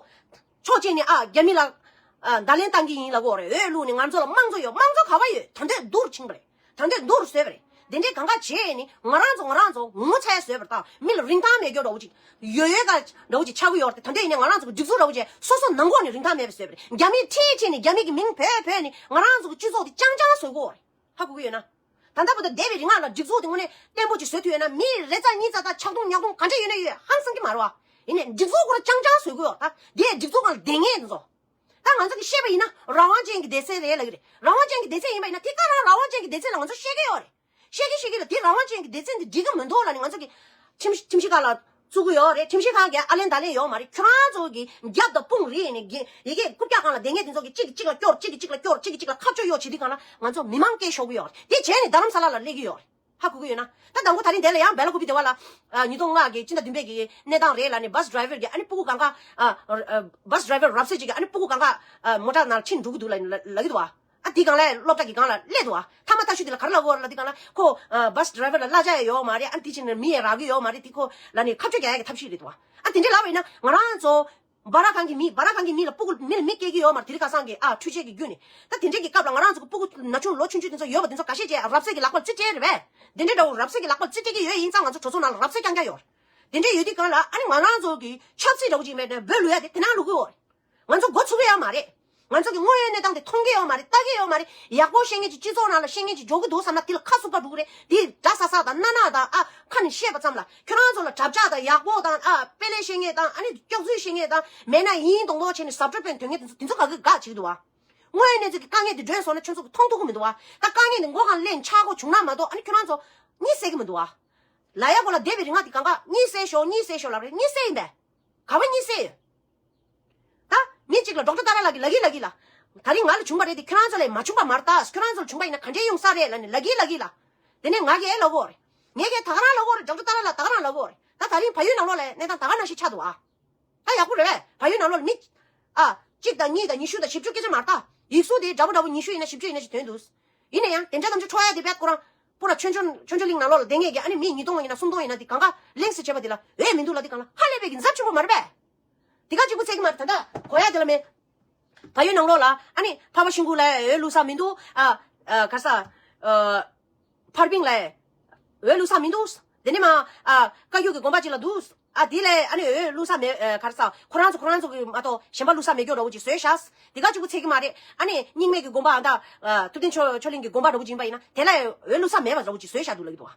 ཕྱོགས་གཅིག་ནས་ཨ་རྒྱ་མི་ལ་ཨ་བརྡ་ལན་བཏང་གི་ཡིན་ལབ་ཀྱི་ཡོད་རེད། འོས་བླུགས་ནས་ང་ཚོ་ལ་དམངས་གཙོ་ཡོད། དམངས་གཙོ་ག་བ་ཡོད། ད་འདོད་སྡུག་རུ་ཕྱིན་པ་རེད། ད་འདོད་སྡུག་རུ་བཟོས་པ་རེད། དེ་འདྲས་གང་ག་བྱས་ནས་ང་རང་ཚོ་ང་རང་ཚོ་ངོ་ཚ་བཟོས་པ་རེད། ད་མི་ལ་རིན་ཐང་མེད་རྒྱུ་འདྲ་བོ་ཅིག་ཡོད་ཡོད་ག་འདྲ་བོ་ཅིག་ཆགས་ཀྱི་ཡོད་རེད། དེ་ད་འདོད་ཡིན་ནས་ང་རང་ཚོ་གི་སྒྲིག་འཛུགས་འདྲ་བོ་ཅིག་སོ་སོ་ནང་ཁོག་ནས་རིན་ཐང་མེད་པ་བཟོས་པ་རེད། རྒྱ་མིས་ཁྲིད་ཁྲིད་ནས་རྒྱ་མི་གི་མིང་བོས་བོས་ནས་ང་རང་ཚོ་གི་སྤྱི་ཚོགས་དེ་རྐྱང་རྐྱང་བཟོ་གི་ཡོད་རེད། ཧ་གོ་གི་ཡོད་ན། ད་ལྟ་བར་དུ་འདས་པའི་རིང་ལ་སྒྲིག་འཛུགས་དེ་དངོས་གནས་བརྟན་པོ་ཅིག་བཟོས་ཐུབ་ཡོད་ན། མི་རེ་ཙམ་གཉིས་ཙམ་ད་ཆག་རྡུང་ཉག་རྡུང་ག་འདྲ་ཡོད་ན་ཡོད་ཧང་སང་གི་མ་རེད་བ། ཡིན་ནའི་སྒྲིག་འཛུགས་ཁོ་རང་རྐྱང་རྐྱང་བཟོས་གི་ཡོད། ད་དེ་སྒྲིག་འཛུགས་སྒང་ལ་བསྡད་མཁན་དེ་ཚོ། ད་ང་ཚོ་གི་བཤད་པ་ཡིན་ན་རང་དབང་ཅན་གྱི་སྡེ་ཚན་རེད་ལབ་ཀྱི་རེད། རང་དབང་ཅན་གྱི་སྡེ་ཚན་ཡིན་པ་ཡིན་ན་དེ་ག་རང་རང་དབང་ཅན་གྱི་སྡེ་ཚན་ལ་ང་ཚོ་བཤད་ཀྱི་ཡོད་རེད། བཤད་ཀྱི་བཤད་ཀྱི་ལ་དེ་རང་དབང་ཅན་གྱི་སྡེ་ཚན་དེ་འགྲིག་གི་མི་འདུག་ལབ་ནས་ང་ཚོ་གི་ཁྲིམས་ཁྲིམས་ཞིབ་ཁང་ལ་བཙུགས་ཀྱི་ཡོད་རེད། ཁྲིམས་ཞིབ་ཁང་གི་ཨ་ལན་ད་ལན་ཡོད་མ་རེད། ཁྱོད་རང་ཚོ་གི་རྒྱབ་དང་དཔུང་རེད་ནས་གི་ཡི་གེ་རྐུབ་བཀྱག་སྒང་ལ་བསྡད་མཁན་དེ་ཚོ་གི་གཅིག་གིས་གཅིག་ལ་སྐྱོར། གཅིག་གིས་གཅིག་ལ་སྐྱོར། གཅིག་གིས་གཅིག་ལ་ཁ་གཅོད་གཡོག་བྱེད་དུས་སྒང་ལ་ང་ཚོ་མི་མང་སྐད་ཤོར་གི་ཡོད་རེད། དེ་བྱས་ནས་རྡ་རམ་ས་ལ་ལ་སླེབས་ཀྱི་ཡོད་རེད། ད་དང་པོ་ད་རིང་དེ་ལ་ཡང་སྦེ་ལ་ཀུ་པི་དེ་བ་ལ་ཉིས་སྟོང་ལྔ་གི་སྤྱི་ཟླ་བདུན་པའི་གི་གནས་སྟངས་རེད་ལབ་ནས་བྷ་སི་ཌི་རའི་ཝར་གི་ཨ་ནི་སྤུ་གུ་གང་ག་བྷ་སི་ཌི་རའི་ཝར་རབ་གསལ་ཅིག་གི་ཨ་ནི་སྤུ་གུ་གང་ག་མོ་ཊ་ནང་ཕྱིན་འགྲོ་གི་འདུག་ལབ་ལབ་ཀྱི་འདུག་བ། ཨ་དེ་སྒང་ལ་སློབ་གྲྭ་གི་སྒང་ལ་སླེབས་འདུག་ཨ། མཐའ་མ་ལྟ་ཞུ་དེ་ལ་ག་རེ་ལབ་དགོས་རེད་ལབ། དེ་སྒང་ལ་ཁོ་ཨ་བྷ་སི་ཌི་རའི་ཝར་ལ་གླ་ཆ་ཡང་ཡོད་མ་རེད། ཨ་དེ་བྱས་ནས་མི་ཡང་རག་གི་ཡོད་མ་རེད། དེ་ཁོ་ལ་ནི་ཁ་གཅོད་རྒྱག་ཡ་གི་ཐབས་ཤེས་རེད་འདུག་ཨ། ཨ་དེ་འདྲས་ལབ་པ་ཡིན་ན་ང་རང་ཚོ་སྦ་ར་གང་གི་མི་སྦ་ར་གང་གི་མི་ལ་སྤུ་གུ་མི་ལ་མི་སྐྱེ་གི་ཡོད་མ་རེད། དེ་རིང་ཁ་སང་གི་ཨ་འཕྲུལ་ཆས་ཀྱི་བརྒྱུད་ནས། ད་དེ་འདྲས་ཀྱི་སྐབས་ལ་ང་རང་ཚོ་གི་སྤུ་གུ་ན་ཆུང་ལོ་ཆུང་ཆུང་དེ་ཚོ་ཡོད་པ་དེ་ཚོ་འགའ་ཤས་ཀྱིས་རབ་གསལ་གྱི་ལག་པར་རྩིས་སྤྲད་རེད་པས། དེ་འདྲས་འདྲ་བོ་རབ་གསལ་གྱི་ལག་པར་རྩིས་སྤྲད་ཀྱི་ཡོད་ཡིན་ཙང་ང་ཚོ་གྲོས་ཚོགས་ནང་ལ་རབ་གསལ་རྐྱང་རྐྱང་ཡོད་རེད། དེ་འདྲས་ཡོད་དུས་སྒང་ལ་ཨ་ནི་ང་རང་ཚོ་གི་ཆབ་སྲིད་འདྲ་བོ་ཅིག་མེད་ན་འབོད་ལུས་ཡ་དེ་དེ་ན་ལུས་ཀྱི་ཡོད་རེད། ང་ཚོ་མགོ་ཚུགས་ཀྱི་ཡོད་མ་རེད། ང་ཚོ་གི་དངོས་ཡོད་གནས་སྟངས་དེ་མཐོང་གི་ཡོད་མ་རེད། ལྟ་གི་ཡོད་མ་རེད། ཡག་པོ་བཤད་མཁན་ཅིག་སྤྱི་ཚོགས་ནང་ལ་བཤད་མཁན་ཅིག་འཇོག་གི་འདུག་བསམ་ན་དེ་ལ་ཁ་ཟུག་པ་འགྲོ་གི་རེད། དེ་སྒྲ་ས་ས་དང་སྣ་ནག་དང་ཨ་ཁ་ནས་བཤད་པ་ཙམ་ལ་ཁྱོད་རང་ཚོ་ལ་དྲ་བཅག་དང་ཡག་པོ་དང་ཨ་དཔེ་ལེགས་བཤད་མཁན་དང་ཨ་ནི་སྐྱག་རྫུན་བཤད་མཁན་དང་མེད་ན་ཡིན་མདོག་མདོག་བྱས་ནས་ཟབ་སྤྲོ་སྤེལ་དོན་མཁན་དེ་ཚོ་དེ་ཚོ་ག་གི་དགའ་བྱེད་ཀྱི་འདུག་བ། དངོས་ཡོད་གནས་ཚུལ་གྱི་དཀའ་ངལ་དེ་སྒྲོན་སོང་ན་ཁྱོད་ཚོ་གི་མཐོང་ཐུབ་ཀྱི་མི་འདུག་བ། ད་དཀའ་ངལ་དེ་མགོ་སྒང་ལེན་ཆག་སྒོ་བྱུང་ན་མ་གཏོགས་ཨ་ནི་ཁྱོད་རང་ཚོ་གཉིད་སད་ཀྱི་མི་འདུག་བ། ལ་ཡ་གོ་ལ་བསྡད་པའི་རིང་ང་དེ་གང་ག་གཉིད་སད་ཤོག་གཉིད་སད་ཤོག་ལབ་རེད། གཉིད་སད་ཡིན་པས། ག་བ་གཉིད་སད་ཡོད། ད་མི་གཅིག་ལ་ཌོག་ཊར་ཏཱ་ར་ལགས་ཀྱིས་ལབ་ཀྱི་ལབ་ཀྱི་ལ། ད་རིང་ང་ལ་བྱུང་བ་རེད་དེ་ཁྱོད་རང་ཚོ་ལ་མ་བྱུང་བ་མ་རེད། ད་ཁྱོད་རང་ཚོ་ལ་བྱུང་བ་ཡིན་ན་ག་འདྲས་ཡོང་ས་རེད་ལབ་ནས་ལབ་ཀྱི་ལབ་ཀྱི་ལ། དེ་ནས་ང་གིས་ཨེ་ལབ་གོ་རེད། ངས་ཀྱང་ད་ག་རང་ལབ་གོ་རེད། ཌོག་ཊར་ཏཱ་ར་ལགས་ད་ག་རང་ལབ་གོ་རེད། ད་ད་རིང་བལ་ཡུལ་ནང་ལོགས་ལ་གནས་སྟངས་ད་ག་ནང་བཞིན་ཆགས་འདུག་ཨ། ད་ཡག་པོ་རེད་པས། བལ་ཡུལ་ནང་ལོགས་ལ་མི་ཨ་གཅིག་དང་གཉིས་དང་ཉི་ཤུ་དང་བཞི་བཅུ་སྐད་ཆ་མ་རེད། ད་ཡིག་གཟུགས་དེ་འདྲ་པོ་འདྲ་པོ་ཉི་ཤུ་ཡིན་ན་བཞི་བཅུ་ཡིན་ན་ཞིག་ཐོན་འདུག་ཡིན་ན་ཡང་དེ་འདྲ་ནམ་ཆོ་འཕྲོག་ཡ་དེ་བས་ཁོ་རང་པུ་ར་ཆོན་ཆོན་ཆོན་ཆོན་གླིང་ནང་ལོགས་ལ་བསྡད་མཁན་གྱི་ཨ་ནི་མི་ཉིས་སྟོང་ཡིན་ན་སུམ་སྟོང་ཡིན་ན་དེ་གང་ག་གླེང་སེ་བྱས་པ་དེ་ལ་འོས་མི་འདུག་ལབ་དེ་གང་ལ་ཧ་ལས་པའི་གི་འཛབ་ཆེན་པོ་མ་རེད་པས། དེ་ག་གཅིག་པུ་ཚད་ཀྱི་མ་རེད། ད་ལྟ་གོ་ཡ་དེ་ལ་མེད། བལ་ཡུལ་ནང་ལོགས་ལ་ཨ་ནི་འཕགས་པ་ཤིང་ཀུན་ལ་འོས་བླུག་ས་མི་འདུག་ཨ་ཨ་ག་ས་ཨ་ཕར་པིང་ལ་འོས་བླུག་ས་མི་འདུག་དེ་ནས་མ་ཨ་བཀའ་བརྒྱུད་ཀྱི་དགོན་པ་ཅིག་ལ་འདུག་ཨ་དེ་ལ་ཨ་ནི་འོས་བླུག་ས་མེད། ཨ་ག་རེ་ཟ། ཁོ་རང་ཚོ་ཁོ་རང་ཚོ་གི་མ་གཏོགས་གཞན་པ་བླུག་ས་མེད་སྐྱོ་འདྲ་བོ་ཅིག་བཟོས་ཤག་དེ་ག་གཅིག་པུ་ཚད་ཀྱི་མ་རེད། ཨ་ནི་རྙིང་མའི་གི་དགོན་པ་ཨ་ད་ཨ་ཐུབ་བསྟན་ཆོས་ཆོས་གླིང་གི་དགོན་པ་འདྲ་བོ་ཅིག་ཡིན་པ་ཡིན་ན་དེ་ལ་འོས་བླུག་ས་མེད་པ་འདྲ་བོ་ཅིག་བཟོས་ཤག་འདུག་ལབ་ཀྱི་འདུག་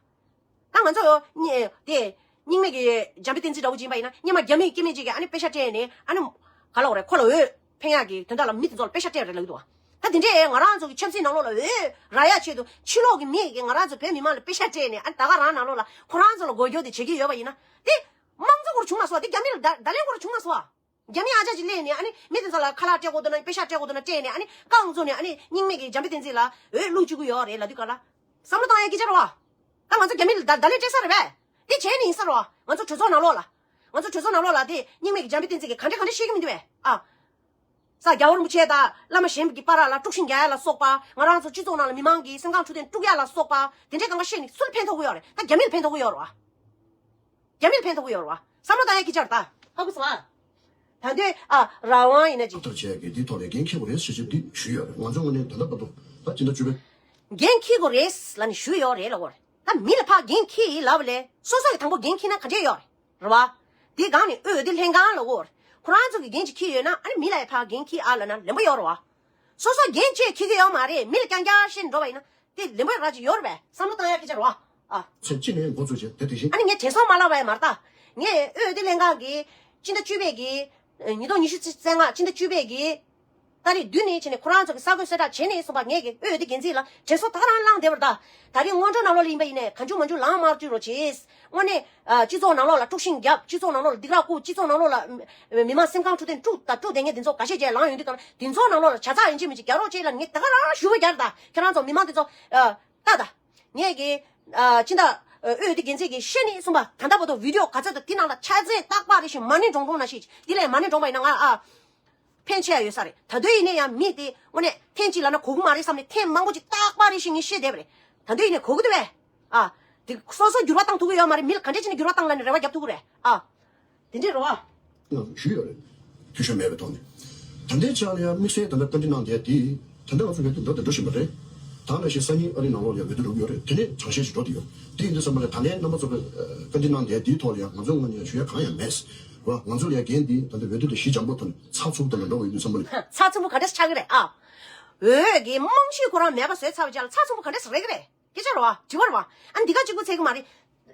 ད་ང་ཚོ་ནི་དེ་རྙིང་མའི་གི་འཇམ་དཔལ་བསྟན་འཛིན་འདྲ་བོ་ཅིག་ཡིན་པ་ཡིན་ན་སྔོན་མ་རྒྱ་མི་སྐྱེ་དམན་ཅིག་གིས་ཨ་ནི་པེ་ཤག་སྤྲད་ནས་ཨ་ནི་ག་ལབ་དགོས་རེད། ཁོ་ལ་འོས་འཕེན་ཡག་གི་དོན་དག་ལ་མི་དེ་ཚོ་ལ་པེ་ཤག་སྤྲད་རེད་ལབ་ཀྱི་འདུག་ད་དེ་འདྲས་ང་རང་ཚོ་གི་ཆབ་སྲིད་ནང་ལོགས་ལ་འོས་རག་ཡག་ཆེད་དུ་ཕྱི་ལོགས་ཀྱི་མི་གིས་ང་རང་ཚོ་བོད་མི་མང་ལ་པེ་ཤག་སྤྲད་ནས་ཨ་ནི་ད་ག་རང་ནང་ལོགས་ལ་ཁོ་རང་ཚོ་ལ་མགོ་སྐོར་དེ་བྱེད་ཀྱི་ཡོད་པ་ཡིན་ན་དེ་དམངས་གཙོ་སྐོར་བྱུང་མ་སོང་བ། དེ་རྒྱ་མི་ལ་བརྡ་བརྡ་ལན་སྐོར་བྱུང་མ་སོང་བ། རྒྱ་མི་ཨ་ཅག་ཅིག་སླེབས་ནས་ཨ་ནི་མི་དེ་ཚོ་ལ་ཁ་ལག་སྤྲད་དགོས་འདུག་ན་པེ་ཤག་སྤྲད་དགོས་འདུག་ན་སྤྲད་ནས་ཨ་ནི་རྐང་བཙུགས་ནས་ཨ་ནི་རྙིང་མའི་གི་འཇམ་དཔལ་བསྟན་འཛིན་ལ་འོས་བླུག་བཅུག་གི་ཡོད་རེད་ལབ་དུས་ག་ལ་བསམ་བློ་བཏང་ཡ་སྐད་ཆ་རེད་བ། ད་ང་ཚོ་རྒྱ་མི་ལ་བརྡ་བརྡ་ལན་སྤྲད་ས་རེད་པས། དེ་བྱས་ནས་ཡིན་ས་རེད་བ། ང་ཚོ་གྲོས་ཚོགས་ནང་ལོགས་ལ། ང་ཚོ་གྲོས་ཚོགས་ནང་ལོགས་ལ་དེ་རྙིང་མའི་གི་འཇམ་དཔལ་བསྟན་འཛིན་གྱིས་ག་འདྲ་ག་འདྲ་བཤད་ཀྱི་མི་འདུག་པས་ཨ། ས་རྒྱལ་བ་རིན་པོ་ཆེ་དང་བླ་མ་གཞན་གྱི་བར་ལ་དཀྲུག་ཤིང་རྒྱག་ཡ་ལ་སོགས་པ། ང་རང་ཚོ་སྤྱི་ཚོགས་ནང་ལ་མི་མང་གི་སེམས་ཁམས་འཕྲོད་བསྟེན་དཀྲུག་ཡ་ལ་སོགས་པ་དེ་འདྲའི་གང་ག་བཤད་ནས་སུ་ལ་ཕན་ཐོགས་ཀྱི་ཡོད་རེད། ད་རྒྱ་མི་ལ་ཕན་ཐོགས་ཀྱི་ཡོད་རེད་བ། རྒྱ་མི་ལ་ཕན་ཐོགས་ཀྱི་ཡོད་རེད་བ། བསམ་བློ་བཏང་ཡ་སྐད་ཆ་རེད་ད། ཧ་གོ་སོང་ཨ། ད་དུང་ཨ་རང་དབང་ཡིན་ན་ཅིག་ཐག་གཅོད་བྱས་ཀྱི་འདིའི་ཐོག་ནས་འགན་འཁྱེར་དགོས་རེད་ཟེར་ཞིབ་འདི་ཞུས་ཡོད་རེད། ང་ཚོ་ངོས་ནས་ད་ལྟ་བར་དུ་ད་སྤྱི་ཟླ་བཅུ་པའི། འགན་འཁྱེར་དགོས་རེད་ལབ་ནས་ཞུས་ཡོད་རེད་ལབ་དགོས་རེད། ད་མི་ལ་ཕར་འགན་འཁྱེར་ཡིན་ལབ་ལས་སོ་སོ་གི་དང་པོ་འགན་འཁྱེར་ན་ག་འདྲས་ཡོད་རེད། རེད་བ། དེ་སྒང་ནས་འོས་བསྡུ་ལྷན་ཁང་ལབ་དགོས་རེད། ཁོ་རང་ཚོ་གི་འགན་ཅིག་འཁྱེར་ཡོད་ན་ཨ་ནི་མི་ལ་ཡ་ཕར་འགན་འཁྱེར་ཨ་ལབ་ན་ལེན་པ་ཡོད་རེད་བ། སོ་སོ་འགན་ཅིག་འཁྱེར་གི་ཡོད་མ་རེད། མི་ལ་རྐྱང་རྐྱང་བཤད་ནས་འགྲོ་བ་ཡིན་ན། དེ་ལེན་པ་ར་ཅིག་ཡོད་རེད་པས། བསམ་བློ་བཏང་ཡག་སྐད་ཆ་རེད་བ། ཨ། ཚེས་གཅིག་ནས་འགོ་ཚུགས་བྱས་དེ་དེ་བཞིན། ཨ་ནི་ངས་དྲན་སོང་མ་ལབ་པ་ཡང་མ་རེད་ད། ངས་འོས་བསྡུ་ལྷན་ཁང་གིས་སྤྱི་ཟླ་བཅུ་པའི་གི་ཉིས་སྟོང་ཉི་ཤུ་རྩ་ལྔ་སྤྱི་ཟླ་བཅུ་པའི་གི་ཏ་རིག་བདུན་ནས་བྱས་ནས་ཁོ་རང་ཚོ་གི་གསར་འགོད་གསལ་བསྒྲགས་བྱས་ནས་གསུངས་པ། ངས་གི་འོས་བསྡུ་འགན་འཛིན་ལ་དྲན་སོང་ད་ག་རང་བླངས་བསྡད་པ་རེད་ད། ད་རིང་སྔོན་འགྲོ་ནང་ལོགས་ལ་ཡིན་པ་ཡིན་ནའི་གང་བྱུང་མང་བྱུང་ལངས་མ་བཅུག་རོགས་བྱེད། དངོས་གནས་ཨ། སྤྱི་ཚོགས་ནང་ལོགས་ལ་དཀྲུག་ཤིང་བརྒྱབ། སྤྱི་ཚོགས་ནང་ལོགས་ལ་སྡིགས་ར་བསྐུལ། སྤྱི་ཚོགས་ནང་ལོགས་ལ་མི་མང་སེམས་ཁམས་འཕྲོད་བསྟེན་དཀྲུག་དང་དཀྲུག་བསྡད་མཁན་དེ་ཚོ་འགའ་ཤས་ཀྱིས་ལངས་ཡོང་དུས་གང་ལ་དེ་ཚོ་ནང་ལོགས་ལ་བྱ་ཚགས་ཡིན་གཅིག་མིན་གཅིག་རྒྱག་རོགས་བྱེད་ལབ་ངས་ད་ག་རང་ཞུ་བ་རྒྱག་རེད་ད། ཁྱེད་རང་ཚོ་མི་མང་དེ་ཚོ་ཨ། ལྟ་ད། ངས་ཀྱི་ཨ། སྤྱི་ཟླ་ཨ། འོས་བསྡུ་འགན་འཛིན་གྱིས་བཤད་ནས་གསུངས་པ་ད་ལྟ་བར་དུ་བི་ཌི་ཡོ་ག་ཚོད་དང་དེ་ནང་ལ་ཆ་ཚད་རྟག་པར་རེ་བཞིན་མ་ཎི་བགྲང་བགྲང་ན་ཤེས་ཀྱི། དེ་ལས་མ་ཎི་བགྲང་པ་ཡིན་ན་ང་ཨ། ཕན་ཆེ་ཡ་ཡོད་ས་རེད། ད་དུང་ཡིན་ན་ཡང་མི་དེ་དངོས་གནས་ཐེངས་གཅིག་ལབ་ན་གོ་གི་མ་རེད་བསམ་ནས་ཐེངས་མང་པོ་ཅིག་རྟག་པར་རེ་བཞིན་ངས་བཤད་བསྡད་པ་རེད། ད་དུང་ཡིན་ནའི་གོ་གི་འདུག་པས། ཨ། དེ་སོ་སོ་འགྱུར་བ་བཏང་ཐུབ་ཀྱི་ཡོད་མ་རེད། མི་ལ་ག་འདྲས་བྱས་ནས་འགྱུར་བ་བཏང་ལབ་ནས་རེ་བ་རྒྱབ་ཐུབ་ཀྱི་རེད། ཨ། དེ་འདྲས་རེད་བ། ང་ཞུས་ཡོད་རེད། འཐུས་ཤོར་མེད་པའི་ཐོག་ནས། ད་ལྟའི་ཆ་ལ་ཡང་དམིགས་བསལ་ད་ལྟ་བཀའ་འདྲི་གནང་བསྡད་དེ། ད་ལྟ་ང་ཚོ་འོས་བསྡུ་འགྲོ་བཞིན་པ་རེད། ད་ནང་བཞིན་སང་ཉིན་ཨ་རིའི་ནང་ལོགས་ལ་ཡང་འོས་བསྡུ་འགྲོ་གི་ཡོད་རེད། དེ་ནས་གྲངས་བཤེར་ཞིག་འགྲོ་བསྡད་ཡོད། དེ་ཡིན་དུས་ཙམ་པ་ལ་ད་ལན་རྣམ་པ་ཚོ་གི་བཀའ་འདྲི་གནང་བསྡད་དེའི་ཐོག་ལ་ཡང་ང་ཚོ་ངོས་ནས་ཞུ་ཡ་གང་ཡང་མེད། རེད་བ། ང་ཚོ་ལ་ཡང་འགན་འདི་ད་ལྟ་འོས་བསྡུ་དེ་ཞི་འཇམ་པོ་ཐོག་ནས་ཚགས་ཚུད་པོ་ཐོག་ནས་འགྲོ་བ་ཡིན་དུས་ཙམ་པ་ལ། ཚགས་ཚུད་པོ་ག་འདྲས་ཆགས་ཀྱི་རེད་ཨ། འོས་ཀྱི་རྨང་གཞི་ཁོ་རང་མེད་པ་བཟོས་ཚར་བའི་རྗེས་ལ་ཚགས་ཚུད་པོ་ག་འདྲས་རེད་ཀྱི་རེད། སྐད་ཆ་རེད་བ། དྲི་བ་རེད་བ། ཨ་འདི་ག་གཅིག་པུ་ཚད་ཀྱི་མ་རེད།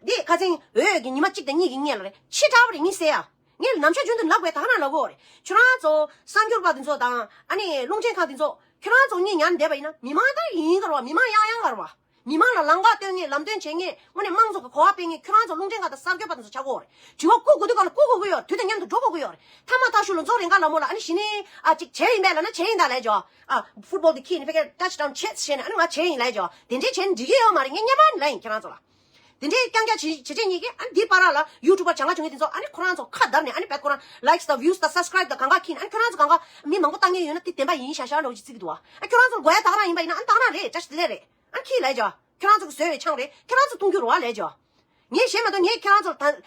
འདི་ཁ་སང་འོས་ཀྱི་ཉི་མ་གཅིག་དང་གཉིས་ཀྱི་སྔོན་ལ་རེད། ཕྱི་དྲགས་པ་རེད་གཉིས་ཟེར་ཡ། ངས་ནམ་ཞག་རྒྱུན་དུ་ལབ་དགོས་ད་ག་ནང་ལབ་དགོས་རེད། ཁྱོད་རང་ཚོ་གསར་འགྱུར་པ་འདི་ཚོ་དང་ཨ་ནི་རླུང་འཕྲིན་ཁང་འདི་ཚོ་ཁྱོད་རང་ཚོ་གཉིས་མཉམ་བསྡད་པ་ཡིན་ན་མི་མང་ད་ཡིན་ག་རེད་བ། མི་མང་ཡང་ཡང་ག་རེད་བ། མི་མང་ལ་ལམ་ཁ་སྟོན་མཁན་ལམ་སྟོན་བྱེད་མཁན་དངོས་གནས་དམངས་གཙོ་གི་གོ་བ་སྤེལ་མཁན་ཁྱོད་རང་ཚོ་རླུང་འཕྲིན་ཁང་དང་གསར་འགྱུར་པ་འདི་ཚོ་ཆགས་དགོས་རེད། དྲི་བ་བཀོད་དགོས་དུས་ག་ལ་བཀོད་དགོས་ཀྱི་ཡོད་རེད། དུས་དང་མཉམ་དུ་འགྲོ་དགོས་ཀྱི་ཡོད་རེད། མཐའ་མ་ལྟ་ཞུ་ལ་མཚོ་རེ་འགའ་ལ་མོ་ལ་ཨ་ནི་གཞི་ནས་ཨ་ཅིག་བྱས་ཡིན་པས་ལབ་ན་བྱས་ཡིན་ད་ལས་ཇོ། ཨ་ཕུཊ་བོལ་དེ་ཁྱེར་ནས་ཕ་གིར་ཊ་ཆི་ཌའོན་ཆེས་བྱས་ནས་ཨ་ནི་ང་བྱས་ཡིན་ལས་ཇོ། དེ་འདྲས་བྱས་ནས་འགྲིག་གི་ཡོད་མ་རེད། ངས་སྔན་མ་ནས་ལབ་ཡིན་ཁྱེད་རང་ཚོ་ལ། དེ་འདྲའི་རྐྱང་རྐྱང་བྱེད་བྱེད་བྱེད་གཉིས་ཀྱིས་ཨ་ནི་འདིའི་བར་ལ་ཡུ་ཊུབ་པར་བྱ་ང་བྱུང་གི་དེ་ཚོ་ཨ་ནི་ཁོ་རང་ཚོ་ཁ་བརྡར་ནས་ཨ་ནི་བད་ཁོ་རང་likes་དང་views་དང་subscribe་དང་གང་ག་ཁྱེར་ནས་ཨ་ནི་ཁྱོད་རང་ཚོ་གང་ག་མི་མང་པོ་བཏང་མཁན་ཡོད་ན་དེ་བདེན་པ་ཡིན་ཤག་ཤག་འདྲ་བོ་ཅིག་བརྩི་གི་འདུག་བ། ཨ་ཁྱོད་རང་ཚོ་དགོས་ཡ་ད་ག་རང་ཡིན་པ་ཡིན་ན་ཨ་ནི་ད་ག་རང་རེད། བཀྲ་ཤིས་བདེ་ལེགས་རེད། ཨ་ནི་ཁྱི་ལས་ཇོ། ཁྱོད་རང་ཚོ་གིས་བཟོས་པའི་ཆང་རེད། ཁྱོད་རང་ཚོ་འཐུང་རྒྱུ་རེད་བ་ལས་ཇོ། ངས་ཞེད་མ་གཏོགས་ངས་ཁྱོད་རང་ཚོར་ད།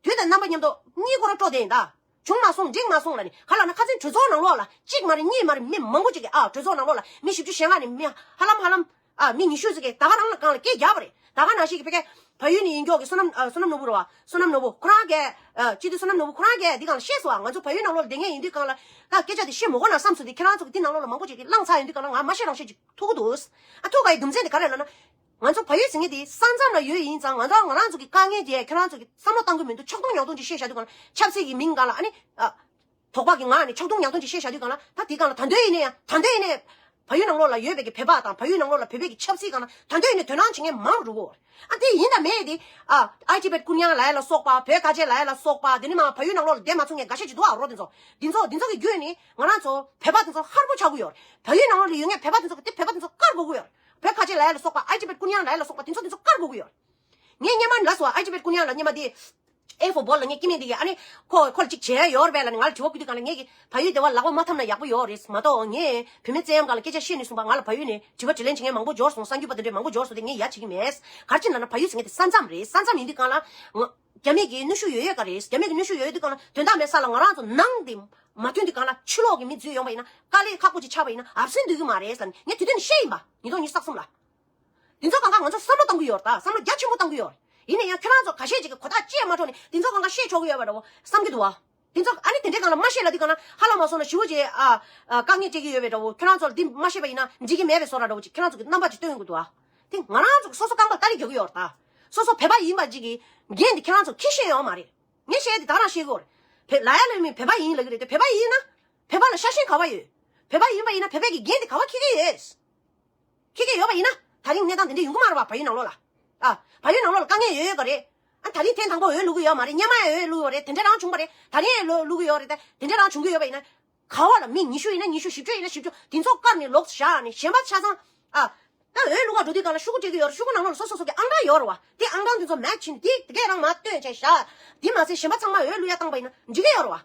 དུས་དང་རྣམ་པ་མཉམ་དུ་གཉིད་ཁོ་རང་དཀྲོགས་བསྡད་ཡིན་ད། བྱུང་མ་སོང་འགྲིག་མ་སོང་ལ་ནི་ག་ལ་ན་ཁ་སང་གྲོས་ཚོགས་ནང་ལོགས་ལ་གཅིག་མ་རེད་གཉིས་མ་རེད་མི་མང་པོ་ཅིག་གིས་ཨ་གྲོས་ཚོགས་ནང་ལོགས་ལ་མི་བཞི་བཅུ་ཞེ་ལྔ་ནས་མི་ཧ་ལམ་ཧ་ལམ་ཨ་མི་ཉི་ཤུ་ཙམ་གྱིས་ད་ག་རང་ལ་སྒང་ལ་སྐད་རྒྱབ་པ་རེད། ད་ག་ནང་བཞིན་གྱི་ཕ་གི་བལ་ཡུལ་ནས་ཡིན་མགྱོགས་ཀྱི་བསོད་ནམས་ཨ་བསོད་ནམས་ནོར་བུ་རེད་བ། བསོད་ནམས་ནོར་བུ་ཁོ་རང་གིས་ཨ་སྤྱི་འཐུས་བསོད་ནམས་ནོར་བུ་ཁོ་རང་གིས་འདི་སྒང་ལ་བཤད་སོང་བ། ང་ཚོ་བལ་ཡུལ་ནང་ལོགས་ལ་བསྡད་མཁན་ཡིན་དུས་སྒང་ལ་ད་སྐད་ཆ་དེ་བཤད་མི་དགོས་ན་བསམ་སོང་དེ་ཁྱེད་རང་ཚོ་གིས་འདི་ནང་ལོགས་ལ་མང་པོ་ཅིག་གིས་བླངས་ཚར་ཡོང་དུས་སྒང་ལ་ང་མ་བཤད་རང་བཤད་ཅིག་ཐུག་གི་འདུག་ཨ་ཐུག་ག་ཡི་རྒྱུ་མཚན་དེ་ག་རེ་ལབ་ན། ང་ཚོ་བལ་ཡུལ་ཟེར་མཁན་དེ་ས་མཚམས་ལ་ཡོད་ཡིན་ཙང་ང་ཚོ་ང་རང་ཚོ་གི་དཀའ་ངལ་དེ་ཁྱེད་རང་ཚོ་གིས་བསམ་བློ་གཏང་གི་མི་འདུག་ཆོག་ཐུན་ཉོག་ཐུན་ཅིག་བཤད་བཞག་དུས་སྒང་ལ་ཆབ་སྲིད་ཀྱི་མིང་སྒང་ལ་ཨ་ནི་ཨ། དོགས་པ་གི་ངང་ནས་ཆོག་ཐུན་ཉོག་ཐུན་ཅིག་བཤད་བཞག་དུས་སྒང་ལ་ད་དེ་སྒང་ལ་ད་དུང་ཡིན་ན་ཡང་ད་དུང་ཡིན་ན་ཡང་བལ་ཡུལ་ནང་ལོགས་ལ་ཡོད་པའི་གི་བོད་པ་དང་བལ་ཡུལ་ནང་ལོགས་ལ་བོད་པའི་གི་ཆབ་སྲིད་སྒང་ལ་ད་དུང་ཡིན་ན་དོ་སྣང་བྱེད་མཁན་མང་རུ་འགྲོ་གི་ཡོད་རེད། ཨ་དེ་ཡིན་དང་མེད་དེ་ཨ་ཨའི་ཊི་བེད་ཀུན་དབྱངས་ལབ་ཡ་ལ་སོགས་པ་བོད་ཁ་ཆེ་ལབ་ཡ་ལ་སོགས་པ་དེ་ནི་མ་བལ་ཡུལ་ནང་ལོགས་ལ་བསྡད་མ་ཚུགས་མཁན་འགའ་ཤས་ཅིག་འདུག་ཨ་རོ། དེ་ཚོ་དེ་ཚོ་དེ་ཚོ་གི་བརྒྱུད་ནས་ང་རང་ཚོ་བོད་པ་དེ་ཚོ་ཧར་པོ་ཆགས་ཀྱི་ཡོད་རེད། བལ་ཡུལ་ནང་ལོགས་ལ་ཡོད་མཁན་བོད་པ་དེ་ཚོ་དེ་བོད་པ་དེ་ཚོ་བཀར་དགོས་ཀྱི་ཡོད་རེད། བོད་ཁ་ཆེ་ལབ་ཡ་ལ་སོགས་པ་ཨའི་ཊི་བེད་ཀུན་དབྱངས་ལབ་ཡ་ལ་སོགས་པ་དེ་ཚོ་དེ་ཚོ་བཀར་དགོས་ཀྱི་ཡོད་རེད། ངས་སྔོན་མ་ལབ་སོང་། ཨའི་ཊི་བེད་ཀུན་དབྱངས་ལ་སྔོན་མ་དེ་ཨེ་ཕོར་བྷོལ་ལ་ངས་སྐྱེ་དམན་དེ་གིས་ཨ་ནི་ཁོ་ཁོ་ལ་ཅིག་བྱས་ཡོད་རེད་པས་ལབ་ནས་ང་ལ་དྲི་བ་བསྐུར་དུས་སྒང་ལ་ངས་ཀྱིས་བལ་ཡུལ་དེ་བ་ལག་པ་མ་འཐམ་ན་ཡག་པོ་ཡོད་རེད་མ་གཏོགས་ངས་བུད་མེད་བཙན་གཡེམ་སྒང་ལ་སྐད་ཆ་བཤད་ནས་གསུངས་པ། ང་ལ་བལ་ཡུལ་ནས་དྲི་བ་དྲིས་ལན་བྱེད་མཁན་མང་པོ་འབྱོར་སོང་། གསར་འགྱུར་པ་དེ་འདྲས་མང་པོ་འབྱོར་སོང་སྟེ་ངས་ཡ་བྱེད་ཀྱི་མེད། ག་རེ་བྱས་ན་ན་བལ་ཡུལ་ཟེར་མཁན་དེ་ས་མཚམས་རེད། ས་མཚམས་ཡིན་དུས་སྒང་ལ་ང་རྒྱ་མི་གི་གནོན་ཤུགས་ཡོད་ཡོད་ག་རེད། རྒྱ་མི་གི་གནོན་ཤུགས་ཡོད་ཡོད་དུས་སྒང་ལ་དོན་དག་མེད་ས་ལ་ང་རང་ཚོ་ནང་དེ་མ་མཐུན་དུས་སྒང་ལ་ཕྱི་ལོགས་ཀྱི་མི་འཛུལ་ཡོང་བ་ཡིན་ན་དཀའ་ལས་ཁག་པོ་ཅིག་ཆགས་པ་ཡིན་ན་ཨབ་སེན་སྡོད་ཀྱི་མ་རེད་ཟེར་ནས་ངས་དུས་དེ་ནས་བཤད་ཡིན་པ། ཉིས་སྟོང་ཉི་ཤུ་རྩ་གསུམ་ལ། དེ་ཚོ་གང་ག་ང་ཚོ་བསམ་བློ་གཏོང་གི་ཡོད་རེད། ད་བསམ་བློ་རྒྱ་ཆེན་པོ་གཏོང་གི་ཡོད་རེད། ཡིན་ན་ཡང་ཁྱོད་རང་ཚོ་ཁ་ཤས་ཅིག་གིས་གོ་ཐག་བཅད་མ་འཕྲོག་ནས་དེ་ཚོ་གང་ག་བཤད་ཆོག་གི་ཡོད་པ་འདྲ་བོ་བསམ་གྱི་འདུག་བ། དེ་ཚོ་ཨ་ནི་དེ་འདྲའི་སྒང་ལ་མ་བཤད་ལབ་དུས་སྒང་ལ་ཧ་ལམ་མ་སོང་ན་ཞེ་པོ་ཅིག་ཨ་ཨ་དཀའ་ངལ་སྤྲད་ཀྱི་ཡོད་པ་འདྲ་བོ། ཁྱོད་རང་ཚོ་ལ་འདི་མ་བཤད་པ་ཡིན་ན་འགྲིག་གི་མེད་པའི་བཟོ་འདྲ་འདྲ་བོ་ཅིག་ཁྱོད་རང་ཚོ་གི་རྣམ་པ་ཅིག་སྟོན་ཡོང་གི་འདུག་བ། དེ་ང་རང་ཚོ་གི་སོ་སོ་རྐང་པ་སྟ་རེ་རྒྱག་གི་ཡོད་རེད། ད་སོ་སོ་བོད་པ་ཡིན་པ་ཅིག་གི་འགན་དེ་ཁྱོད་རང་ཚོ་འཁྱེར་ཤེས་ཡོད་མ་རེད། ངས་བཤད་དེ་ད་ག་རང་བཤད་གི་ཡོད་རེད། བོད་ལ་ཡ་ལ་མི་བོད་པ་ཡིན་ལབ་ཀྱི་རེད་དེ། བོད་པ་ཡིན་ན་བོད་པ་ལ་ཤ་ཞེན་ག་བ་ཡོད། བོད་པ་ཡིན་པ་ཡིན་ན་བོད་པའི་གི་འགན་དེ་ག་བ་འཁྱེར་གྱི་ཡོད། འཁྱེར་གྱི་ཡོད་པ་ཡིན་ན་ད་རིང་གནས་སྟངས་དེ་འདྲ་ཡོང་གི་མ་རེད་བ། བལ་ཡུལ་ནང་ལོགས་ལ། ཨ། བལ་ཡུལ་ནང་ལོགས་ལ་དཀའ་ངལ་ཡོད་ཡོད་ག་རེད། ཨ། ད་རིང་ཐེངས་དང་པོ་འོས་བླུག་གི་ཡོད་མ་རེད། སྔོན་མ་ཡང་འོས་བླུག་ཡོད་རེད། དེ་འདྲ་རང་བྱུང་བ་རེད། ད་རིང་ཡང་བླུག་གི་ཡོད་རེད། ད་དེ་འདྲ་རང་བྱུང་གི་ཡོད་པ་ཡིན་ན། ག་བ་ལ་མི་ཉི་ཤུ་ཡིན་ན་ཉི་ཤུ། བཞི་བཅུ་ཡིན་ན་བཞི་བཅུ། དེ་ཚོ་བཀར་ནས་ལོག་བཞག་ནས་གཞན་པ་ཆ་ཚང་། ཨ། ད་འོས་བླུག་ག་འགྲོ་དུས་སྒང་ལ་ཤོག་གུ་སྤྲད་ཀྱི་ཡོད་རེད། ཤོག་གུ་ནང་ལོགས་ལ་སོ་སོ་སོ་གི་ཨང་གྲངས་ཡོད་རེད་བ། དེ་ཨང་གྲངས་དེ་ཚོ་མེ་ཆི་ནས་དེ་དེ་གས་རང་མར་བཏོན་བྱས་བཞག་དེ་མ་ཟད་གཞན་པ་ཚང་མ་འོས་བླུག་ཡ་བཏང་པ་ཡིན་ན་འགྲིག་གི་ཡོད་རེད་བ།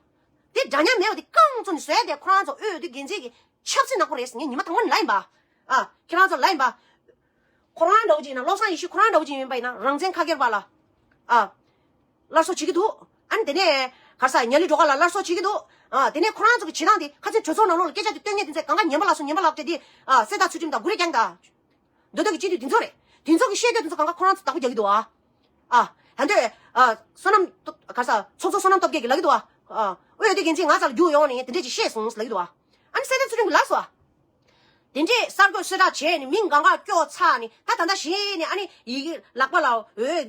དེ་འདྲ་མཉམ་མེད་པ་དེ་རྐང་བཙུགས་ནས་བཟོས་ཏེ་ཁོ་རང་ཚོ་འོས་བསྡུ་འགན་འཛིན་གྱི་ཆབ་སྲིད་ནག་པོ་རེད་ཟེར། ངས་ཉི་མ་དང་པོ་ནས་ལབ་ཡིན་པ། ཨ། ཁྱེད་རང་ཚོ་ལབ་ཡིན་པ། ཁོ་རང་འདྲ་བོ་ཅིག་ཡིན་ན། བློ་བཟང་ཡེ་ཤེས་ཁོ་རང་འདྲ་བོ་ཅིག་ཡིན་པ་ཡིན་ན། རང་བཙན་ཁ་སྒེར་བ་ལ། ཨ། སླར་གསོ་བྱེད་ཀྱི་འདུག་ཨ་ནི་དེ་ནས་ག་རེ་ཟ། ཉ་ལི་སྒྲོལ་དཀར་ལ་སླར་གསོ་བྱེད་ཀྱི་འདུག་ཨ། དེ་ནས་ཁོ་རང་ཚོ་གི་བྱེད་སྟངས་དེ་ཁ་སང་གྲོས་ཚོགས་ནང་ལོགས་ལ་སྐད་ཆ་དེ་སྟོན་མཁན་དེ་ཚོས་གང་ག་ཉན་པ་ལ་སོ་ཉན་པ་ལ་སྤྲད་དེ། ཨ། གསེར་རྟ་ཚུལ་ཁྲིམས་དང་གུ་རེ་རྐྱང་དང་། མདོ་སྟོད་ཀྱི་སྤྱི་འཐུས་དེ་ཚོ་རེད། དེ་ཚོ་གི་བཤད་རྒྱུ་དེ་ཚོ་གང་ག་ཁོ་རང་ཚོ་བདག་པོ་རྒྱག་གི་འདུག་ཨ། ཨ། ད་འདོད། ཨ། བསོད་ནམས། ག་རེ་ཟ། ཚོགས་གཙོ་བསོད་ནམས་སྟོབས་རྒྱལ་གྱིས་ལབ་ཀྱི་འདུག་ཨ། ཨ། འོས་བསྡུ་འགན་འཛིན་ང་རྩ་ལ་རྒྱུགས་ཡོང་ནས་དེ་འདྲས་ཅིག་བཤད་སོང་ལབ་ཀྱི་འདུག་ཨ། ཨ་ནི་གསེར་རྟ་ཚུལ་ཁྲིམས་ཀྱིས་ལབ་སོང་ཨ། དེ་འདྲས་གསར་འགོད་གསལ་བསྒྲགས་བྱས་ནས་མི་འགའ་འགའ་སྐྱོ་ཚར་ནས། ད་ད་ལྟ་གཞི་ནས་ཨ་ནི་ཡི་གེ་ལག་པ་ལ་འོས་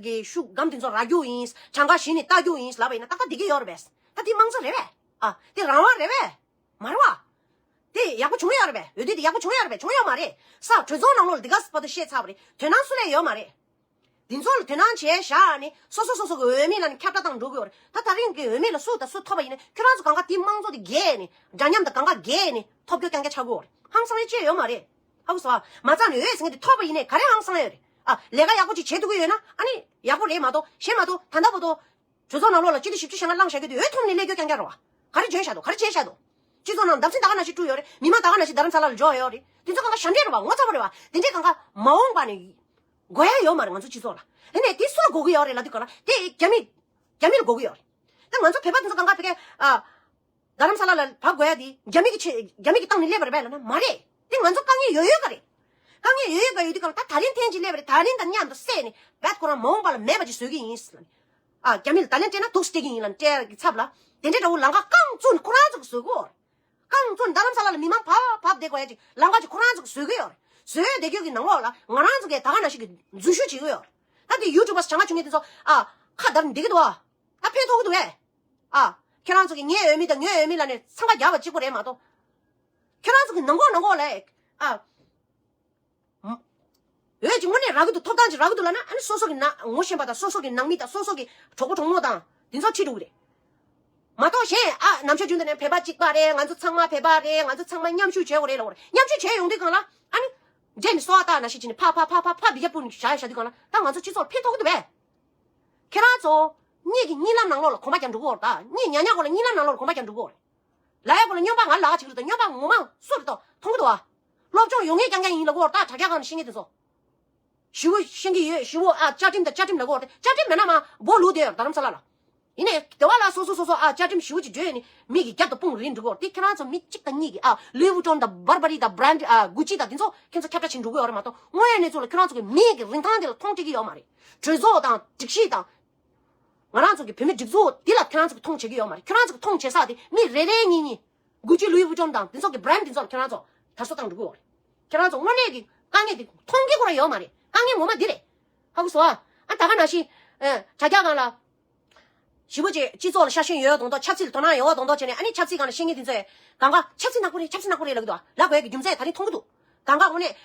ཀྱི་ཤུགས་སྒམ་དེ་ཚོ་རག་རྒྱུ་ཡིན། གྲངས་ཀ་གཞི་ནས་ལྟ་རྒྱུ་ཡིན་ལབ་པ་ཡིན་ན་ཏག་ཏག་བསྡད་ཀྱི་ཡོད་རེད་པས། ད་དེ་དམངས་གཙོ་རེད་པས། ཨ། དེ་རང་དབང་རེད་པས། མ་རེད་བ། དེ་ཡག་པོ་བྱུང་ཡོད་རེད་པས། འོས་བསྡུ་དེ་ཡག་པོ་བྱུང་ཡོད་རེད་པས། བྱུང་ཡོད་མ་རེད། ས་གྲོས་ཚོགས་ནང་ལོགས་ལ་འདི་ག་ས་བར་དུ་བཤད་ཚར་བ་རེད། དོ་སྣང་སུ་ལ་ཡོད་མ་རེད། འདི་ཚོ་ལ་དོ་སྣང་བྱས་བཞག་ནས་སོ་སོ་སོ་སོ་གི་འོས་མི་ལ་ནི་ཁྱབ་བསྒྲགས་བཏང་འགྲོ་དགོས་རེད། ད་ད་རིང་གི་འོས་མི་ལ་སུ་དང་སུ་ཐོབ་པ་ཡིན་ན་ཁྱོད་རང་ཚོ་གང་ག་དེ་དམངས་གཙོ་དེ་རྒྱས་ནས་འདྲ་མཉམ་དང་གང་ག་རྒྱས་ནས་ཐོབ་རྒྱུ་རྐྱང་རྐྱང་ཆགས་དགོས་རེད། ཧང་སང་ཡ་ཅི་ཡོད་མ་རེད། ཧ་གོ་སོང་ཨ། མ་རྩ་ནས་འོས་ཟེར་མཁན་དེ་ཐོབ་པ་ཡིན་ནའི་ག་རེ་ཧང་སང་ཡ་ཡོད་རེད། ཨ། ལས་ཀ་ཡག་པོ་ཅིག་བྱེད་ཐུབ་ཀྱི་ཡོད་ན་ཨ་ནི་ཡག་པོ་རེད་མ་གཏོགས། གཞན་མ་གཏོགས་ད་ལྟ་བར་དུ་གྲོས་ཚོགས་ནང་ལོགས་ལ་སྤྱི་འཐུས་བཞི་བཅུ་ཞེ་ལྔ་བླངས་བཞག་གི་དེ་འོས་ཐོབ་ནས་སླེབས་རྒྱུ་རྐྱང་རྐྱང་རེད་བ། ག་རེ་བྱས་བཞག་འདུག་ག་རེ་བྱས་བཞག་འདུག་སྤྱི་ཚོགས་ནང་འདམ་སེང་ད་ག་ནང་བཞིན་བཀྲུས་ཡོད་རེད། མི་མང་ད་ག་ནང་བཞིན་རྡ་རམ་ས་ལ་ལ་འབྱོར་ཡོད་རེད། དེ་ཚོ་གང་ག་ཞབས་འདྲེན་རེད་བ། ངོ་ཚ་པོ་རེད་བ། དེ་འདྲས་གང་ག་མ་འོངས་པ་ནས་དགོས་ཡ་ཡོད་མ་རེད་ང་ཚོ་སྤྱི་ཚོགས་ལ། དེ་ནས་དེ་སུ་ལ་དགོས་ཀྱི་ཡོད་རེད་ལབ་དུས་གང་ལ་དེ་རྒྱ་མི། རྒྱ་མི་ལ་དགོས་ཀྱི་ཡོད་རེད། ད་ང་ཚོ་བོད་པ་དེ་ཚོ་གང་ག་ཕ་གིར། ཨ། རྡ་རམ་ས་ལ་ལ་བབས་དགོས་ཡ་དེ་རྒྱ་མི་གི་ཆེད། རྒྱ་མི་གི་སྟེང་ནས་སླེབས་པ་རེད་པས་ལབ་ན་མ་རེད། དེ་ང་ཚོ་དཀའ་ངལ་ཡོད་ཡོད་ག་རེད། དཀའ་ངལ་ཡོད་ཡོད་ག་ཡོད་དུས་གང་ལ་ད་ད་རིང་ཐེངས་གཅིག་སླེབས་པ་རེད། ད་རིང་དང་མཉམ་དུ་བསྲེས་ནས་བད་ཁོ་རང་མ་འོངས་པ་ལ་མེད་པ་ཅིག་བཟོ་གི་ཡིན་ལབ་ནས། ཨ། རྒྱ་མི་ལ་ད་ལན་སྤྲད་ན་འདུག་སེ་སྤྲད་ཀྱི་ཡིན་ལབ་ནས་སྤྲད་ཀྱི་ཚབ་ལ། དེ་འདྲའི་འདྲ་བོ་ལམ་ཁ་རྐང་བཙུགས་ནས་ཁོ་རང་ཚོ་གིས་བཟོ་གི་ཡོད་རེད། རྐང་བཙུགས་ནས་རྡ་རམ་ས་ལ་ལ་མི་མང་བབས་བབས་བསྡད་དགོས་ཡ་ཅིག་ལམ་ཁ་ཅིག་ཁོ་རང་ཚོ་གིས་བཟོ་གི་ཡོད་རེད། བཟོས་བསྡད་རྒྱུ་གི་ནང་ལོགས་ལ་ང་རང་ཚོ་གིས་ད་ག་ནང་བཞིན་གྱི་འཛུལ་ཞུགས་བྱེད་ཀྱི་ཡོད་རེད། ད་དེ་ཡུ་ཊུབ་པ་བྱ་ངན་བྱུང་མཁན་དེ་ཚོ། ཨ། ཁ་བརྡར་ནས་བསྡད་ཀྱི་འདུག་ཨ། ད་ཕན་ཐོགས་ཀྱི་འདུག་གས། ཨ། ཁྱེད་རང་ཚོ་གིས་ངའི་འོས་མི་དང་ངའི་འོས་མི་ལབ་ནས་འཚང་ཁ་རྒྱག་པ་གཅིག་པོ་རེད་མ་གཏོགས། ཁྱེད་རང་ཚོ་གིས་ནང་ཁོག་ནང་ཁོག་ལ། ཨ། འོས་ཅིག་དངོས་གནས་རག་གི་འདུག་ཐོབ་ཐང་ཅིག་རག་གི་འདུག་ལབ་ན་ཨ་ནི་སོ་སོ་གི་ནང་ངོ་ཤེས་པ་དང་སོ་སོ་གི་ནང་མི་དང་སོ་སོ་གི་གྲོགས་པོ་གྲོགས་མོ་དང་དེ་ཚོ་ཁྲིད་འགྲོ་གི་རེད། མ་གཏོགས་གཞན། ཨ། ནམ་ཞག་རྒྱུན་དུ་ནས་བོད་པ་གཅིག་པ་རེད། ང་ཚོ་ཚང་མ་བོད་པ་རེད། ང་ཚོ་ཚང་མ་མཉམ་ཞུགས་བྱེད་དགོས་རེད་ལབ་དགོས་རེད། མཉམ་ཞུགས་བྱེད་ཡོང་དུས་སྒང་ལ་ཨ་ནི་འདྲེ་ནི་སོ་ཨ་སྟག་ནང་བཞིན་བྱས་ནས་ཕ་ཕ་ཕ་ཕ་ཕ་འབུད་རྒྱབ་སྤུངས་ནས་བཞག་བཞག་དུས་སྒང་ལ་ད་ང་ཚོ་སྤྱི་ཚོགས་ལ་ཕན་ཐོགས་ཀྱི་འདུག་བས། ཁྱེད་རང་ཚོ་གཉིད་ཀྱི་གཉིད་ལམ་ནང་ལོགས་ལ་གོམ་པ་རྒྱག་འགྲོ་གི་ཡོད་རེད་ད། གཉིད་ཉལ་ཉལ་གོ་ལ་གཉིད་ལམ་ནང་ལོགས་ལ་གོམ་པ་རྒྱག་འགྲོ་གི་ཡོད་རེད། ལབ་ཡ་གོ་ལ་སྨྱོན་པ་ང་ལ་ལག་ཅིག་རེད་ད། སྨྱོན་པ་ངོ་མ་སུ་རེད་ད། མཐོང་གི་འདུག་ཨ། སློབ་སྦྱོང་ཡོད་ངེས་རྐྱང་རྐྱང་ཡིན་ལབ་གི་ཡོད་རེད་ད། དྲ་རྒྱ་སྒང་ནས་ཤེས་མཁན་དེ་ཚོ། ཞི་བོ་ཤེས་ཀྱི་ཡོད། ཞི་བོ་ཨ་བཅའ་ཁྲིམས་དང་བཅའ་ཁྲིམས་ལབ་གི་ཡོད་རེད་ད། བཅའ་ཁྲིམས་མེད་ན་མ་སྦོ་ལུག་བསྡད་ཡོད་རེད་རྡ་རམ་ས་ལ་ལ། ཡིན་ནའི་དེ་བ་ལ་སོ་སོ་སོ་སོ་ཨ་བཅའ་ཁྲིམས་ཞི་བོ་ཅིག་བརྗོད་ནས་མི་གི་རྒྱབ་ཏུ་དཔུང་རིང་འགྲོ་གི་ཡོད་རེད། དེ་ཁྱེད་རང་ཚོ་མི་གཅིག་དང་གཉིས་ཀྱི་ཨ་ལུའི་ཝུ་ཊོན་དང་བར་བ་རི་དང་བྷ་རན་ཌི་ཨ་གུ་ཅི་དང་དེ་ཚོ་ཁྱེད་ཚོ་ཁྱབ་བསྒྲགས་བྱེད་འགྲོ་གི་ཡོད་རེད་མ་གཏོགས། དངོས་ཡོད་གནས་ཚུལ་ལ་ཁྱེད་རང་ཚོ་གི་མི་གི་རིན་ཐང་དེ་ལ་མཐོང་སྤྲད་ཀྱི་ཡོད་མ་རེད། གྲོས་ཚོགས་དང་སྒྲིག་གཞི་དང་། ང་རང་ཚོ་གི་བོད་མི་སྒྲིག་འཛུགས་འདི་ལ་ཁྱེད་རང་ཚོ་གི་མཐོང་བྱེད་ཀྱི་ཡོད་མ་རེད། ཁྱེད་རང་ཚོ་གི་མཐོང་བྱེད་ས་དེ་མི་རེ་རེ་གཉིས་གཉིས། གུ་ཅི་ལུའི་ཝུ་ཊོན་དང་དེ་ཚོ་གི་བྷ་རན་ཌི་དེ་ཚོ་ལ་ཁྱེད་རང་ཚོ་དར་སྲོལ་བཏང་འགྲོ་གི་ཡོད་རེད། ཁྱེད་རང་ཚོ་དངོས་གནས་ཀྱི་དཀའ་ངལ་དེ་མཐོང་གི་ཁོ་རང་ཡོད་མ་རེད། དཀའ་ངལ་ངོ་མ་འདི་རེད། ཧ་གོ་སོང་ཨ། ཨ་ད་ག་ནང་བཞིན། ཨ་དྲ་རྒྱ་སྒང་ལ། ཞི་བོ་ཅིག་སྤྱི་ཚོགས་ལ་ཤ་ཞེན་ཡོད་མདོག་མདོག་ཆབ་སྲིད་ལ་དོ་སྣང་ཡོད་མདོག་མདོག་བྱས་ནས་ཨ་ནི་ཆབ་སྲིད་སྒང་ལ་ཤེས་མཁན་དེ་ཚོས་གང་ག་ཆབ་སྲིད་ནག་པོ་རེད། ཆབ་སྲིད་ནག་པོ་རེད་ལབ་ཀྱི་འདུག་ཨ། ལབ་དགོས་ཀྱི་རྒྱུ་མཚན་ད་རིང་མཐོང་གི་འདུག་གང་ག་དངོས་གནས།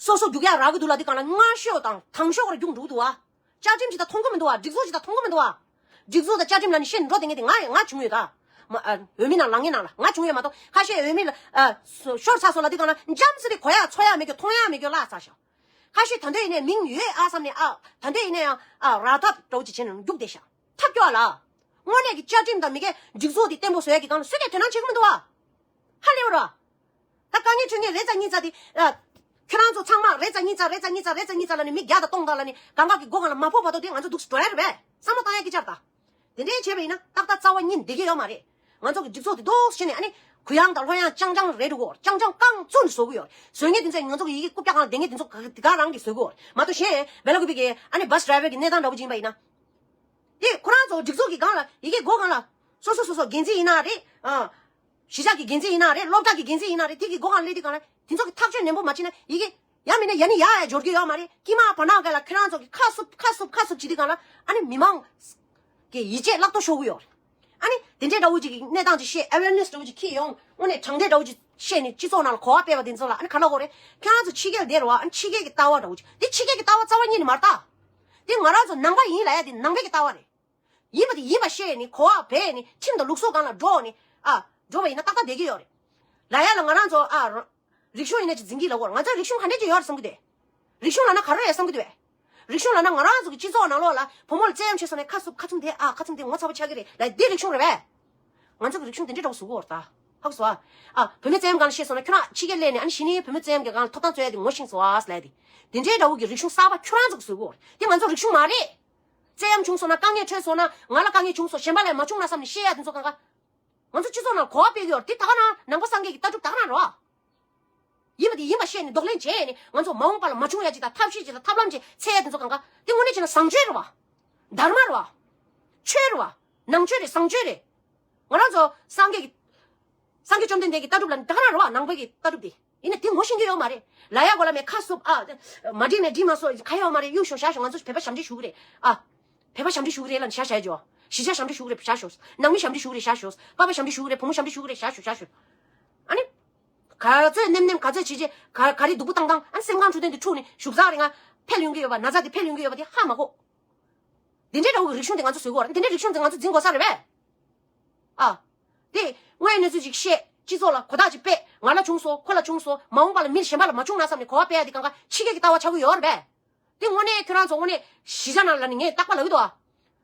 སོ་སོ་རྒྱུག་ཡག་རག་གི་འདུག་ལབ་དུས་སྒང་ལ་སྔ་ཤོས་དང་དང་ཤོས་ཁོ་རང་རྒྱུག་འགྲོ་གི་འདུག་ཨ། བཅའ་ཁྲིམས་ཅིག་ད་མཐོང་གི་མི་འདུག་ཨ། སྒྲིག་འཛུགས་ཅིག་ད་མཐོང་གི་མི་འདུག་ཨ། སྒྲིག་འཛུགས་དང་བཅའ་ཁྲིམས་ལབ་ནས་ཤེས་འགྲོ་བསྡད་མཁན་དེ་ང་ང་བྱུང་ཡོད་ད། མ་ཨ་འོས་མི་ནང་ལངས་མཁན་ནང་ལ་ང་བྱུང་ཡོད་མ་གཏོགས་ཁ་ཤས་འོས་མི་ལ་ཨ་ཤོར་ཚར་སོང་ལབ་དུས་སྒང་ལ་འཇམ་སེ་རེ་གོ་ཡག་ཚོར་ཡག་མེད་རྒྱུ་མཐོང་ཡག་མེད་རྒྱུ་བརླག་ཚར་ཤག་ཁ་ཤས་ད་འདོད་ཡིན་ནའི་མིང་ཡོད་ཨ་བསམ་ནས་ཨ་ད་འདོད་ཡིན་ནའི་ཨ་ཨ་རག་ཐབས་འདྲ་བོ་ཅིག་བྱས་ནས་རྒྱུག་བསྡད་ཤག་ཐབས་སྐྱོ་བ་ལ། དངོས་གནས་ཀྱི་བཅའ་ཁྲིམས་དང་མི་སྒེར་སྒྲིག་འཛུགས་དེ་བརྟན་པོ་བཟོ་ཡག་གི་སྒང་ལ་སུས་ཀྱང་དོ་སྣང་བྱེད་ཀྱི་མི་འདུག་ཨ། ཧ་ལས་པ་ར། ད་དཀའ་ངལ་འཕྲད་མཁན་རེ་ཙམ་གཉིས་ཙམ་དེ། ཨ། ཁྱོད་རང་ཚོ་ཚང་མ་རེ་ཙམ་གཉིས་ཙམ་རེ་ཙམ་གཉིས་ཙམ་རེ་ཙམ་གཉིས་ཙམ་ལབ་ནས་མི་བརྒྱ་དང་སྟོང་དང་ལབ་ནས་གང་ག་གི་སྒོ་སྒང་ལ་མ་ཕོག་བར་དུ་དེ་ང་ཚོ་འདུག་སེ་འགྲོ་ཡ་རེད་པས། བསམ་བློ་བཏང་ཡ་སྐད་ཆ་རེད་ད། དེ་འདྲའི་བྱས་པ་ཡིན་ན་ཏག་ཏག་རྩ་བ་ཉིད་བསྡད་ཀྱི་ཡོད་མ་རེད། ང་ཚོ་གི་སྒྲིག་འཛུགས་དེ་འདུག་སེ་བྱས་ནས་ཨ་ནི་གུ་ཡངས་དང་ལྷོད་ཡངས་རྐྱང་རྐྱང་རེད་འགྲོ་གོ། རྐྱང་རྐྱང་རྐང་བཙུགས་ནས་བཟོ་གི་ཡོད་རེད། བཟོ་མཁན་དེ་ཚོས་ང་ཚོ་གི་ཡི་གེ་རྐུབ་བཀྱག་སྒང་ལ་བསྡད་མཁན་དེ་ཚོ་ག་ག་རང་གིས་བཟོ་གི་ཡོད་རེད་མ་གཏོགས། གཞན་བེ་ལ་ཀུ་པི་གི་ཨ་ནི་བྷ་སི་ཌ་རའི་ཝར་གི་གནས་སྟངས་འདྲ་བོ་ཅིག་ཡིན་པ་ཡིན་ན། དེ་ཁོ་རང་ཚོ་སྒྲིག་འཛུགས་ཀྱི་སྒང་ལ་ཡི་གེ་སྒོ་སྒང་ལ། སོ་སོ་སོ་སོ་འགན་འཛིན་ཡིན་ན་རེད། ཨ། གཞིས་ཆགས་ཀྱི་འགན་འཛིན་ཡིན་ན་རེད། སློབ་གྲྭ་གི་འགན་འཛིན་ཡིན་ན་རེད། དེ་གི་སྒོ་སྒང་ལ་སླེབས་དུས་སྒང་ལ་དེ་ཚོ་གི་ཐག་གཅོད་ནན་པོ་མ་བྱས་ན་ཡི་གེ་ཡ་མིན་ན་ཡ་ནི་ཡ་ཡ་འབྱོར་གྱི་ཡོད་མ་རེད། དཀྱིལ་མ་བར་ན་སྒང་ལ་ཁྱེད་རང་ཚོ་གི་ཁ་སུབ་ཁ་སུབ་ཁ་སུབ་བྱེད་དུས་སྒང་ལ་ཨ་ནི་མི་མང་གི་ཡིད་ཆེས་བརླག་ཏོ་ཤོར་གི་ཡོད་རེད། ཨ་ནི་དེ་འདྲའི་འདྲ་བོ་ཅིག་གི་གནས་སྟངས་ཅིག་བཤད། ཨ་ཝེར་ནེ་སི་འདྲ་བོ་ཅིག་འཁྱེར་ཡོང་། དངོས་གནས་དྲང་བདེན་འདྲ་བོ་ཅིག་བཤད་ནས་སྤྱི་ཚོགས་ནང་ལ་གོ་བ་སྤེལ་བ་དེ་ཚོ་ལ་ཨ་ནི་ག་ལབ་དགོས་རེད། ཁྱེད་རང་ཚོ་ཕྱི་རྒྱལ་བསྡད་རེད་བ། ཨ་ནི་ཕྱི་རྒྱལ་གྱི་ལྟ་བ་འདྲ་བོ་ཅིག་དེ་ཕྱི་རྒྱལ་གྱི་ལྟ་བ་རྩ་བ་ཉིད་ནས་མ་རེད་ད། དེ་ང་རང་ཚོ་ནང་པ་ཡིན་ལབ་ཡ་དེ་ནང་པའི་གི་ལྟ་བ་རེད། ཡིན་པ་དེ་ཡིན་པ་བཤད་ནས་གོ་བ་སྤེལ་ནས་ཁྲིམས་དང་ལུགས་སྲོལ་སྒང་ལ་འགྲོ་ནས་ཨ་འགྲོ་བ་ཡིན་ན་ཏག་ཏག་བསྡད་ཀྱི་ཡོད་རེད། ལབ་ཡ་ལ་ང་རང་ཚོ་ཨ་རང་རིག་གཞུང་ཡིན་ན་ཅིག་འཛིན་གྱི་ལབ་དགོས་རེད། ང་ཚོ་རིག་གཞུང་ག་འདྲས་ཅིག་ཡོད་རེད་བསམ་གྱི་འདུག་རིག་གཞུང་ལབ་ན་ག་རེ་རེད་བསམ་གྱི་འདུག་རིག་གཞུང་ལབ་ན་ང་རང་ཚོ་གི་སྤྱི་ཚོགས་ནང་ལོགས་ལ་བུ་མོ་ལ་བཙན་གཡེམ་བྱས་སོང་ན་ཁ་སུབ་ཁ་ཚུམ་དེ་ཨ་ཁ་ཚུམ་དེ་ངོ་ཚ་པོ་ཆགས་ཀྱི་རེད་ལབ་འདི་རིག་གཞུང་རེད་པས། ང་ཚོ་གི་རིག་གཞུང་དེ་འདྲས་འདྲ་བོ་བཟོ་གི་ཡོད་རེད་ད། ཧ་གོ་སོང་ཨ། ཨ་བུད་མེད་བཙན་གཡེམ་སྒང་ལ་བཤད་སོང་ན་ཁྱོད་རང་ཕྱི་རྒྱལ་སླེབས་ནས་ཨ་ནི་གཞི་ནས་བུད་མེད་བཙན་གཡེམ་གྱི་སྒང་ལ་ཐོབ་ཐང་རྩོད་ཡ་དེ་ངོ་ཤེས་སོང་ཨ་ལབ་དེ། དེ་འདྲས་འདྲ་བོ་གི་རིག་གཞུང་གསར་པ་ཁྱོད་རང་ཚོ་གི་བཟོ་གི་ཡོད་རེད། དེ་ང་ཚོ་རིག་གཞུང་མ་རེད། བཙན་གཡེམ་བྱུང་སོང་ན་དཀའ་ངལ་འཕྲད་སོང་ན་ང་ལ་དཀའ་ངལ་བྱུང་སོང་གཞན་པ་ལ་མ་བྱུང་ན་བསམ་ནས་བཤད་ཡ་དེ་ཚོ་གང་ག་ང་ཚོ་སྤྱི་ཚོགས་ནང་གོ་བ་སྤེལ་གྱི་ཡོད་རེད། དེ་ད་ག་ནང་ནང་པ་སངས་རྒྱས་ཀྱི་ལྟ་གྲུབ་ད་ག་ནང་རེད་བ། ཡིན་པ་དེ་ཡིན་པ་བཤད་ནས་གདོང་ལེན་བྱས་ནས་ང་ཚོ་མ་འོངས་པ་ལ་མ་བྱུང་ཡ་ཅིག་དང་ཐབས་ཤེས་ཅིག་དང་ཐབས་ལམ་ཅིག་འཚོལ་ཡ་དེ་ཚོ་གང་ག་དེ་དངོས་གནས་བྱས་ན་བཟང་སྤྱོད་རེད་བ། དྷརྨ་རེད་བ། ཆོས་རེད་བ། ནང་ཆོས་རེད། བཟང་སྤྱོད་རེད། ང་རང་ཚོ་སངས་རྒྱས་ཀྱི་སངས་རྒྱས་བཅོམ་ལྡན་འདས་ཀྱི་ལྟ་གྲུབ་ལ་ད་ག་རང་རེད་བ། ནང་པའི་གི་ལྟ་གྲུབ་དེ་ཡིན་ན་དེ་ངོ་ཤེས་ཀྱི་ཡོད་མ་རེད། ལབ་ཡ་གོ་ལ་མེད། ཁ་སུབ་ཨ། མ་འགྲིག་ནས་འགྲིག་མ་སོང་ག་ཡོད་མ་རེད། གཡུག་ཞོག་བཞག་ཞོག་ང་ཚོ་བོད་པ་ཞབས་འདྲེན་ཞུ་གི་རེད་ཨ། བོད་པ་ཞབས་འདྲེན་ཞུ་གི་རེད་ལབ་ནས་བཞག་བཞག་ཡ་ཅོ། གཞིས་ཆགས་ཞབས་འདྲེན་ཞུ་གི་རེད་བཞག་ཞོག་ནང་མི་ཞབས་འདྲེན་ཞུ་གི་རེད་བཞག་ཞོག་པ་ཕ་ཞབས་འདྲེན་ཞུ་གི་རེད། བུ་མོ་ཞབས་འདྲེན་ཞུ་གི་རེད་བཞག་ཞོག་བཞག་ཞོག་ཨ་ནི། ག་ཚོད་ནེམ་ནེམ་ག་ཚོད་བྱེད་བྱེད་ག་ག་རེ་སྡུག་པོ་བཏང་བཏང་ཨ་ནི་སེམས་ཁམས་འཕྲོད་བསྟེན་དེ་འཁྲུག་ནས་བཞུགས་ཚར་རེད། ང་འཕེལ་ཡོང་གི་ཡོད་པ་ན་ཚ་དེ་འཕེལ་ཡོང་གི་ཡོད་པ་དེ་ཧ་མ་གོ། དེ་འདྲའི་འདྲ་བོ་གི་རིག་གཞུང་དེ་ང་ཚོ་འཛིན་དགོས་རེད། དེ་འདྲའི་རིག་གཞུང་དེ་ང་ཚོ་འཛིན་དགོས་ས་རེད་པས། ཨ། དེ་དངོས་ཡོད་གནས་ཚུལ་ཅིག་བཤད། སྤྱི་ཚོགས་ལ་གོ་རྟོགས་ཅིག་སྤེལ། ང་ལ་བྱུང་སོང་། ཁོ་ལ་བྱུང་སོང་། མ་འོངས་པ་ལ་མི་གཞན་པ་ལ་མ་བྱུང་ན་བསམ་ནས་གོ་བ་སྤེལ་ཡ་དེ་གང་ག་ཕྱི་རྒྱལ་གྱི་ལྟ་བ་ཆགས་ཀྱི་ཡོད་རེད་པས། དེ་དངོས་གནས་ཁྱོད་རང་ཚོ་དངོས་གནས་གཞིས་ཆགས་ནང་ལ་ནི་ངས་རྟག་པར་ལབ་ཀྱི་འདུག་ཨ།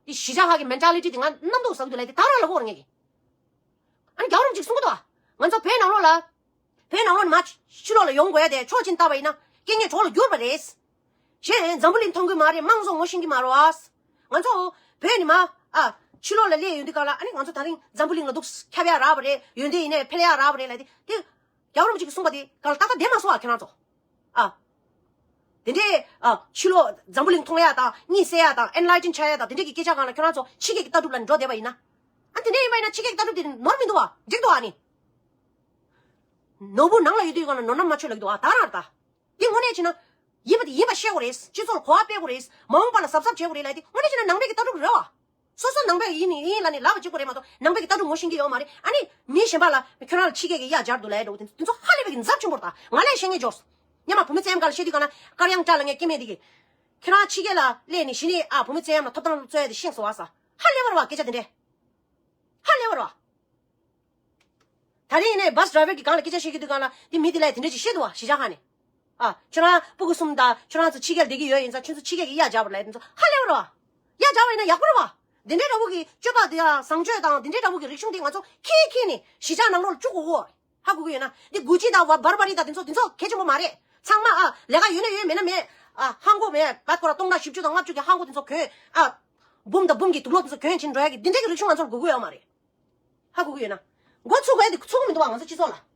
དེ་གཞིས་ཆགས་ཁག་གི་མེན་ཊ་ལི་ཊི་དེ་ང་རྣམ་རྟོག་ཟ་གི་འདུག་ལབ་དེ་ད་རང་ལབ་དགོས་རེད་ངས་ཀྱི། ཨ་ནི་རྒྱལ་བ་རིན་པོ་ཆེས་གསུང་གི་འདུག་ཨ། ང་ཚོ་བོད་ནང་ལོགས་ལ། བོད་ནང་ལོགས་ནས་མར་ཕྱི་ལོགས་ལ་ཡོང་དགོས་ཡ་དེ་ཕྱོགས་གཅིག་ནས་བལྟས་པ་ཡིན་ན་རྐྱེན་ངན་གྲོགས་ལ་གྱུར་པ་རེད། གཞན་འཛམ་བུ་གླིང་མཐོང་གི་མ་རེད། དམངས་གཙོ་ངོ་ཤེས་ཀྱི་མ་རེད་བ། ང་ཚོ་བོད་ནས་མར་ཨ་ཕྱི་ལོགས་ལ་སླེབས་ཡོང་དུས་སྒང་ལ་ཨ་ནི་ང་ཚོ་ད་རིང་འཛམ་བུ་གླིང་ལ་འདུག་ཁྱབ་ཡ་རག་པ་རེད། ཡོན་ཏན་ཡིན་ནའི་འཕེལ་ཡ་རག་པ་རེད་ལབ་དེ་དེ། རྒྱལ་བ་རིན་པོ་ཆེས་གསུངས་པ་དེ་གང་ལ་ཏག་ཏག་བསྡད་མ་སོང་བ་ཁྱེད་རང་ཚོ། ཨ། དེ་འདྲའི་ཨ་ཕྱི་ལོགས་འཛམ་བུ་གླིང་མཐོང་ཡ་དང་གཉིད་སད་ཡ་དང་ཨེན་ལའི་ཊན་ཆགས་ཡ་དང་དེ་འདྲའི་གི་སྐད་ཆ་གང་ལ་ཁྱེད་རང་ཚོ་ཕྱི་རྒྱལ་གྱི་ལྟ་གྲུབ་ལ་འགྲོ་བསྡད་པ་ཡིན་ན། ཨ་དེ་འདྲ་ཡིན་པ་ཡིན་ན་ཕྱི་རྒྱལ་གྱི་ལྟ་གྲུབ་དེ་ནོར་མི་འདུག་བ། འགྲིག་འདུག་ཨ་ནི། ནོར་བུ་ནང་ལ་ཡོད་དུས་གང་ལ་ནོར་ན་མ་ཆོད་ལབ་ཀྱི་འདུག་བ། ད་རང་རེད་ད། འདི་དངོས་གནས་བྱས་ན། ཡིན་པ་དེ་ཡིན་པ་བཤད་དགོས་རེད། སྤྱི་ཚོགས་ལ་གོ་བ་སྤེལ་དགོས་རེད། མ་འོངས་པ་ལ་གཟབ་གཟབ་བྱེད་དགོས་རེད་ལབ་དེ་དངོས་གནས་བྱས་ན་ནང་པའི་གི་ལྟ་གྲུབ་རེད་བ། སོ་སོ་ནང་པའི་ཡིན་ཡིན་ལབ་ནས་ལབ་པ་གཅིག་པོ་རེད་མ་གཏོགས་ནང་པའི་གི་ལྟ་གྲུབ་ངོ་ཤེས་ཀྱི་ཡོད་མ་རེད། ཨ་ནི་མི་གཞན་པ་ལ་ཁྱོད་རང་ལ་ཕྱི་རྒྱལ་གི་གཡག་སྦྱར་འདུག་ལབ་ཡ་འདྲ་བོ་དེ་ཚོ་ཧ་ལས་པའི་གི་འཛབ་ཆེན་པོ་རེད་ད། ང་ལས་ཤེས་ངེས་འབྱོར། སྔོན་མ་བུད་མེད་བཙན་གཡེམ་སྒང་ལ་བཤད་དུས་སྒང་ལ་དཀར་ཡང་བཀྲ་ལ་ངས་སྐྱེ་དམན་དེ་གི། ཁྱོད་རང་ཕྱི་རྒྱལ་ལ་སླེབས་ནས་གཞི་ནས་ཨ་བུད་མེད་བཙན་གཡེམ་ལ་ཐོབ་ཐང་རྩོད་ཡ་དེ་ཤེས་སོང་བ་ས། ཧ་ལས་པ་རེད་བ་སྐད་ཆ་དེ་འདྲས། ཧ་ལས་པ་རེད་བ། ད་རིང་ནས་བྷ་སི་ཌ་རའི་ཝར་གྱི་སྒང་ལ་སྐད་ཆ་བཤད་ཀྱི་དུས་སྒང་ལ་དེ་མི་དེ་ལ་དེ་འདྲ་ཅིག་བཤད་འདུག་བ། གཞིས་ཆགས་ཁག་ནས། ཨ། ཁྱོད་རང་སྤུ་གུ་གསུམ་དང་ཁྱོད་རང་ཚོ་ཕྱི་རྒྱལ་བསྡད་ཀྱི་ཡོད་ཡིན་ཙང་ཁྱོད་ཚོ་ཕྱི་རྒྱལ་གྱི་གཡག་སྦྱར་བ་ལབ་དེ་ཚོ་ཧ་ལས་པ་རེད་བ། ཡ་བྱ་བ་ཡིན་ན་ཡག་པོ་རེད་བ། འདི་འདྲའི་འདྲ་བོ་གི་སྤྱོད་པ་འདི་ཡང་བཟང་སྤྱོད་དང་འདི་འདྲའི་འདྲ་བོ་གི་རིག་གཞུང་འདི་ང་ཚོ་ཁྱེད་ཁྱེད་ནས་གཞིས་ཆགས་ནང་ལོགས་ལ་བཅུག་དགོས་གོ། ཧ་གོ་གི་ཡོད་ན་འདི་གུ་ཅི་དང་བ་བར་བ་རི་དང་འདི་ཚོ་འདི་ཚོ་གལ་ཆེན་པོ་མ་རེད། ཚང་མ་ཨ་ལས་ཀ་ཡོད་ན་ཡོད་མེད་ན་མེད། ཨ་ཧང་གོ་མེད་བ་ཁོ་ར་སྟོང་ཕྲག་བཞི་བཅུ་དང་ལྔ་བཅུ་གི་ཧང་གོ་འདི་ཚོ་གྱོན། ཨ་འབུམ་དང་འབུམ་གྱི་དུག་ལོག་འདི་ཚོ་གྱོན་ཕྱིན་འགྲོ་ཡ་གི་འདི་འདྲའི་གི་རིག་གཞུང་ང་ཚོར་དགོས་ཀྱི་ཡོད་མ་རེད། ཧ་གོ་གི་ཡོད་ན། འགོ་ཚུགས་དགོས་དེ་ཚུགས་མི་འདུག་བ་ང་ཚོ་སྤྱི་ཚོགས་ལ།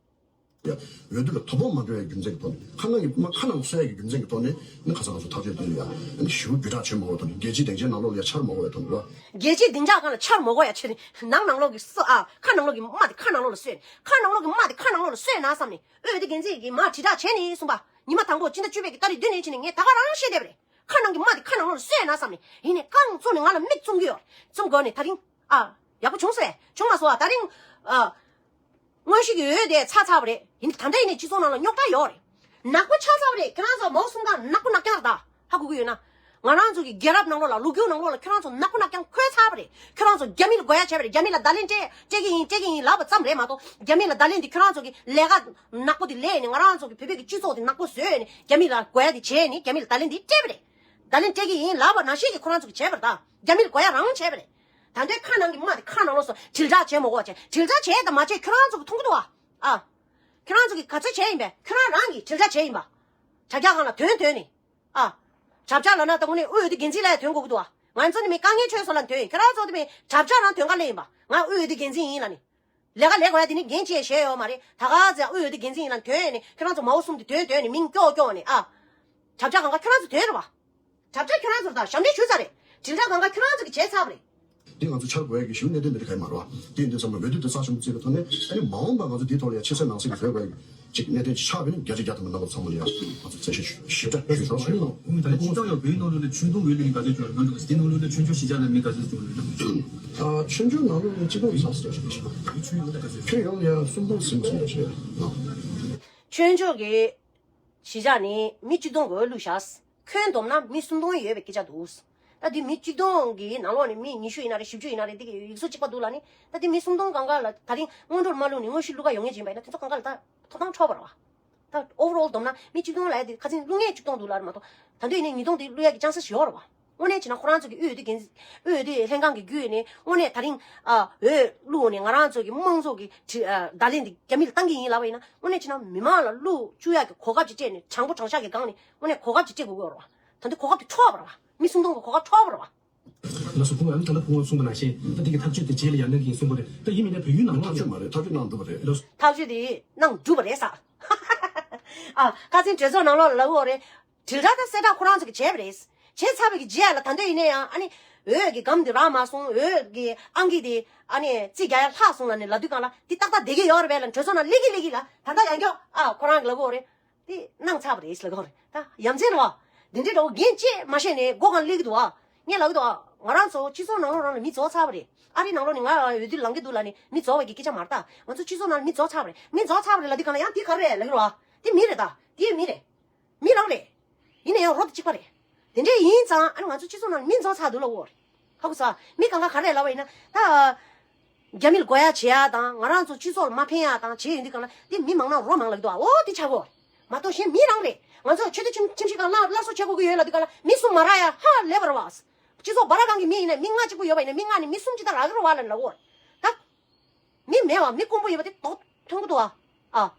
ཡ། འོས་བསྡུ་ལ་དོ་ཕོག་མ་འགྲོ་ཡའི་རྒྱུ་མཚན་གྱི་ཐོག་ནས་ཁ་ནང་གི་མ་ཁ་ནང་གསོ་ཡ་གི་རྒྱུ་མཚན་གྱི་ཐོག་ནས་ནི་ཁ་སང་ང་ཚོ་ཐག་གཅོད་དེ་ལ་ཡ་ནི་ཞེ་པོ་བརྒྱུད་བསྒྲགས་བྱེད་མ་དགོས་ཐོག་ནས་རྒྱལ་སྤྱིའི་སྡིངས་ཆའི་ནང་ལོགས་ལ་ཡ་འཆར་མ་དགོས་ཡ་ཐོག་ནས་རོ། རྒྱལ་སྤྱིའི་སྡིངས་ཆ་སྒང་ལ་འཆར་མ་དགོས་ཡ་ཆེ་ནི་ནང་ནང་ལོགས་ཀྱི་སོ་ཨ་ཁ་ནང་ལོགས་ཀྱི་མ་དེ་ཁ་ནང་ལོགས་ལ་གསོས་ནི་ཁ་ནང་ལོགས་ཀྱི་མ་དེ་ཁ་ནང་ལོགས་ལ་གསོས་ན་བསམ་ནི་འོས་བསྡུ་འགན་འཛིན་གྱི་མ་དྲིལ་བསྒྲགས་བྱས་ནི་གསུངས་པ་ཉི་མ་དང་པོ་སྤྱི་ཟླ་བཅུ་པའི་གི་ཏ་རིག་བདུན་ནས་ཕྱིན་ནས་ངས་ད་ག་རང་བཤད་བསྡད་པ་རེད། ཁ་ནང་གི་མ་དེ་ཁ་ནང་ལོགས་ལ་གསོས་ན་བསམ་ནི་ཡིན་ནི་རྐང་བཙུགས་ནས་ང་ལ་མིག་བཙུམ་གི་ཡོད་རེད་བཙུམ་དགོས་ནི་ད་རིང་ཨ་ཡག་པོ་བྱུང་སོང་བྱུང་མ་སོང་ཨ་ད་རིང་ཨ། དངོས་གཞི་གི་འོས་དེ་ཚར་ཚར་བ་རེད། ཡིན་ད་ལྟ་ཡིན་ནའི་སྤྱི་ཚོགས་ནང་ལ་རྙོག་དྲ་ཡོད་རེད། ནག་པོ་ཆགས་ཚར་བ་རེད། ཁྱེད་རང་ཚོ་མའོ་གསུམ་ཀ་ནག་པོ་ནག་རྐྱང་རེད་ད། ཧ་གོ་གི་ཡོད་ན། ང་རང་ཚོ་གི་རྒྱལ་རབས་ནང་ལོགས་ལ་ལོ་རྒྱུས་ནང་ལོགས་ལ་ཁྱེད་རང་ཚོ་ནག་པོ་ནག་རྐྱང་འཁོད་ཚར་བ་རེད། ཁྱེད་རང་ཚོ་རྒྱ་མི་ལ་དགོས་ཡ་བྱས་པ་རེད། རྒྱ་མི་ལ་བརྡ་ལན་སྤྲད་སྤྲད་ཀྱི་ཡིན་སྤྲད་ཀྱི་ཡིན་ལབ་པ་ཙམ་རེད་མ་གཏོགས་རྒྱ་མི་ལ་བརྡ་ལན་འདི་ཁྱེད་རང་ཚོ་གི་ལས་ཀ་ནག་པོ་དེ་ལས་ནས་ང་རང་ཚོ་གི་བོད་པའི་གི་སྤྱི་ཚོགས་དེ་ནག་པོ་བཟོས་ནས་རྒྱ་མི་ལ་དགོས་ཡ་དེ་བྱས་ནས་རྒྱ་མི་ལ་བརྡ་ལན་འདི་སྤྲད་པ་རེད། བརྡ་ལན་སྤྲད་ཀྱི་ཡིན་ལབ་པ་ནང་བཞིན་གྱི་ཁོ་རང་ཚོ་གི་བྱས་པ་རེད་ད། རྒྱ་མི་ལ་དགོས་ཡ་རང་བྱས་པ་རེད། ད་ལྟའི་ཁ་ནང་གི་མ་དེ་ཁ་ནང་ལོགས་སུ་དྲིལ་བསྒྲགས་བྱེད་མ་དགོས་བྱས་དྲིལ་བསྒྲགས་བྱས་དང་མ་བྱས་ཁྱོད་རང་ཚོ་གི་མཐོང་གི་འདུག་ཨ། ཨ། ཁྱོད་རང་ཚོ་གི་ག་ཚོད་བྱས་ཡིན་པས་ཁྱོད་རང་རང་གིས་དྲིལ་བསྒྲགས་བྱས་ཡིན་པ། དྲ་རྒྱ་སྒང་ལ་དོན་དོན་ནི། ཨ། དྲ་བྱ་ལབ་ན་ད་དངོས་གནས་དབུས་འོས་བསྡུ་འགན་འཛིན་ལ་ཡ་དོན་དགོས་ཀྱི་འདུག་ཨ། ང་ཚོ་ནི་མི་དཀའ་ངལ་ཆོད་སོང་ལ་དོན་ཡིན་ཁྱོད་རང་ཚོ་དེ་མི་དྲ་བྱ་རང་དོན་ག་ལེན་ཡིན་པ་ང་དབུས་འོས་བསྡུ་འགན་འཛིན་ཡིན་ལ་ནི། ལས་ཀ་ལས་དགོས་ཡ་དེ་ནི་འགན་བཅས་བཞེས་ཡོད་མ་རེད་ད་ག་ཚོད་དབུས་འོས་བསྡུ་འགན་འཛིན་ཡིན་ལ་དོན་ནི་ཁྱོད་རང་ཚོ་མའོ་གསུམ་དེ་དོན་དོན་ནི་མིང་སྐྱོ་སྐྱོ་ནི་ཨ། དྲ་བྱ་གང་ག་ཁྱོད་རང་ཚོ་དོན་རེད་བ། དྲ་བྱ་ཁྱོད་རང་ཚོ་དང་ཞབས་འདྲེན་ཞུས་ཚར་རེད། དྲིལ་བསྒྲགས་གང་ག་ཁྱོད་རང་ཚོ་གིས་བྱས་ཚར་བ་རེད། འདི་ང་ཚོ་འཆར་དགོས་ཡ་གི་ཞུ་གནད་དོན་འདི་འདྲ་ག་ཡི་མ་རེད་བ། དེ་ཡིན་དུས་ཙམ་ལ་འོས་བསྡུ་དེ་རྩ་ཆེན་པོ་བརྩིས་པའི་ཐོག་ནས་ཨ་ནི་མ་འོངས་པ་ང་ཚོ་འདིའི་ཐོག་ལ་ཡ་ཆེ་སའི་ནང་གསེས་ཀྱི་བཟོ་དགོས་ཡ་གི་ཅིག་གནད་དོན་ཅིག་ཆགས་པ་ཡིན་ན་བརྒྱ་ཆ་བརྒྱ་ཐམ་པ་རྣམ་པ་ཚང་མ་ལ་ཡ་ང་ཚོ་བརྩི་བཞིན་ཞིབ་ཕྲ་ཞུ་ཆོག་ཞུ་ཡིན་ནོ། ད་ལྟ་སྤྱིར་བཏང་ཡང་བོད་ནང་ལོགས་ལ་ཆོས་དུང་འོས་བསྡུ་ཡིན་ག་ཚོད་ཅིག་ཡོད་རེད་ང་ཚོ་དེ་ནང་ལོགས་ལ་ཆོས་ཕྱོགས་གཞིས་ཆགས་ལ་མི་ག་ཚོད་ཅིག་ཡོད་རེད། ཨ་ཆོས་ཕྱོགས་ནང་ལོགས་ལ་སྤྱི་ཚོགས་ལ་ས་ས་ཆ་ཞིག་ཞིག་ཆོས་ཡོངས་ལ་ཡ་གསུམ་སྟོང་ཟིན་ཟིན་ཞིག་ཆོས་ཕྱོགས་ཀྱི་གཞིས་ཆགས་ནས་མི་གཅིག་སྟོང་འོས་བླུགས་བཞག་ཁྱོན་བསྡོམས་ན་མི་སུམ་སྟོང་ཡོད་པའི་སྐད་ཆ་འདུག་ད་འདི་མི་གཅིག་སྟོང་གི་ནང་ལོགས་ནས་མི་ཉི་ཤུ་ཡིན་ན་རེད་བཞི་བཅུ་ཡིན་ན་རེད་འདི་གི་ཡིག་གཟུགས་གཅིག་པ་འདུག་ལ་ནི་ད་འདི་མི་སུམ་སྟོང་གང་ག་ལ་ད་རིང་སྔོན་འགྲོར་མ་བླུགས་ནས་དངོས་གཞི་བླུག་ག་ཡོང་མཁན་ཅིག་ཡིན་པ་ཡིན་ན་དེ་ཚོ་གང་ག་ལ་ད་ཐོབ་ཐང་འཕྲོག་པ་རེད་བ། ད་overall་བསྡོམས་ན་མི་གཅིག་སྟོང་ལ་ཡ་དེ་ཁ་སང་བླུག་མཁན་གཅིག་སྟོང་འདུག་ལ་རེད་མ་གཏོགས་ད་འདོད་ཡིན་ན་ཉིས་སྟོང་དེ་བླུག་ཡ་གི་chances་ཡོད་རེད་བ། དངོས་གནས་བྱས་ན་ཁོ་རང་ཚོ་གི་དབུས་འོས་བསྡུ་འགན་འཛིན་དབུས་འོས་བསྡུ་ལྷན་ཁང་གི་བརྒྱུད་ནས་དངོས་གནས་ད་རིང་ཨ་འོས་བླུགས་ནས་ང་རང་ཚོ་གི་དམངས་གཙོ་གི་ཁྲི་ཨ་བརྡ་ལན་འདི་རྒྱ་མི་ལ་བཏང་གི་ཡིན་ལབ་པ་ཡིན་ན་དངོས་གནས་བྱས་ན་མི་མང་ལ་བླུགས་བཅུག་ཡ་གི་གོ་སྐབས་ཅིག་སྤྲད་ནས་དྲང་པོ་དྲང་བཞག་གི་སྒང་ནས་དངོས་གནས་གོ་སྐབས་ཅིག་སྤྲད་དགོས་ཀྱི་ཡོད་རེད་བ། ད་འདི་གོ་སྐབས་དེ་འཕྲོག་པ་རེད་བ། མི་སུམ་སྟོང་གི་གོ་སྐབས་འཕྲོག་པ་རེད་བ། ལགས་སོ་ཁོང་ཨ་ནི་ད་ལྟ་ཁོང་གསུངས་པ་ནང་བཞིན་ད་འདི་གི་ཐག་གཅོད་དེ་རྗེས་ལ་ཡར་འདོན་གྱི་ཡིན་གསུངས་པ་རེད། ད་ཡིན་མིན་ནའི་བལ་ཡུལ་ནང་ལོགས་ཐག་ལ་གཅོད་མ་རེད། ཐག་གཅོད་གནང་འདུག་པ་རེད། ལགས་སོ། ཐག་གཅོད་དེ་གནང་འགྲུབ་པ་རེད་ས། ཨ་ཁ་སང་གྲོས་ཚོགས་ནང་ལོགས་ལ་ལབ་ཡོད་རེད། དྲིལ་བསྒྲགས་དང་གསལ་བསྒྲགས་ཁོ་རང་ཚོ་གིས་བྱས་པ་རེད། བྱས་ཚར་བའི་གི་རྗེས་ལ་ད་འདོད་ཡིན་ན་ཡང་ཨ་ནི་འོས་ཀྱི་སྒམ་དེ་རག་མ་སོང་འོས་ཀྱི་ཨང་ཀི་དེ་ཨ་ནི་རྩིས་རྒྱག་ཡ་ལྷག་སོང་ལབ་ནས་ལབ་དུས་སྒང་ལ་དེ་ཏག་ཏག་བསྡད་ཀྱི་ཡོད་རེད་པས་ལབ་གྲོས་ཚོགས་ནང་སླེབས་ཀྱི་སླེབས་ཀྱི་ལ་ད་ལྟ་ཡང་བསྐྱར་ཨ་ཁོ་རང་གིས་ལབ་ཀྱི་ཡོད་རེད། དེ་གནང་ཚར་བ་རེད་ལབ་ཀྱི་ཡོད་རེད། ད་ཡ་མཚན་རེད་བ། དེ་འདྲའི་འདྲ་བོ་འགན་བཅས་མ་བཞེས་ནས་སྒོ་གང་སླེབས་ཀྱི་འདུག་བ། ངས་ལབ་ཀྱི་འདུག་བ། ང་རང་ཚོ་སྤྱི་ཚོགས་ནང་ལོགས་རང་ལ་མི་རྫོགས་ཚར་བ་རེད། ཨ་རིའི་ནང་ལོགས་ནས་ང་འོས་བསྡུ་ལངས་ཀྱི་འདུག་ལབ་ནས་མི་རྫོགས་པའི་གི་སྐད་ཆ་མ་རེད་ད། ང་ཚོ་སྤྱི་ཚོགས་ནང་ལ་མི་རྫོགས་ཚར་བ་རེད། མི་རྫོགས་ཚར་བ་རེད་ལབ་དུས་སྒང་ལ་ཡང་དེ་ག་རེ་རེད་ལབ་ཀྱི་རེད་བ། དེ་མི་རེད་ད། དེ་མི་རེད། མི་རང་རེད། ཡིན་ན་ཡང་རོ་དེ་གཅིག་པ་རེད། དེ་འདྲས་ཡིན་ཙང་ཨ་ནི་ང་ཚོ་སྤྱི་ཚོགས་ནང་ལ་མི་རྫོགས་ཚར་འདུག་ལབ་ཀྱི་ཡོད་རེད། ཧ་གོ་སོང་ཨ། མི་གང་ག་ག་རེ་ལབ་པ་ཡིན་ན་ད། རྒྱ་མིར་དགོས་ཡ་བྱེད་ཡ་དང་ང་རང་ཚོ་སྤྱི་ཚོགས་ལ་མ་ཕན་ཡ་དང་བྱེད་ཡོང་དུས་སྒང་ལ་དེ་མི་མང་ན་རོ་མང་ལབ་ཀྱི་འདུག་ཨ། འོ་དེ་ཆགས་ཀྱི་ཡོད་རེད། མ་གཏོགས་གཞན་མི་རང་རེད། ང་ཚོ་ཆོས་སྡེ་ཁྲིམས་ཁྲིམས་ཞིབ་ཁང་ལ་སླར་གསོ་བྱེད་དགོས་ཀྱི་ཡོད་ལབ་དུས་སྒང་ལ་མི་གསུམ་མ་རག་ཡ་ཧ་ལས་པ་རེད་བ། སྤྱི་ཚོགས་བར་སྒང་གི་མི་ཡིན་ན་མི་ལྔ་གཅིག་པུ་ཡོད་པ་ཡིན་ན་མི་ལྔ་ནས་མི་གསུམ་ཅིག་ད་རག་གི་རེད་བ་ལབ་ལབ་ཀྱི་ཡོད་རེད་ད། མི་མེད་བ་མི་དཀོན་པོ་ཡོད་པ་དེ་མཐོང་གི་འདུག་ཨ། ཨ།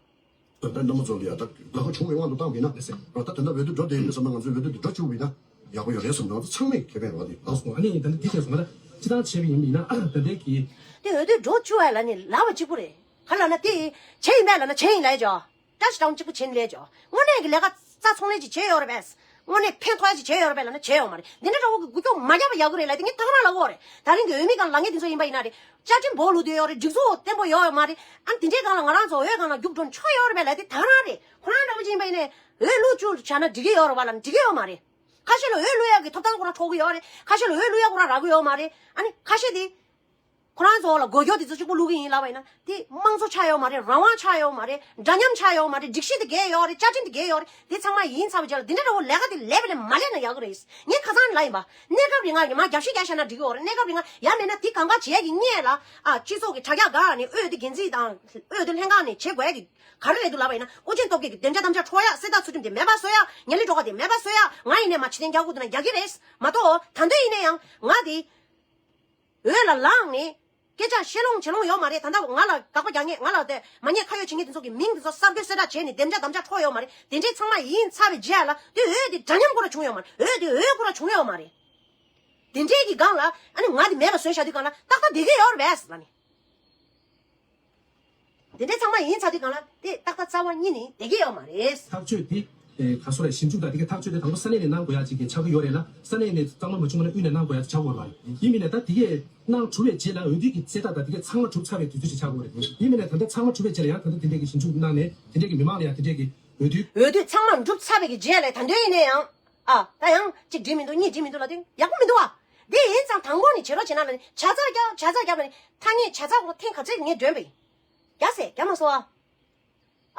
ད་ལྟ་རྣམ་པ་ཚོ་ལ་ཡ་ད་ལས་ཀ་བྱུང་བའི་དབང་དུ་བཏང་བ་ཡིན་ན་ལགས་སེ། ད་ད་ལྟ་འོས་བསྡུ་འགྲོ་བསྡད་ཡོད་བསམ་ན་ང་ཚོས་འོས་བསྡུ་འདི་འགྲོ་བཅུག་པ་ཡིན་ན་ཡག་པོ་ཡོད་རེད་བསམ་ང་ཚོ་ཚང་མས་ཁེ་ཕན་རེད་བ་དེ། ལགས་སོ། ཨ་ནི་ད་ནི་འདི་བྱས་སོང་ང་ད་སྤྱི་བཏང་བྱས་པ་ཡིན་པ་ཡིན་ན་ད་ལྟའི་གི། དེ་འོས་བསྡུ་འགྲོ་བཅུག་པ་ལ་ནི་ལབ་པ་གཅིག་པུ་རེད། ག་ལབ་ན་དེ་བྱས་ཡིན་པས་ལབ་ན་བྱས་ཡིན་ལབ་ཡ་ཅོ། བཀྲ་ཤིས་སྒྲོལ་མ་གཅིག་པུ་བྱས་ནས་ལས་ཅོ། དངོས་གནས་ཀྱི་ལས་ཀ་རྩ་ཚང་ལེན་ཅིག་བྱས་ཡོད་རེད་པས། དངོས་གནས་ཕན་ཐོགས་ཡ་ཅིག་བྱས་ཡོད་རེད་པས་ལབ་ན་བྱས་ཡོད་མ་རེད། འདི་འདྲ་འདྲ་བོ་གི་འགུལ་སྐྱོད་མ་རྒྱག་པ་ཡག་གི་རེད་ལབ་དེ་ངས་ད་ག་རང་ལབ་ཀྱི་ཡོད་རེད། ད་རིང་གི་འོས་མི་སྒང་ལངས་མཁན་དེ་ཚོ་ཡིན་པ་ཡིན་ན་རེད། བཅའ་ཁྲིམས་སྦོ་ལུག་དེ་ཡོད་རེད། སྒྲིག་འཛུགས་བརྟན་པོ་ཡོད་མ་རེད། ཨ་ནི་དེ་འདྲའི་སྒང་ལ་ང་རང་ཚོ་འོས་སྒང་ལ་རྒྱུགས་འགྲོ་ཆོག་ཡོད་རེད་པས་ལབ་དེ་ད་ག་རང་རེད། ཁོ་རང་འདྲ་བོ་ཅིག་ཡིན་པ་ཡིན་ན་འོས་བླུག་བཅུག་བྱས་ན་འགྲིག་གི་ཡོད་རེད་པ་ལབ་ན་འགྲིག་གི་ཡོད་མ་རེད། ཁ་ཤས་ལ་འོས་བླུག་ཡག་གི་ཐོབ་ཐང་ཁོ་རང་འཕྲོག་གི་ཡོད་རེད། ཁ་ཤས་ལ་འོས་བླུག་ཡག་ཁོ་རང་རག་གི་ཡོད་མ་རེད། ཨ་ནི་ཁ་ཤས་དེ། ཁོ་རང་ཚོ་ལ་འགོག་རྒྱུ་དེ་ཚོ་གཅིག་པོ་བླུག་གི་ཡིན་ལབ་པ་ཡིན་ན། དེ་དམངས་གཙོ་ཆགས་ཡོད་མ་རེད། རང་དབང་ཆགས་ཡོད་མ་རེད། འདྲ་མཉམ་ཆགས་ཡོད་མ་རེད། སྒྲིག་གཞི་དེ་འགལ་ཡོད་རེད། བཅའ་ཁྲིམས་དེ་འགལ་ཡོད་རེད། དེ་ཚང་མ་ཡིན་ཚར་བའི་རྗེས་ལ་འདི་འདྲ་འདྲ་བོ་ལས་ཀ་དེ་ལས་པ་ལས་མ་ལས་ན་ཡག་གི་རེད། ངས་ཁ་སང་ལབ་ཡིན་པ། གནས་སྐབས་རིང་ང་ཉི་མ་རྒྱབ་ཤིག་རྒྱག་བཞག་ན་འགྲིག་གི་ཡོད་རེད། གནས་སྐབས་རིང་ང་ཡ་མེད་ན་དེ་གང་ག་བྱས་ཀྱི་སྔོན་ལ། ཨ། སྤྱི་ཚོགས་ཀྱི་དྲ་རྒྱ་སྒང་ནས་འོས་བསྡུ་འགན་འཛིན་དང་འོས་བསྡུ་ལྷན་ཁང་ནས་བྱེད་དགོས་ཀྱི་ག་རེ་རེད་འདུག་ལབ་པ་ཡིན་ན། ཨོ་རྒྱན་སྟོབས་རྒྱལ་གྱི་བདེ་འཇགས་དམ་བཅའ་འཕྲོག་ཡ། གསེར་རྟ་ཚུལ་ཁྲིམས་དེ་མེད་པ་བཟོ་ཡ། ཉ་ལི་སྒྲོལ་དཀར་དེ་མེད་པ་བཟོ་ཡ། ང་ཡིན་ནས་མ་བྱེད་དན་རྒྱག་དགོས་འདུག་ན་རྒྱག་གི་རེད། མ་གཏོགས་ད་དུང་ཡིན་ན་ཡང་ང་དེ་འོས་ལ་ལངས་ནས་སྐད་ཆ་བཤད་ལོང་བྱེད་ལོང་ཡོད་མ་རེད། ད་ལྟ་ང་ལ་དགག་པ་རྒྱག་མཁན། ང་ལ་དེ་མ་ཉེས་ཁ་གཡོགས་བྱེད་མཁན་དེ་ཚོ་གི་མིང་དེ་ཚོ་གསར་འགོད་གསལ་བསྒྲགས་བྱས་ནས་བདེ་འཇགས་དམ་བཅའ་འཕྲོག་ཡོད་མ་རེད། དེ་འདྲས་ཚང་མ་ཡིན་ཚར་བའི་རྗེས་ལ་དེ་འོས་དེ་འདྲ་མཉམ་ཁོ་ར་བྱུང་ཡོད་མ་རེད། འོས་དེ་འོས་ཁོ་ར་བྱུང་ཡོད་མ་རེད། དེ་འདྲས་ཀྱི་སྒང་ལ་ཨ་ནི་ང་དེ་མེད་པ་བཟོས་བཞག་དུས་སྒང་ལ་ཏག་ཏག་བསྡད་ཀྱི་ཡོད་རེད་པས་ལབ་ནས། དེ་འདྲས་ཚང་མ་ཡིན་ཚར་དུས་སྒང་ལ་དེ་ཏག་ཏག་རྩ་བ་ཉིད་ནས་བསྡད་ཀྱི་ཡོད་མ་རེད། ཐག་གཅོད་དེ། ཨེ། ག་སོ་རེད། ཞིབ་འཇུག་དང་དེ་གའི་ཐག་གཅོད་དེ་དང་པོ་ས་གནས་ནས་གནང་དགོས་ཡ་ཅིག་གི་ཆགས་ཀྱི་ཡོད་རེད་ལ། ས་གནས་ནས་གཙང་མ་མ་བྱུང་བ་ན་དབུས་ནས་གནང་དགོས་ཡ་ཆགས་ཀྱི་ཡོད་རེད་པ། ཡིན་མིན་ནས་ད་དེ་གས་གནང་གྲུབ་པའི་རྗེས་ལ་འོས་བསྡུ་གི་གསལ་བསྒྲགས་དང་དེ་གས་ཚང་མ་གྲུབ་ཚར་བའི་དུས་ཚོད་ཅིག་ཆགས་ཀྱི་ཡོད་རེད། ཡིན་མིན་ནས་ད་ལྟ་ཚང་མ་གྲུབ་པའི་རྗེས་ལ་ཡང་ད་ལྟ་དེ་འདྲས་ཀྱི་ཞིབ་འཇུག་གནང་ནས་དེ་འདྲས་ཀྱི་མི་མང་ལ་ཡང་དེ་འདྲས་ཀྱི་འོས་བསྡུ། འོས་བསྡུ་ཚང་མ་གྲུབ་ཚར་བའི་གི་རྗེས་ལ་ད་དུང་ཡིན་ན་ཡང་། ཨ། ད་ཡང་གཅིག་འགྲིག་མི་འདུག་གཉིས་འགྲིག་མི་འདུག་ལབ་དུས་ཡག་པོ་མི་འདུག་བ། འདི་ཡིན་ཙང་དང་པོ་ནས་བྱེད་རོགས་བྱེད་ན་ལབ་ནས་ཇ་ཚགས་རྒྱབ་ཇ་ཚགས་རྒྱབ་ལབ་ནས་ཐ་སྙད་ཇ་ཚགས་ཐེངས་ག་ཚོད་ངས་སྒྲོན་པ་ཡིན། རྒྱག་ཟེར་རྒྱག་མ་སོང་ཨ།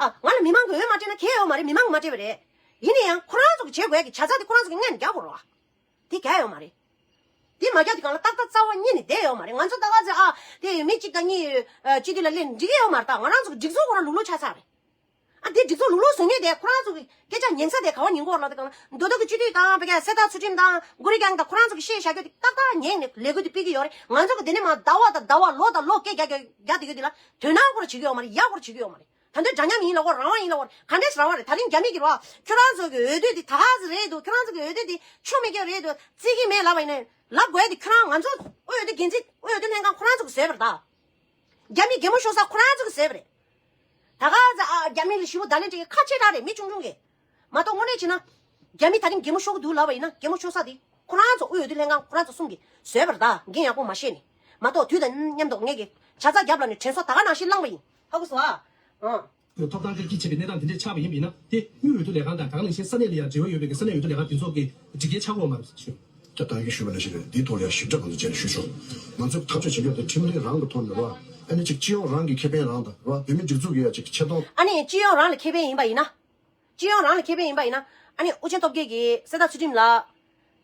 ཨ། ང་ལ་མི་མང་གིས་འོས་མ་སྤྲད་ན་གལ་ཡོད་མ་རེད། མི་མང་གིས་མ་སྤྲད་པ་རེད། ཡིན་ན་ཡང་ཁོ་རང་ཚོ་གིས་བྱེད་དགོས་ཀྱི་ཇ་ཚགས་དེ་ཁོ་རང་ཚོ་གིས་སྔོན་ནས་རྒྱག་དགོས་རེད་བ། དེ་རྒྱག་ཡོད་མ་རེད། དེ་མ་རྒྱག་དུས་སྒང་ལ་ཏག་ཏག་རྩ་བ་ཉིད་ནས་བསྡད་ཡོད་མ་རེད། ང་ཚོ་ད་ག་ཚོད་ཨ། དེ་མི་གཅིག་དང་གཉིས་ཨ། སྤྱི་འཐུས་ལ་སླེབས་འགྲིག་གི་ཡོད་མ་རེད། ད་ང་རང་ཚོ་གི་སྒྲིག་འཛུགས་ཁོ་རང་ལུག་ལུག་ཆགས་ཚར་རེད། ཨ། དེ་སྒྲིག་འཛུགས་ལུག་ལུག་བཟོ་མཁན་དེ་ཁོ་རང་ཚོ་གི་སྐད་ཆ་ཉན་ས་དེ་ག་བ་ཉན་གོ་ལ། དེ་གང་ལ་མདོ་སྟོད་ཀྱི་སྤྱི་འཐུས་དང་བོད་རྒྱ་གསེར་རྟ་ཚུལ་ཁྲིམས་དང་གུ་རུ་རྒྱལ་དང་ཁོ་རང་ཚོ་གི་བཤད་བཞག་རྒྱུ་དེ་ཏག་ཏག་ཉན་ནས་ལས་འགུལ་དེ་སྤེལ་གི་ཡོད་རེད། ང་ཚོ་གི་དེ་ནས་མ་ཟླ་བ་དང་ཟླ་བ་ལོ་དང་ལོ་སྐད་རྒྱག་རྒྱག་རྒྱག་དེ་གི་དེ་ལ་དོན་དག་ཁོ་རང་བྱེད་གི་ཡོད་མ་རེད། ཡག་ཁོ་རང་བྱེད་གི་ཡོད་མ་རེད། ད་ལྟ་འདྲ་མཉམ་ཡིན་ལ་འོ། རང་དབང་ཡིན་ལ་འོ། ག་འདྲས་རང་དབང་རེད། ད་རིང་རྒྱ་མི་གི་རོ། ཁྱོད་རང་ཚོ་གི་འོས་བསྡུ་དེ་ད་ག་ཟེ་རེད་འདུག་ཁྱོད་རང་ཚོ་གི་འོས་བསྡུ་དེ་ཆོ་མེད་ཀྱི་རེད་འདུག་བརྩི་གི་མེད་ལབ་པ་ཡིན་ན་ལབ་དགོས་དེ། ཁྱོད་རང་ང་ཚོ་འོས་བསྡུ་འགན་འཛིན་འོས་བསྡུ་ལྷན་ཁང་ཁོ་རང་ཚོ་གི་བཟོས་པ་རེད་ད། རྒྱ་མི་གད་མོ་ཤོར་ས་ཁོ་རང་ཚོ་གི་བཟོས་པ་རེད། ད་ག་ཟེ་ཨ། རྒྱ་མི་ལ་ཞུ་བོ་ད་ལན་ཅིག་ཁ་ཆེ་དྲགས་རེད། མི་ཆུང་ཆུང་གི། མ་གཏོགས་དངོས་གནས་བྱས་ན། རྒྱ་མི་ད་རིང་གད་མོ་ཤོར་གི་འདུག་ལབ་པ་ཡིན་ན་གད་མོ་ཤོར་ས་དེ་ཁོ་རང་ཚོ་དབུས་འོས་བསྡུ་ལྷན་ཁང་ཁོ་རང་ཚོ་གསུམ་གྱིས་བཟོས་པ་རེད་ད། འགན་ཡག་པོ་མ་བཞེས་ནས། མ་གཏོགས་དུས་དང་མཉམ་དུ་ངེད་ཀྱིས་ཇ་ཚགས་རྒྱབ་ལ་ནས་དྲན་གསོ་ད་ག་ནང་བཞིན་བླངས་པ་ཡིན། ཧ་གོ་སོང་ཨ། ཨང་། ཐོབ་ཐང་གི་ཆེ་བའི་གནས་སྟངས་དེ་འདྲས་ཆགས་པ་ཡིན་པ་ཡིན་ན་དེ་དབུས་འོས་བསྡུ་ལས་ཁང་དང་ད་ག་ནང་བཞིན་ས་གནས་ལ་ཡང་འབྲེལ་བ་ཡོད་པའི་ས་གནས་འོས་བསྡུ་ལས་ཁང་དེ་ཚོ་གི་སྒྲིག་འགལ་ཆགས་ཀྱི་ཡོད་མ་རེད་ཞུ། ད་ལྟ་ཡིན་ཞུས་པ་ནང་བཞིན་རེད། འདིའི་ཐོག་ལ་ཡང་ཞིབ་ཕྲ་ང་ཚོས་རྗེས་ནས་ཞུ་ཆོག་ང་ཚོས་ཐག་གཅོད་བྱེད་རྒྱུ་དེ་ཁྲིམས་ལུགས་རང་གི་ཐོག་ནས་རེད་བ། ཨ་ནི་ཅིག་སྤྱི་ཡོངས་རང་གི་ཁེ་ཕན་རང་དང་རེད་བ། བོད་མི་སྒྲིག་འཛུགས་ཀྱི་ཡ་ཅིག་ཆེ་མཐོང་། ཨ་ནི་སྤྱི་ཡོངས་རང་ལ་ཁེ་ཕན་ཡིན་པ་ཡིན་ན། སྤྱི་ཡོངས་རང་ལ་ཁེ་ཕན་ཡིན་པ་ཡིན་ན། ཨ་ནི་ཨོ་རྒྱན་སྟོབས་རྒྱལ་གྱིས་གསེར་རྟ་ཚུལ་ཁྲིམས་ལ་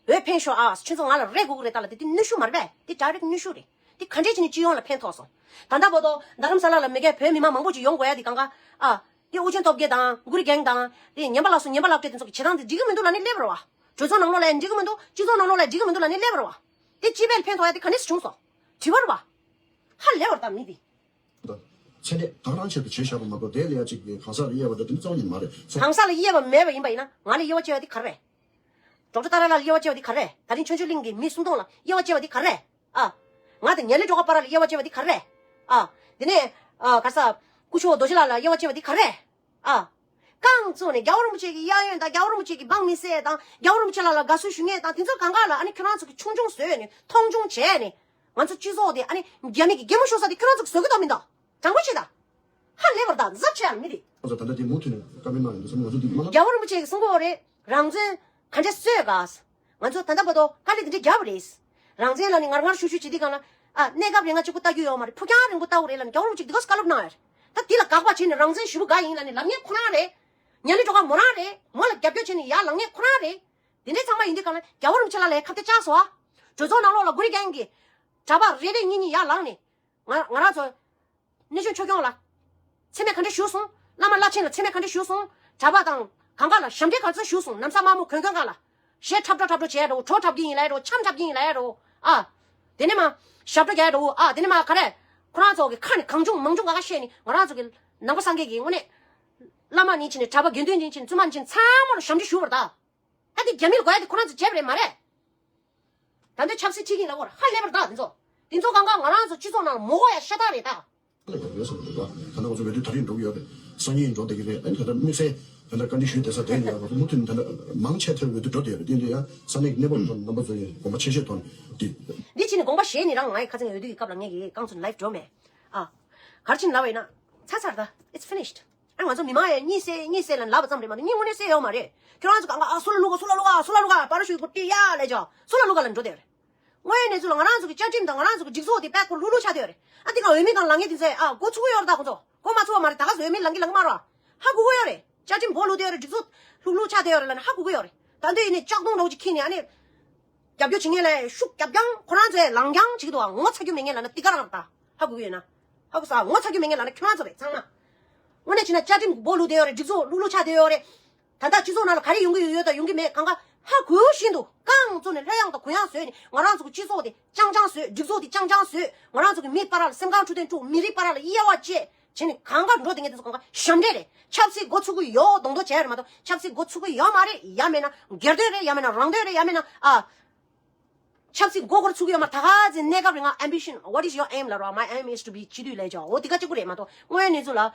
འོས་འཕེན་ཤོག་ཨ། ཁྱོད་ཚོ་ང་ལ་རེ་དགོས་ཀྱི་རེད་ད་ལབ་དེ་དེ་གནོན་ཤུགས་མ་རེད་པས། དེ་direct་གནོན་ཤུགས་རེད། དེ་ག་འདྲས་བྱས་ནས་སྤྱི་ཡོངས་ལ་ཕན་ཐོགས་སོང་། ད་ལྟ་བར་དུ་རྡ་རམ་ས་ལ་ལ་མི་སྒེར་བོད་མི་མང་མང་པོ་ཅིག་ཡོང་དགོས་ཡ་དེ་གང་ག་ཨ། དེ་ཨོ་རྒྱན་སྟོབས་རྒྱལ་དང་གུ་རུ་རྒྱལ་དང་དེ་ཉན་པ་ལགས་སོ། ཉན་པ་ལགས་བཀྲས་དེ་ཚོ་གི་བྱེད་སྟངས་དེ་འགྲིག་གི་མི་འདུག་ལབ་ནས་སླེབས་པ་རེད་བ། གྲོས་ཚོགས་ནང་ལོགས་ལ་ཡང་འགྲིག་གི་མི་འདུག་སྤྱི་ཚོགས་ནང་ལོགས་ལ་ཡང་འགྲིག་གི་མི་འདུག་ལབ་ནས་སླེབས་པ་རེད་བ། དེ་སྤྱི་པའི་ཕན་ཐོགས་ཡ་དེ་ག་འདྲས་སེ་བྱུང་སོང་། དྲི་བ་རེད་བ། ཧ་ལས་པ་རེད་ད་མི་དེ། ཚད་ལས་ད་རང་ཆེད་དུ་བྱས་བཞག་པ་མ་གཏོགས་དེ་ལ་ཡ་གཅིག་གི་གང་ཟག་ལ་དབྱེ་བ་དང་དེ་ནི་རྩ་བ་ཉིད་མ་རེད། གང་ཟག་ལ་དབྱེ་བ་མེད་པ་ཡིན་པ་ཡིན་ན་ང་ལ་དབྱེ་བ་ཕྱེ་བ་དེ་ག་རེ་རེད། ཌོག་ཊར་ཏཱ་ར་ལགས་ལ་དབྱེ་བ་ཕྱེ་བ་དེ་ག་རེ་རེད། ད་རིང་ཆོས་འབྱོར་གླིང་གི་མི་སུམ་སྟོང་ལ་དབྱེ་བ་ཕྱེ་བ་དེ་ག་རེ་རེད། ཨ། ང་དང་ཉ་ལི་སྒྲོལ་དཀར་བར་ལ་དབྱེ་བ་ཕྱེ་བ་དེ་ག་རེ་རེད། ཨ། དེ་ནས་ཨ། ག་ས། སྐུ་ཞབས་རྡོ་རྗེ་ལགས་ལ་དབྱེ་བ་ཕྱེ་བ་དེ་ག་རེ་རེད། ཨ། རྐང་བཙུགས་ནས་རྒྱལ་བ་རིན་པོ་ཆེ་གི་གཡས་གཡོན་དང་རྒྱལ་བ་རིན་པོ་ཆེ་གི་འབངས་མི་སེར་དང་རྒྱལ་བ་རིན་པོ་ཆེ་ལགས་ལ་དགའ་བསུ་ཞུ་མཁན་དང་དེ་ཚོ་གང་ག་ལ་ཨ་ནི་ཁྱོད་རང་ཚོ་གི་ཆུང་ཆུང་བཟོས་ནས་མཐོང་ཆུང་བྱས་ནས་ང་ཚོ་སྤྱི་ཚོགས་དེ་ཨ་ནི་རྒྱ་མི་གི་གད་མོ་ཤོར་ས་དེ་ཁྱོད་རང་ཚོ་གི་བཟོ་གི་འདུག་མི་འདུག་དྲང་པོ་བྱེད་ད། ཧ་ལས་པར་ད་གཟབ་བྱེད་ཨ་མི་དེ། ང་ཚོ་ད་ལྟ་དེ་མུ་མཐུད་ནས་བཀའ་མོལ་གནང་ཡོང་དུས་ཙམ་ང་ཚོ་འདི་མ་གནང་། རྒྱལ་བ་རིན་པོ་ཆེ་གི་གསུང་གི་ཡོད་རེད། རང་བཙན་ག་འདྲས་གསོད་ག་ང་ཚོ་ད་ལྟ་བར་དུ་དཀའ་ལས་དེ་འདྲས་བརྒྱབ་པ་རེད། རང་བཙན་ལབ་ནས་ངར་ངར་ཤུགས་ཤུགས་བྱེད་དུས་སྒང་ལ། ཨ། གནས་སྐབས་རིང་ང་གཅིག་པུ་ལྟ་རྒྱུ་ཡོད་མ་རེད། ཕུགས་རྒྱང་རིང་པོ་ལྟ་དགོས་རེད་ལབ་ནས་རྒྱལ་བ་རིན་པོ་ཆེས་འདི་ག་བཀའ་སློབ་གནང་ཡོད་རེད། ད་འདི་ལ་དགག་པ་བྱས་ནས་རང་བཙན་ཞེ་པོ་དགའ་ཡིན་ལབ་ནས་ལབ་མཁན་ཁོ་རང་རེད། ཉ་ལི་སྒྲོལ་དཀར་མོ་རང་རེད། མོ་ལ་རྒྱབ་སྐྱོར་བྱས་ནས་ཡར་ལངས་མཁན་ཁོ་རང་རེད། དེ་འདྲས་ཚང་མ་ཡིན་དུས་སྒང་ལ་རྒྱལ་བ་རིན་པོ་ཆེ་ལགས་ལ་ཁ་གཏད་བཅག་སོང་ཨ། གྲོས་ཚོགས་ནང་ལོགས་ལ་གུ་རུ་རྒྱལ་གྱི་གྲྭ་པ་རེ་རེ་གཉིས་གཉིས་ཡར་ལངས་ནས། ང་ང་རང་ཚོ་གནས་ཆུང་ཆོས་སྐྱོང་ལ་མཚན་སྨད་ག་འདྲས་ཞུས་སོང་། བླ་མ་བླ་ཆེན་ལ་མཚན་སྨད་ག་འདྲས་ཞུས་སོང་། གྲྭ་པ་དང་གང་ག་ལ་ཞབས་འདྲེན་ག་ཚོད་ཞུས་སོང་། ན་བཟའ་དམར་མོ་གོན་གོན་ག་ལ་གཞས་འཁྲབ་འགྲོ་འཁྲབ་འགྲོ་བྱས་འགྲོ། བྲོ་འཁྲབ་ཀྱི་ཡིན་ལབ་འགྲོ། འཆམ་འཁྲབ་ཀྱི་ཡིན་ལབ་འགྲོ། ཨ། དེ་ནས་མ་ཞབས་བྲོ་རྒྱག་འགྲོ། ཨ། དེ་ནས་མ་ག་རེ། ཁོ་རང་ཚོ་གི་ཁ་ནས་གང་བྱུང་མང་བྱུང་ག་ག་བཤད་ནས་ང་རང་ཚོ་གི་ནང་པ་སངས་རྒྱས་ཀྱི་དངོས་གནས་བླ་མ་ནས་བྱས་ནས་གྲྭ་པ་དགེ་འདུན་ནས་བྱས་ནས་བཙུན་མ་ནས་བྱས་ནས་ཚང་མ་ལ་ཞབས་འདྲེན་ཞུ་བར་གདའ། ད་དེ་རྒྱ་མི་ལ་དགོས་ཡ་དེ་ཁོ་རང་ཚོ་བྱས་པ་རེད་མ་རེད། ད་འདི་ཆབ་སྲིད་ཁྲིད་ཀྱིན་ལབ་བར་ཧ་ལས་པར་གདའ་དེ་ཚོ། དེ་ཚོ་གང་ག་ང་རང་ཚོ་སྤྱི་ཚོགས་ནང་ལ་མོ་གོ་ཡ་ཤ་སྟག་རེད་ད། ལ་ཡོད་ཡོད་བསམ་གྱི་འདུག་ད་ལྟ་ང་ཚོ་འོས་བསྡུ་ད་རེས་འགྲོ་གི་ཡོད་རེད། སང་ཉིན་འགྲོ་བསྡད་ཀྱི་རེད། ཨ་ནི་ད་ལྟ་དམིགས་བསལ་ད་ལྟ་བཀའ་འདྲི་ཞུས་བསྡད་ས་དེ་ཡིན་ཡང་ང་ཚོ་མུ་མཐུད་ནས་ད་ལྟ་མང་ཆེ་ཐེར་འོས་བསྡུ་འགྲོ་བསྡད་ཡོད་རེད། དེ་འདྲ་ཡང་ས་གནས་ཀྱི་གནས་བབ་ཐོག་ནས་རྣམ་པ་ཚོ་ཡིས་དགོངས་པ་ཆེ་བཞེས་ཐོག་ནས་འདི། འདི་ཕྱིན་ནས་དགོངས་པ་བཞེས་ནས་རང་ང་ཡི་ཁ་སང་འོས་བསྡུ་གི་སྐབས་ལ་ངས་ཀྱི་རྐང་ཚུགས་ལའིབ་འགྲོ་མེད། ཨ། ག་རེ་ཕྱིན་ལབ་པ་ཡིན་ན། ཚར་ཚར་ད། It's finished. ཨ། ང་ཚོ་མི་མང་ཡང་གཉིད་སད་གཉིད་སད་ལབ་ཙམ་རེད་མ་གཏོགས་གཉིད་དངོས་གནས་སད་ཡོད་མ་རེད། ཁྱོད་རང་ཚོ་གང་ག་ཨ་སུ་ལ་བླུག་ག་སུ་ལ་བླུག་ག་སུ་ལ་བླུག་ག་པ་ར་ཤུ་ཏི་ཡ་ལས་ཅོ་སུ་ལ་བླུག་ག་ལ་འགྲོ་དེ་རེད། དངོས་ཡོད་གནས་ཚུལ་ལ་ང་རང་ཚོ་གི་བཅའ་ཁྲིམས་དང་ང་རང་ཚོ་གི་སྒྲིག་འཛུགས་དེ་དཔེ་ཁོ་ལྷུག་ལྷུག་ཆགས་བསྡད་ཡོད་རེད། ཨ་དེ་ག་འོས་མི་གང་ལངས་མཁན་དེ་ཚོས་ཨ་མགོ་ཚུགས་ཡོད་རེད་ད། ཁོ་ཚོ་མགོ་མ་ཚུགས་པ་མ་རེད། ད་ག་ཚོད་འོས་མི་ལངས་ཀྱི་ལངས་ཀྱི་མ་རེད་བ། ཧ་གོ་གི་ཡོད་རེད། བཅའ་ཁྲིམས་མགོ་ལྷུག་བསྡད་ཡོད་རེད། སྒྲིག་འཛུགས་ལྷུག་ལྷུག་ཆགས་བསྡད་ཡོད་རེད་ལབ་ན་ཧ་གོ་གི་ཡོད་རེད། ད་འདི་ཡིན་ནས་ལྕགས་སྡོང་འདྲ་བོ་ཅིག་ཁྱེར་ནས་ཨ་ནི་རྒྱབ་སྐྱོར་བྱེད་མཁན་ལ་ཤུགས་རྒྱབ་རྐྱང་ཁོ་རང་ཚོས་ལངས་རྐྱང་བྱེད་ཀྱི་འདུག་ཨ་ངོ་ཚ་རྒྱུ་མེད་མཁན་ལབ་ན་འདི་ག་རང་རེད་ད། ཧ་གོ་གི་ཡོད་ན། ཧ་གོ་སོང་ཨ། ངོ་ཚ་རྒྱུ་མེད་མཁན་ལབ་ན་ཁྱོད་རང་ཚོ་རེད་ཚང་མ། དངོས་གནས་བྱས་ན་བཅའ་ཁྲིམས་མགོ་ལྷུག་བསྡད་ཡོད་རེད། སྒྲིག་འཛུགས་ལྷུག་ལྷུག་ཆགས་བསྡད་ཡོད་རེད། ད་ལྟ་སྤྱི་ཚོགས་ནང་ལ་ག་རེ་ཡོང་གི་ཡོད་ཡོད་དང་ཡོང་གི་མེད་གང་ག་ཧ་གོ་བཞིན་དུ་རྐང་བཙུགས་ནས་ལྷོད་ཡངས་དང་གུ་ཡངས་བཟོས་ནས་ང་རང་ཚོ་གི་སྤྱི་ཚོགས་དེ་རྐྱང་རྐྱང་བཟོས། སྒྲིག་འཛུགས་དེ་རྐྱང་རྐྱང་བཟོས། ང་རང་ཚོ་གི་མི་བར་ལ་སེམས་ཁམས་འཕྲོད་བསྟེན་དཀྲུགས། མི་རིགས་བར་ལ་དབྱེ་བ་བཅད་བྱས་ནས་གང་ག་འགྲོ་བསྡད་མཁན་དེ་ཚོ་གང་ག་ཞབས་འདྲེན་རེད། ཆབ་སྲིད་འགོ་ཚུགས་ཀྱི་ཡོད་མདོག་མདོག་བྱས་རེད་མ་གཏོགས་ཆབ་སྲིད་འགོ་ཚུགས་ཀྱི་ཡོད་མ་རེད། ཡང་མིན་ན་སྒེར་དོན་རེད། ཡང་མིན་ན་རང་དོན་རེད། ཡང་མིན་ན་ཨ། ཆབ་སྲིད་མགོ་སྐོར་ཚུགས་ཀྱི་ཡོད་མ་རེད། ད་ག་ཚོད་གནས་སྐབས་རིང་ང་ambition, what is your aim ལབ་རོགས། My aim is to be སྤྱི་འཐུས་ལབ་ཀྱང་འོ་དེ་ག་གཅིག་པུ་རེད་མ་གཏོགས་དངོས་ཡོད་གནས་ཚུལ་ལ་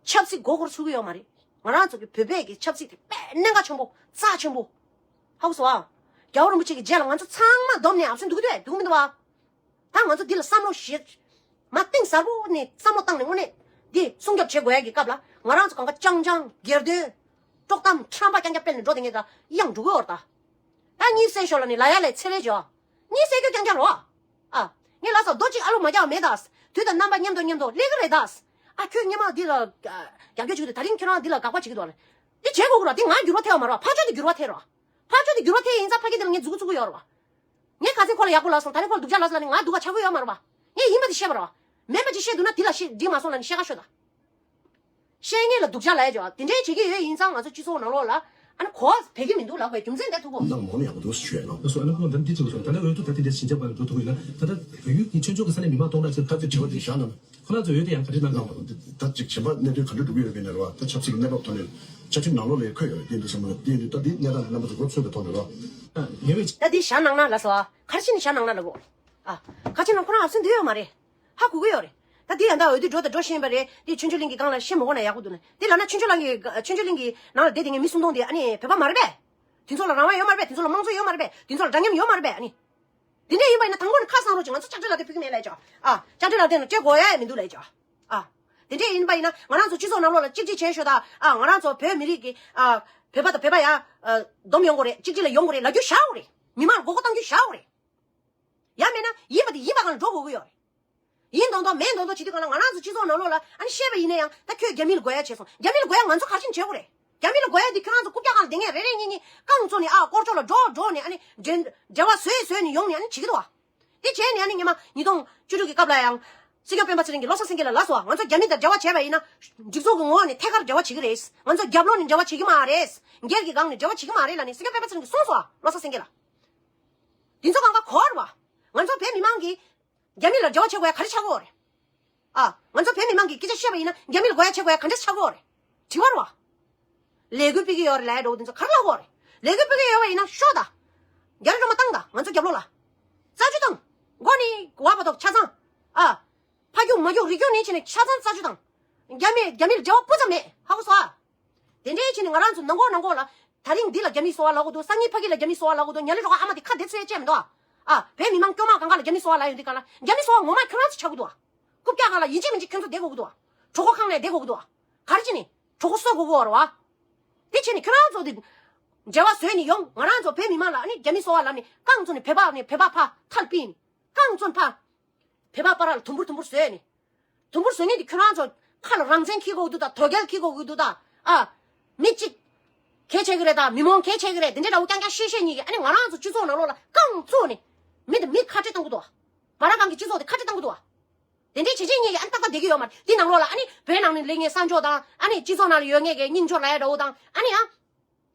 ཆབ་སྲིད་མགོ་སྐོར་ཚུགས་ཀྱི་ཡོད་མ་རེད། ང་རང་ཚོ་གི་བོད་པའི་གི་ཆབ་སྲིད་དེ་དཔེ་གནད་འགག་ཆེན་པོ་རྩ་ཆེན་པོ། ཧ་གོ་སོང་ཨ། རྒྱལ་བ་རིན་པོ་ཆེ་གི་རྗེས་ལ་ང་ཚོ་ཚང་མ་བསྡོམས་ནས་ཨབ་སེན་འདུག་གི་འདུག་མི་འདུག་བ། ད་ང་ཚོ་འདི་ལ་བསམ་བློ་ཞིག་མ་གཏིང་ཟབ་པོ་ནས་བསམ་བློ་བཏང་ནས་དངོས་གནས་འདི་སྲུང་སྐྱོབ་བྱེད་དགོས་ཡ་གི་སྐབས་ལ་ང་རང་ཚོ་གང་ག་རྐྱང་རྐྱང་སྒེར་དོན་དཀྲོག་གཏམ་ཁྲམ་པ་རྐྱང་རྐྱང་སྤེལ་ནས་འགྲོ་དེ་ངས་ད་གཡང་འགྲོ་གི་ཡོད་རེད་ད། ད་གཉིད་སད་ཤོག་ལབ་ནས་ལབ་ཡ་ལས་ཚེ་རེ་འཇོག་གཉིད་སད་རྒྱུ་རྐྱང་རྐྱང་རེད་བ། ཨ། ངས་ལབ་སོང་རྡོ་གཅིག་ཨ་ལོ་མ་རྒྱག་མེད་ད། དུས་དང་རྣམ་པ་མཉམ་དུ་མཉམ་དུ་སླེབས་ཀྱི་རེད་ད། ཨ་ཁྱོད་སྔོན་མ་འདི་ལ་རྒྱབ་སྐྱོར་བྱེད་ཀྱི་འདུག་ད་རིང་ཁྱོད་རང་འདི་ལ་དགག་པ་བྱེད་ཀྱི་འདུག་ལབ། འདི་བྱེད་དགོས་ཀྱི་རེད། འདི་ང་འགྱུར་བ་ཐེབས་པ་མ་རེད་བ། ཕར་ཕྱོགས་འདི་འགྱུར་བ་ཐེབས་རེད་བ། ཕར་ཕྱོགས་འདི་འགྱུར་བ་ཐེབས་ཡིན་ཙང་ཕ་གི་འདི་ལ་ངས་མཛུབ་གུ་བཙུགས་ཀྱི་ཡོད་རེད་བ། ངས་ག་ཚོད་ཁོ་ལ་ཡག་པོ་ལབ་སོང་། ད་རེས་ཁོ་ལ་སྡུག་ཅག་ལབ་སོང་ལབ་ནས་ང་སྡུག་ག་ཆགས་ཀྱི་ཡོད་མ་རེད་བ། ངས་ཡིན་པ་དེ་བཤད་པ་རེད་བ། མེད་པ་ཅིག་བཤད་འདུག་ན་དེ་ལ་བཤད་འགྲིག་མ་སོང་ལབ་ནས་བཤད་ག་ཤོད་ད། བཤད་མཁན་ལ་སྡུག་ཅག་ལབ་ཡ་ཅིག་བ་དེ་འདྲའི་བྱེད་ཀྱི་ཡོད་ཡིན་ཙང་ང་ཚོ་སྤྱི་ཚོགས་ནང་ལོགས་ལ་ཨ་ནི་གོ་བ་བེད་ཀྱི་མི་འདུག་ལབ་དགོས་རྒྱུ་མཚན་དེ་ཐུག་གོ། ནང་མོ་ནས་ཡག་པོ་འདུག་ཞུ་ཡ་ལ། སོ་ཨ་ནི་ཁོང་ད་འདི་ཅིག་ལ་སོང་ད་ནི་འོས་བསྡུ་ད་དེ་འདྲ་ཕྱིན་ཆད་པ་ལ་འགྲོ་ཐུབ་ཡོད་ན་ད་ལྟ་བལ་ཡུལ་གྱི་ཆོས་ཕྱོགས་ཀྱི་ས་གནས་མི་མང་སྟོང་ཕྲག་ཅིག་ཕར་ཚུར་དྲི་བ་དེ་བཞག་གནང་། ཁོ་རང་ཚོ་འོས་བསྡུ་ཡང་ག་འདྲ་གནང་གི་འདུག་ད་ཅིག་གཞན་པ་གནད་དོན་ག་འདྲ་འགྲོ་གི་ཡོད་པའི་ནས་རེད་བ། ད་ཆབ་སྲིད་ཀྱི་གནས་བབ་ཐོག་ནས་བཅའ་ཁྲིམས་ནང་ལོགས་ལ་འཁོད་ཡོད་རེད་དེ་འདྲ་བསམ་བློ་དེ་འདྲ་ད་འདི་གནས་སྟངས་ལ་རྣམ་པ་ཚོ་གོ་ཚོད་པའི་ཐོག་ནས་རེད་བ། ངེས་པའི་ད་འདི་བཞག་གནང་ན་ལ་སོ་ཨ། ག་རེ་བྱས་ནས་བཞག་གནང་ན་ལ་གོ། ཨ། ག་རེ་བྱས་ན་ཁོ་རང་ཨབ་སེན་འདུག་ཡོད་མ་རེད། ཧ་གོ་གི་ཡོད་རེད། ད་འདི་ཡང་ད་འོས་བསྡུ་འགྲོ་དང་འགྲོ་བཞིན་པ་རེད། འདི་ཆོས་འབྱོར་གླིང་གི་སྒང་ལ་བཤད་མི་དགོས་ན་ཡག་པོ་འདུག་ན། འདི་ལབ་ན་ཆོས་འབྱོར་གླིང་གི་ཆོས་འབྱོར་གླིང་གི་ནང་ལ་བསྡད་དེ་ངས་མི་གསུམ་སྟོང་དེ་ཨ་ནི་བོད་པ་མ་རེད་པས། དེ་ཚོ་ལ་རང་དབང་ཡོད་མ་རེད་པས། དེ་ཚོ་ལ་དམངས་གཙོ་ཡོད་མ་རེད་པས། དེ་ཚོ་ལ་འདྲ་མཉམ་ཡོད་མ་རེད་པས། ཨ་ནི། དེ་འདྲ་ཡིན་པ་ཡིན་ན་དང་པོ་ནས་ཁ་གསང་རོགས་ཀྱི་ང་ཚོ་ལྕགས་སྤྲེལ་ལག་དེབ་ཕུལ་གི་མེད་ལབ་ཅོག་ཨ། ལྕགས་སྤྲེལ་ལག་དེབ་ནང་སྤྲད་དགོས་ཡ་མི་འདུག་ལབ་ཅོག་ཨ། དེ་འདྲ་ཡིན་པ་ཡིན་ན་ང་རང་ཚོ་སྤྱི་ཚོགས་ནང་ལོགས་ལ་གཅིག་གཅིག་བྱས་ཤོག་ད། ཨ། ང་རང་ཚོ་བོད་མི་རིགས་ཀྱི་ཨ། བོད་པ་དང་བོད་པ་ཡ། ཨ། བསྡོམས་ཡོང་དགོས་རེད། གཅིག་གཅིག་ལ་ཡོང་དགོས་རེད་ལབ་རྒྱུ་བཞག་དགོས་རེད། མི་མང་ལ་མགོ་སྐོར་གཏོང་རྒྱུ་བཞག་དགོས་རེད། ཡང་མིན་ན་ཡིན་པ་དེ་ཡིན་པ་གང་ལ་འགྲོ་དགོས་ཀྱི་ཡོད་རེད། ཡིན་མདོག་མདོག་མེད་མདོག་མདོག་བྱེད་དུས་གང་ལ་ང་རང་ཚོ་སྤྱི་ཚོགས་ནང་ལོགས་ལ་ཨ་ནི་བཤད་པ་ཡིན་ན་ཡང་ད་ཁྱོད་རྒྱ་མི་ལ་དགོས་ཡ་བྱས་སོང་། རྒྱ་མི་ལ་དགོས་ཡ་ང་ཚོ་ག་རེ་བྱེད་དགོས་རེད། རྒྱ་མི་ལ་དགོས་ཡ་འདི་ཁྱོད་རང་ཚོ་རྐུབ་བཀྱག་སྒང་ལ་བསྡད་མཁན་རེ་རེ་གཉིས་གཉིས་རྐང་བཙུགས་ནས་ཨ་སྐོར་ཅོག་ལ་འགྲོ་འགྲོ་ནས་ཨ་ནི་འབྲེལ་འབྲེལ་བ་བཟོས་བཟོས་ནས་ཡོང་ནས་ཨ་ནི་བྱེད་ཀྱི་འདུག་བ། དེ་བྱས་ནས་ཨ་ནི་སྔོན་མ་ཉིས་སྟོང་བཅུ་དྲུག་གི་སྐབས་ལ་ཡང་སྲིད་སྐྱོང་སྤེན་པ་ཚེ་རིང་གིས་བློ་བཟང་སེང་གེ་ལ་ལབ་སོང་བ། ང་ཚོ་རྒྱ་མི་དང་འབྲེལ་བ་བྱས་པ་ཡིན་ན་སྒྲིག་འཛུགས་ཀྱི་ངོས་ནས་ཐད་ཀར་འབྲེལ་བ་བྱེད་ཀྱི་རེད། ང་ཚོ་རྒྱབ་ལོགས་ནས་འབྲེལ་བ་བྱེད་ཀྱི་མ་རེད། སྒེར་གྱི་སྒང་ནས་འབྲེལ་བ་བྱེད་ཀྱི་མ་རེད་ལབ་ནས་སྲིད་སྐྱོང་སྤེན་པ་ཚེ་རིང་གིས་གསུངས་སོང་བ། བློ་བཟང་སེང་གེ་ལ། དེ་ཚོ་གང་ག་གོ་རེད་བ། ང་ཚོ་བོད་མི་མང་གིས་རྒྱ་མི་ལ་འབྲེལ་བ་བྱེད་དགོས་ཡ་ག་རེ་ཆགས་ཀྱི་ཡོད་རེད། ཨ། ང་ཚོ་བོད་མི་མང་གིས་སྐད་ཆ་བཤད་པ་ཡིན་ན་རྒྱ་མི་ལ་དགོས་ཡ་བྱེད་དགོས་ཡ་ག་འདྲ་ཆགས་ཀྱི་ཡོད་རེད། དྲི་བ་རེད་བ། ལས་འགུལ་སྤེལ་གྱི་ཡོད་རེད་ལབ་ཡ་འདྲ་བོ་དེ་ཚོ་ག་རེ་ལབ་ཀྱི་ཡོད་རེད། ལས་འགུལ་སྤེལ་གྱི་ཡོད་པ་ཡིན་ན་ཤོག་ད། རྒྱ་རི་སྒྲོལ་མ་བཏང་ད་ང་ཚོ་རྒྱབ་ལོགས་ལ། རྩ་ཆུ་བཏང་། མགོ་ནས་བར་བར་དུ་ཆ་ཚང་། ཨ། ཕ་རྒྱུག་མ་རྒྱུག་རི་རྒྱུག་ནས་བྱས་ནས་ཆ་ཚང་རྩ་ཆུ་བཏང་། རྒྱ་མི་རྒྱ་མིར་འབྲེལ་བ་སྤུ་ཙམ་མེད། ཧ་གོ་སོང་ཨ། དེ་འདྲའི་ཕྱིན་ནས་ང་རང་ཚོ་ནང་ཁོག་ནང་ཁོག་ལ་ད་རིང་འདི་ལ་རྒྱ་མིའི་སོ་པ་ལབ་གི་འདུག་སང་ཉིན་ཕ་གི་ལ་རྒྱ་མིའི་སོ་པ་ལབ་གི་འདུག་ཉ་ལི་རོ་ཁ་ཨ་མ་དེ་ཁ་བདེ་ཚོད་ཅེས་མི་འདུག་ཨ། བོད་མི་མང་སྐྱོ་མ་གང་ག་ལ་རྒྱ་མིའི་སོ་པ་ལབ་ཡོང་དུས་གང་ལ་རྒྱ་མིའི་སོ་པ་ངོ་མ་ཁྱོད་རང་ཚོ་ཆགས་གི་འདུག་ཨ། རྐུབ་བཀྱག་སྒང་ལ་ཡིན་གཅིག་མིན་གཅིག་ཁྱོད་ཚོ་བསྡད་དགོས་གི་འདུག་ཨ། གྲོད་ཁོག་ཁང་ནས་བསྡད་དགོས་གི་འདུག་ཨ། ག་རེ་བྱས་ནས་གྲོད་ཁོག་གསོ་དགོས་གི་རེད་བ། དེ་བྱས་ནས་ཁྱོད་རང་ཚོ་དེ་འབྲེལ་བ་བཟོས་ནས་ཡོང་། ང་རང་ཚོ་བོད་མི་མང་ལ་ཨ་ནི་རྒྱ་མིའི་སོ་པ་ལབ་ནས་རྐང་བཙུགས་ནས་བོད་པ་ནས་བོད་པ་ཕར་ཐལ་ཕུད་ནས་རྐང་བཙུགས་ནས་ཕར། བོད་པ་བར་ལ་དུམ་བུར་དུམ་བུར་བཟོས་ནས། དུམ་བུར་བཟོས་མཁན་དེ་ཁྱོད་རང་ཚོ་ཁ་ལ་རང་བཙན་འཁྱེར་དགོས་ཀྱི་འདུག་ད། དོལ་རྒྱལ་འཁྱེར་དགོས་ཀྱི་འདུག་ད། ཨ། མི་གཅིག་གལ་ཆེ་གི་རེད་ད། མི་མང་གལ་ཆེ་གི་རེད། དེ་འདྲ་འདྲ་བོ་རྐྱང་རྐྱང་བཤད་བཤད་ཉིད་ཀྱི་ཨ་ནི་ང་རང་ཚོ་སྤྱི་ཚོགས་ནང་ལོགས་ལ་རྐང་བཙུགས་ནས་མི་དེ་མི་ཁ་བྲལ་གཏོང་གི་འདུག་བ། བར་སྒང་གི་སྤྱི་ཚོགས་དེ་ཁ་བྲལ་གཏོང་གི་འདུག་བ། དེ་འདྲའི་བྱས་བྱས་ཉིད་ཀྱི་ཨ་ནི་ཏག་ཏག་བསྡད་ཀྱི་ཡོད་མ་རེད། དེ་ནང་ལོགས་ལ་ཨ་ནི་བོད་ནང་ནས་སླེབས་མཁན་གསར་འབྱོར་དང་ཨ་ནི་སྤྱི་ཚོགས་ནང་ལ་ཡོད་མཁན་གྱི་རྙིང་འབྱོར་ལབ་ཡ་འདྲ་བོ་དང་ཨ་ནི་ཡང་།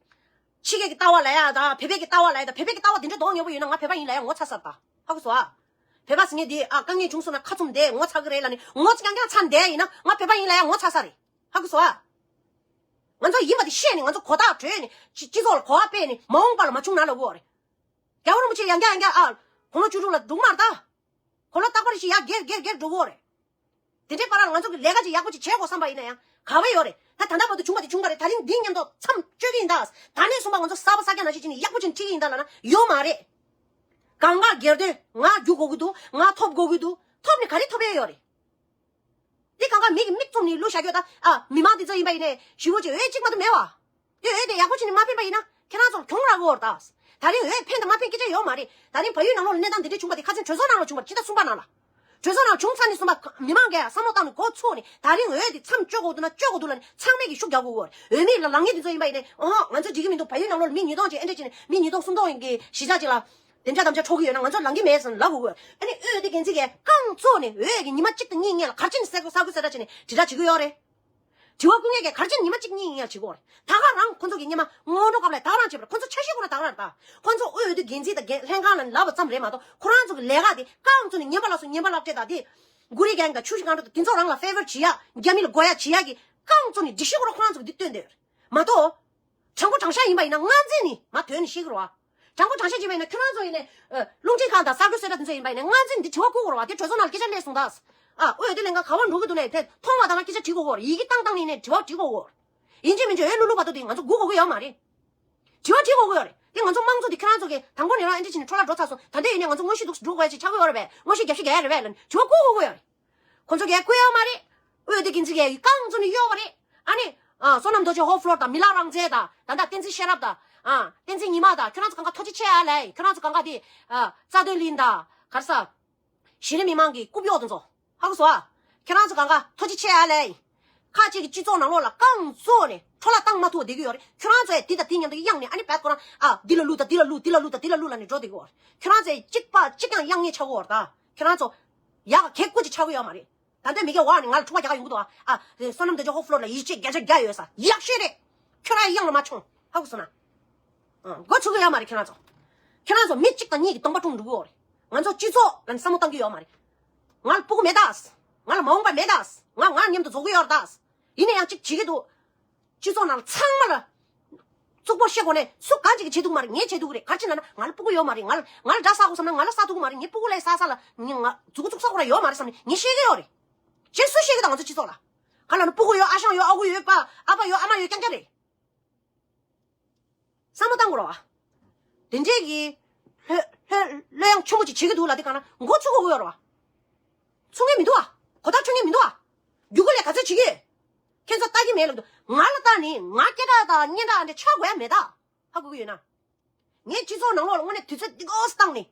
ཕྱི་རྒྱལ་གྱི་ལྟ་བ་ལབ་ཡ་དང་བོད་པའི་གི་ལྟ་བ་ལབ་ཡ་དང་། བོད་པའི་གི་ལྟ་བ་དེ་འདྲ་མདོག་ཉེས་པོ་ཡོད་ན་ང་བོད་པ་ཡིན་ལབ་ཡ་ངོ་ཚ་ས་རེད་ད། ཧ་གོ་སོང་ཨ། བོད་པ་ཟེར་མཁན་དེ་ཨ་དཀའ་ངལ་བྱུང་སོང་ན་ཁ་བཙུམ་བསྡད་ངོ་ཚ་གི་རེད་ལབ་ནས་ངོ་རྐྱང་རྐྱང་ཚ་བསྡད་ཡིན་ན་ང་བོད་པ་ཡིན་ལབ་ཡ་ངོ་ཚ་ས་རེད། ཧ་གོ་སོང་ཨ། ང་ཚོ་ཡིན་པ་དེ་ཤེས་ནས་ང་ཚོ་གོ་རྟོགས་གྲོལ་ནས་སྤྱི་སྤྱི་ཚོགས་ལ་གོ་བ་སྤེལ་ནས་མ་འོངས་པ་ལ་མ་བྱུང་ན་ལབ་དགོས་རེད། རྒྱལ་བ་རིན་པོ་ཆེ་ཡང་བསྐྱར་ཡང་བསྐྱར་ཨ། དགུང་ལོ་བཅུ་དྲུག་ལ་སྡུག་དམར་ད། གོ་ལོ་རྟག་པར་ཞིག་ཡར་རྒྱས་རྒྱས་རྒྱས་འགྲོ་གི་ཡོད་རེད། དེ་འདྲའི་བར་ལ་ང་ཚོ་གི་ལས་ཀ་ཅིག་ཡག་པོ་ཅིག་བྱེད་དགོས་བསམ་པ་ཡིན་ན་ཡང་ག་བ་ཡོད་རེད། ད་ད་ལྟ་བར་དུ་བྱུང་བ་དེ་བྱུང་བ་རེད། ད་རིང་འདི་མཉམ་དུ་མཚམས་གཅོད་ཀྱི་ཡིན་ད། ད་ནས་བཟུང་བ་ང་ཚོ་གསར་པ་གསར་རྐྱང་ནང་བཞིན་བྱས་ནས་ཡག་པོ་ཅིག་ཁྲིད་ཀྱི་ཡིན་ད་ལབ་ན་ཡོད་མ་རེད། གང་ག་སྒེར་དོན་ང་རྒྱུག་དགོས་ཀྱི་འདུག་ང་ཐོབ་དགོས་ཀྱི་འདུག་ཐོབ་ནས་ག་རེ་ཐོབ་ཡས་ཡོད་རེད། འདི་གང་ག་མི་གི་མིག་བཙུམ་ནས་བླུགས་བཞག་རྒྱུ་ད། ཨ། མི་མང་འདི་ཚོ་ཡིན་པ་ཡིན་ནའི་ཞི་བོ་ཅིག་འོས་གཅིག་མ་གཏོགས་མེད་བ། དེ་འོས་དེ་ཡག་པོ་བྱས་ནས་མ་སྤེལ་པ་ཡིན་ན་ཁྱེད་རང་ཚོར་གྱོང་རག་གི་ཡོད་རེད་ད། ད་རིང་འོས་འཕེན་དང་མ་འཕེན་སྐད་ཆ་ཡོད་མ་རེད། ད་རིང་བལ་ཡུལ་ནང་ལོགས་ལ་གནས་སྟངས་འདི་འདྲ་བྱུང་བ་དེ་ཁ་སང་གྲོས་ཚོགས་ནང་ལ་བྱུང་བ་རེད། ཕྱི་ཟླ་གསུམ་པ་ནང་ལ། གྲོས་ཚོགས་ནང་བྱུང་ཚར་ནས་གསུམ་པ་མི་མང་གིས་བསམ་བློ་བཏང་ནས་འགོ་ཚུགས་ནས་ད་རིང་འོས་དེ་མཚམས་གཅོད་དགོས་འདུག་ན་གཅོད་དགོས་འདུག་ལབ་ནས་ཚང་མས་ཀྱི་ཤུགས་རྒྱག་དགོས་ཀྱི་ཡོད་རེད། འོས་མི་ལ་ལངས་མཁན་དེ་ཚོ་ཡིན་པ་ཡིན་ནའི་ཨོ་ང་ཚོ་འགྲིག་གི་མི་འདུག་བལ་ཡུལ་ནང་ལོགས་ལ་མི་ཉིས་སྟོང་ཅིག་ཨེ་འདྲ་བྱས་ནས་མི་ཉིས་སྟོང་སུམ་སྟོང་ཡིན་གྱི་གཞིས་ཆགས་ཅིག་ལ། དེ་འདྲ་དམ་བཅའ་འཕྲོག་གི་ཡོད་ན་ང་ཚོ་ལངས་ཀྱི་མེད་ཟེར་ལབ་དགོས་ཀྱི་ཡོད། ཨ་ནི་འོས་བསྡུ་འགན་འཛིན་གྱིས་རྐང་བཙུགས་ནས་འོས་ཀྱི་ཉི་མ་གཅིག་དང་གཉིས་སྔོན་ལ་ག་རེ་བྱས་ནས་གསལ་གསལ་གསལ་བསྒྲགས་བྱས་ནས་དྲིལ་བསྒྲགས་བྱེད་ཀྱི་ཡོད་རེད། དྲི་བ་བཀོད་མཁན་གྱིས་ག་རེ་བྱས་ནས་ཉི་མ་གཅིག་གཉིས་སྔོན་ལ་བྱེད་ཀྱི་ཡོད་རེད། ད་ག་རང་ཁོ་ཚོ་གི་སྔོན་མ་སྔོན་འགྲོ་སྐབས་ལ་ད་ག་རང་བྱེད་པ་རེད། ཁོ་ཚོ་འཆར་གཞི་ཁོ་རང་ད་ག་རང་རེད། ད་ཁོ་ཚོ་འོས་བསྡུ་འགན་འཛིན་དང་འགན་ལྷན་ཁང་ལ་ལབ་པ་ཙམ་རེད་མ་གཏོགས་ཁོ་རང་ཚོ་གི་ལས་ཀ་དེ་རྐང་བཙུགས་ནས་ངན་པ་ལ་སོགས་ངན་པ་ལག་སྤྲད་ད་དེ་གུ་རི་གན་དང་ཆུ་ཤི་གང་འགྲོ་དང་དེ་ཚོ་རང་ལ་ཕེ་ཝར་བྱེད་ཡ་རྒྱ་མི་ལ་དགོས་ཡ་བྱེད་ཡ་གི་རྐང་བཙུགས་ནས་སྒྲིག་གཞི་ཁོ་རང་ཁོ་རང་ཚོ་གི་འདི་སྟོན་བསྡད་ཡོད་རེད་མ་གཏོགས། དྲང་པོ་དྲང་བཞག་ཡིན་པ་ཡིན་ན་སྔ་འཛིན་ནི་མ་དོན་ནི་ཤེས་ཀྱི་རེད་བ། དྲང་པོ་དྲང་བཞག་བྱས་པ་ཡིན་ན་ཁྱོད་རང་ཚོ་ཡིན་ནའི་ཨ། རླུང་འཕྲིན་ཁང་དང་གསར་འགོད་གསལ་བསྒྲགས་དེ་ཚོ་ཡིན་པ་ཡིན་ན་སྔ་འཛིན་འདི་དྲི་བ་བཀོད་དགོས་རེད་བ། དེ་གྲོས་ཚོགས་ནང་ལ་སྐད་ཆ་སླེབས་སོང་ད། ཨ། འོས་བསྡུ་ལྷན་ཁང་ག་པར་འགྲོ་གི་འདུག་ནས་དེ་མཐོང་བ་དང་ན་སྐད་ཆ་དྲི་དགོས་ཀྱི་ཡོད་རེད། ཡི་གེ་བཏང་བཏང་ནས་ནས་དྲི་བ་དྲི་དགོས་ཀྱི་ཡོད་རེད། ཡིན་གཅིག་མིན་གཅིག་འོས་བླུག་བླུག་བར་དུ་དེ་ང་ཚོ་སྒུག་དགོས་ཀྱི་ཡོད་མ་རེད། དྲི་བ་དྲི་དགོས་ཀྱི་ཡོད་རེད། དེ་ང་ཚོ་དམངས་གཙོ་དེ་ཁྱོད་རང་ཚོ་གིས་དང་པོ་ནས་རང་ཨེ་འདྲ་བྱས་ནས་འཕྲོ་བརླག་འགྲོ་ཚར་སོང་། ད་ལྟ་ཡིན་ནའི་ང་ཚོ་དངོས་གཞི་འདུག་སྒྲུབ་དགོས་ཡ་ཅིག་ཆགས་ཀྱི་ཡོད་རེད་པས། དངོས་གཞི་རྒྱབ་ཤིག་རྒྱག་ཡ་རེད་པས་ལབ་ནས་དྲི་བ་བཀོད་དགོས་ཀྱི་ཡོད་རེད། ཁོ་ཚོ་གིས་བཀོད་ཡོད་མ་རེད། འོས་བསྡུ་འགན་འཛིན་གྱིས་རྐང་བཙུགས་ནས་གཡོག་པ་རེད། ཨ་ནི། ཨ། བསོད་ནམས་རྡོ་རྗེ་ཧོབ་ཕློར་དང་མི་ལ་རང་བཙན་དང་ད་ལྟ་བསྟན་འཛིན་ཤེས་རབ་དང་། ཨ། བསྟན་འཛིན་ཉི་མ་དང་ཁྱོད་རང་ཚོ་གང་ག་ཐུགས་རྗེ་ཆེ་ཨ་ལས། ཁྱོད་རང་ཚོ་གང་ག་དེ། ཨ། རྩ་དོན་ལིན་དང་ག་རེ་ཟ། གཞི་རིམ་མི་མང་གི་རྐུབ་གཡོག་དེ་ཚོ། ཧ་གོ་སོང་ཨ། ཁྱོད་རང་ཚོ་གང་ག་ཐུགས་རྗེ་ཆེ་ཨ་ལས། ཁ་ཅིག་གི་སྤྱི་ཚོགས་ནང་ལོགས་ལ་རྐང་བཙུགས་ནས་འཕྲོ་བརླག་བཏང་མ་ཐུབ་བསྡད་ཀྱི་ཡོད་རེད། ཁྱོད་རང་ཚོ་ཡང་དེ་དང་དེ་མཉམ་དུ་གཡང་ནས་ཨ་ནི་བད་ཁོ་རང་ཨ་འདི་ལ་བླུག་དང་འདི་ལ་བླུག་དང་དེ་ལ་བླུག་ལབ་ནས་འགྲོ་བསྡད་ཀྱི་ཡོད་རེད། ཁྱོད་རང་ཚོ་ཡང་གཅིག་པ་གཅིག་ཀྱང་གཡང་ངེས་ཆགས་ཀྱི་ཡོད་རེད་ད། ཁྱོད་རང་ཚོ་ཡག་ག་གེ་ཀུ་ཅིག་ཆགས་ཀྱི་ཡོད་མ་རེད། ད་ལྟ་མི་སྐྱ་བ་ནི་ང་ལ་འཁྲུག་པ་རྒྱག་ཡོང་གི་འདུག་ཨ། ཨ། བསོད་ནམས་རྡོ་རྗེ་ཧོབ་ཕློར་ལ་ཡིད་ཆེས་བརྒྱ་ཆ་བརྒྱ་ཡོད་ས་ཡག་ཤོས་རེད། ཁྱོད་རང་གཡང་ལ་མ་མཆོང་། ཧ་གོ་སོང་ན། ཨ། འགོ་ཚུགས་ཀྱི་ཡོད་མ་རེད་ཁྱོད་རང་ཚོ། ཁྱོད་རང་ཚོ་མི་གཅིག་དང་གཉིས་ཀྱི་གདོང་པ་བཀྲུམ་འགྲོ་གི་ཡོད་རེད། ང་ཚོ་སྤྱི་ཚོགས་ལ་ནི་བསམ་བློ་བཏང་གི་ཡོད་མ་རེད། ང་ལ་སྤུ་གུ་མེད་ད། ང་ལ་མ་འོངས་པ་མེད་ད། ང་ང་མཉམ་དུ་འཛོམས་ཀྱི་ཡོད་རེད་ད། ཡིན་ན་ཡང་གཅིག་བྱེད་ཀྱི་འདུག་སྤྱི་ཚོགས་ནང་ལ་ཚང་མ་ལ་གཙུག་པོ་བཤད་དགོས་ནས་སུ་གང་ཅིག་གིས་བྱེད་ཐུབ་ཀྱི་མ་རེད། ངས་བྱེད་ཐུབ་ཀྱི་རེད། ག་རེ་བྱས་ན་ན་ང་ལ་སྤུ་གུ་ཡོད་མ་རེད། ང་ལ་ང་ལ་དགྲ་ཟ་དགོས་བསམ་ན་ང་ལ་ཟ་ཐུབ་ཀྱི་མ་རེད། ངའི་སྤུ་གུ་ལ་ཟ་ས་ལ་ངས་ང་མཛུ་གུ་བཙུགས་ས་ཁོ་རང་ཡོད་མ་རེད་བསམ་ནས་ངས་བཤད་ཀྱི་ཡོད་རེད། གཞན་སུ་བཤད་ཀྱི་འདུག་ང་ཚོ་སྤྱི་ཚོགས་ལ། ག་ལ་ནི་སྤུ་གུ་ཡོད། ཨ་ཞང་ཡོད། ཨ་ཁུ་ཡོད། པ་ཨ་ཕ་ཡོད། ཨ་མ་ཡོད། རྐྱང་རྐྱང་རེད། བསམ་བློ་བཏང་དགོས་རེད་བ། དེ་འདྲས་ཀྱི་ལྷོད་ལྷོད་ལྷོད་གཡེང་ཆེན་པོ་ཅིག་བྱེད་ཀྱི་འདུག་ལབ་དུས་སྒང་ལ་འགོ་ཚུགས་དགོས་ཀྱི་ཡོད་རེད་བ། ཚུགས་མཁན་མི་འདུག་བ། གོ་བརྡ་འཕྲོད་མཁན་མི་འདུག་བ། རྒྱུ་གུ་ལས་ག་ཚོད་བྱེད་ཀྱི་ཡོད། ཁྱེད་ཚོ་ལྟ་གི་མེད་ལབ་འདུག་ང་ལ་ལྟ་ནི་ང་སྐད་གྲགས་དང་སྙན་གྲགས་འདི་ཆགས་དགོས་ཡ་མེད་ད། ཧ་གོ་གི་ཡོད་ན། ངས་སྤྱི་ཚོགས་ནང་ལོགས་ལ་དངོས་གནས་དུས་ཚོད་འདི་གོ་བཏང་ནས།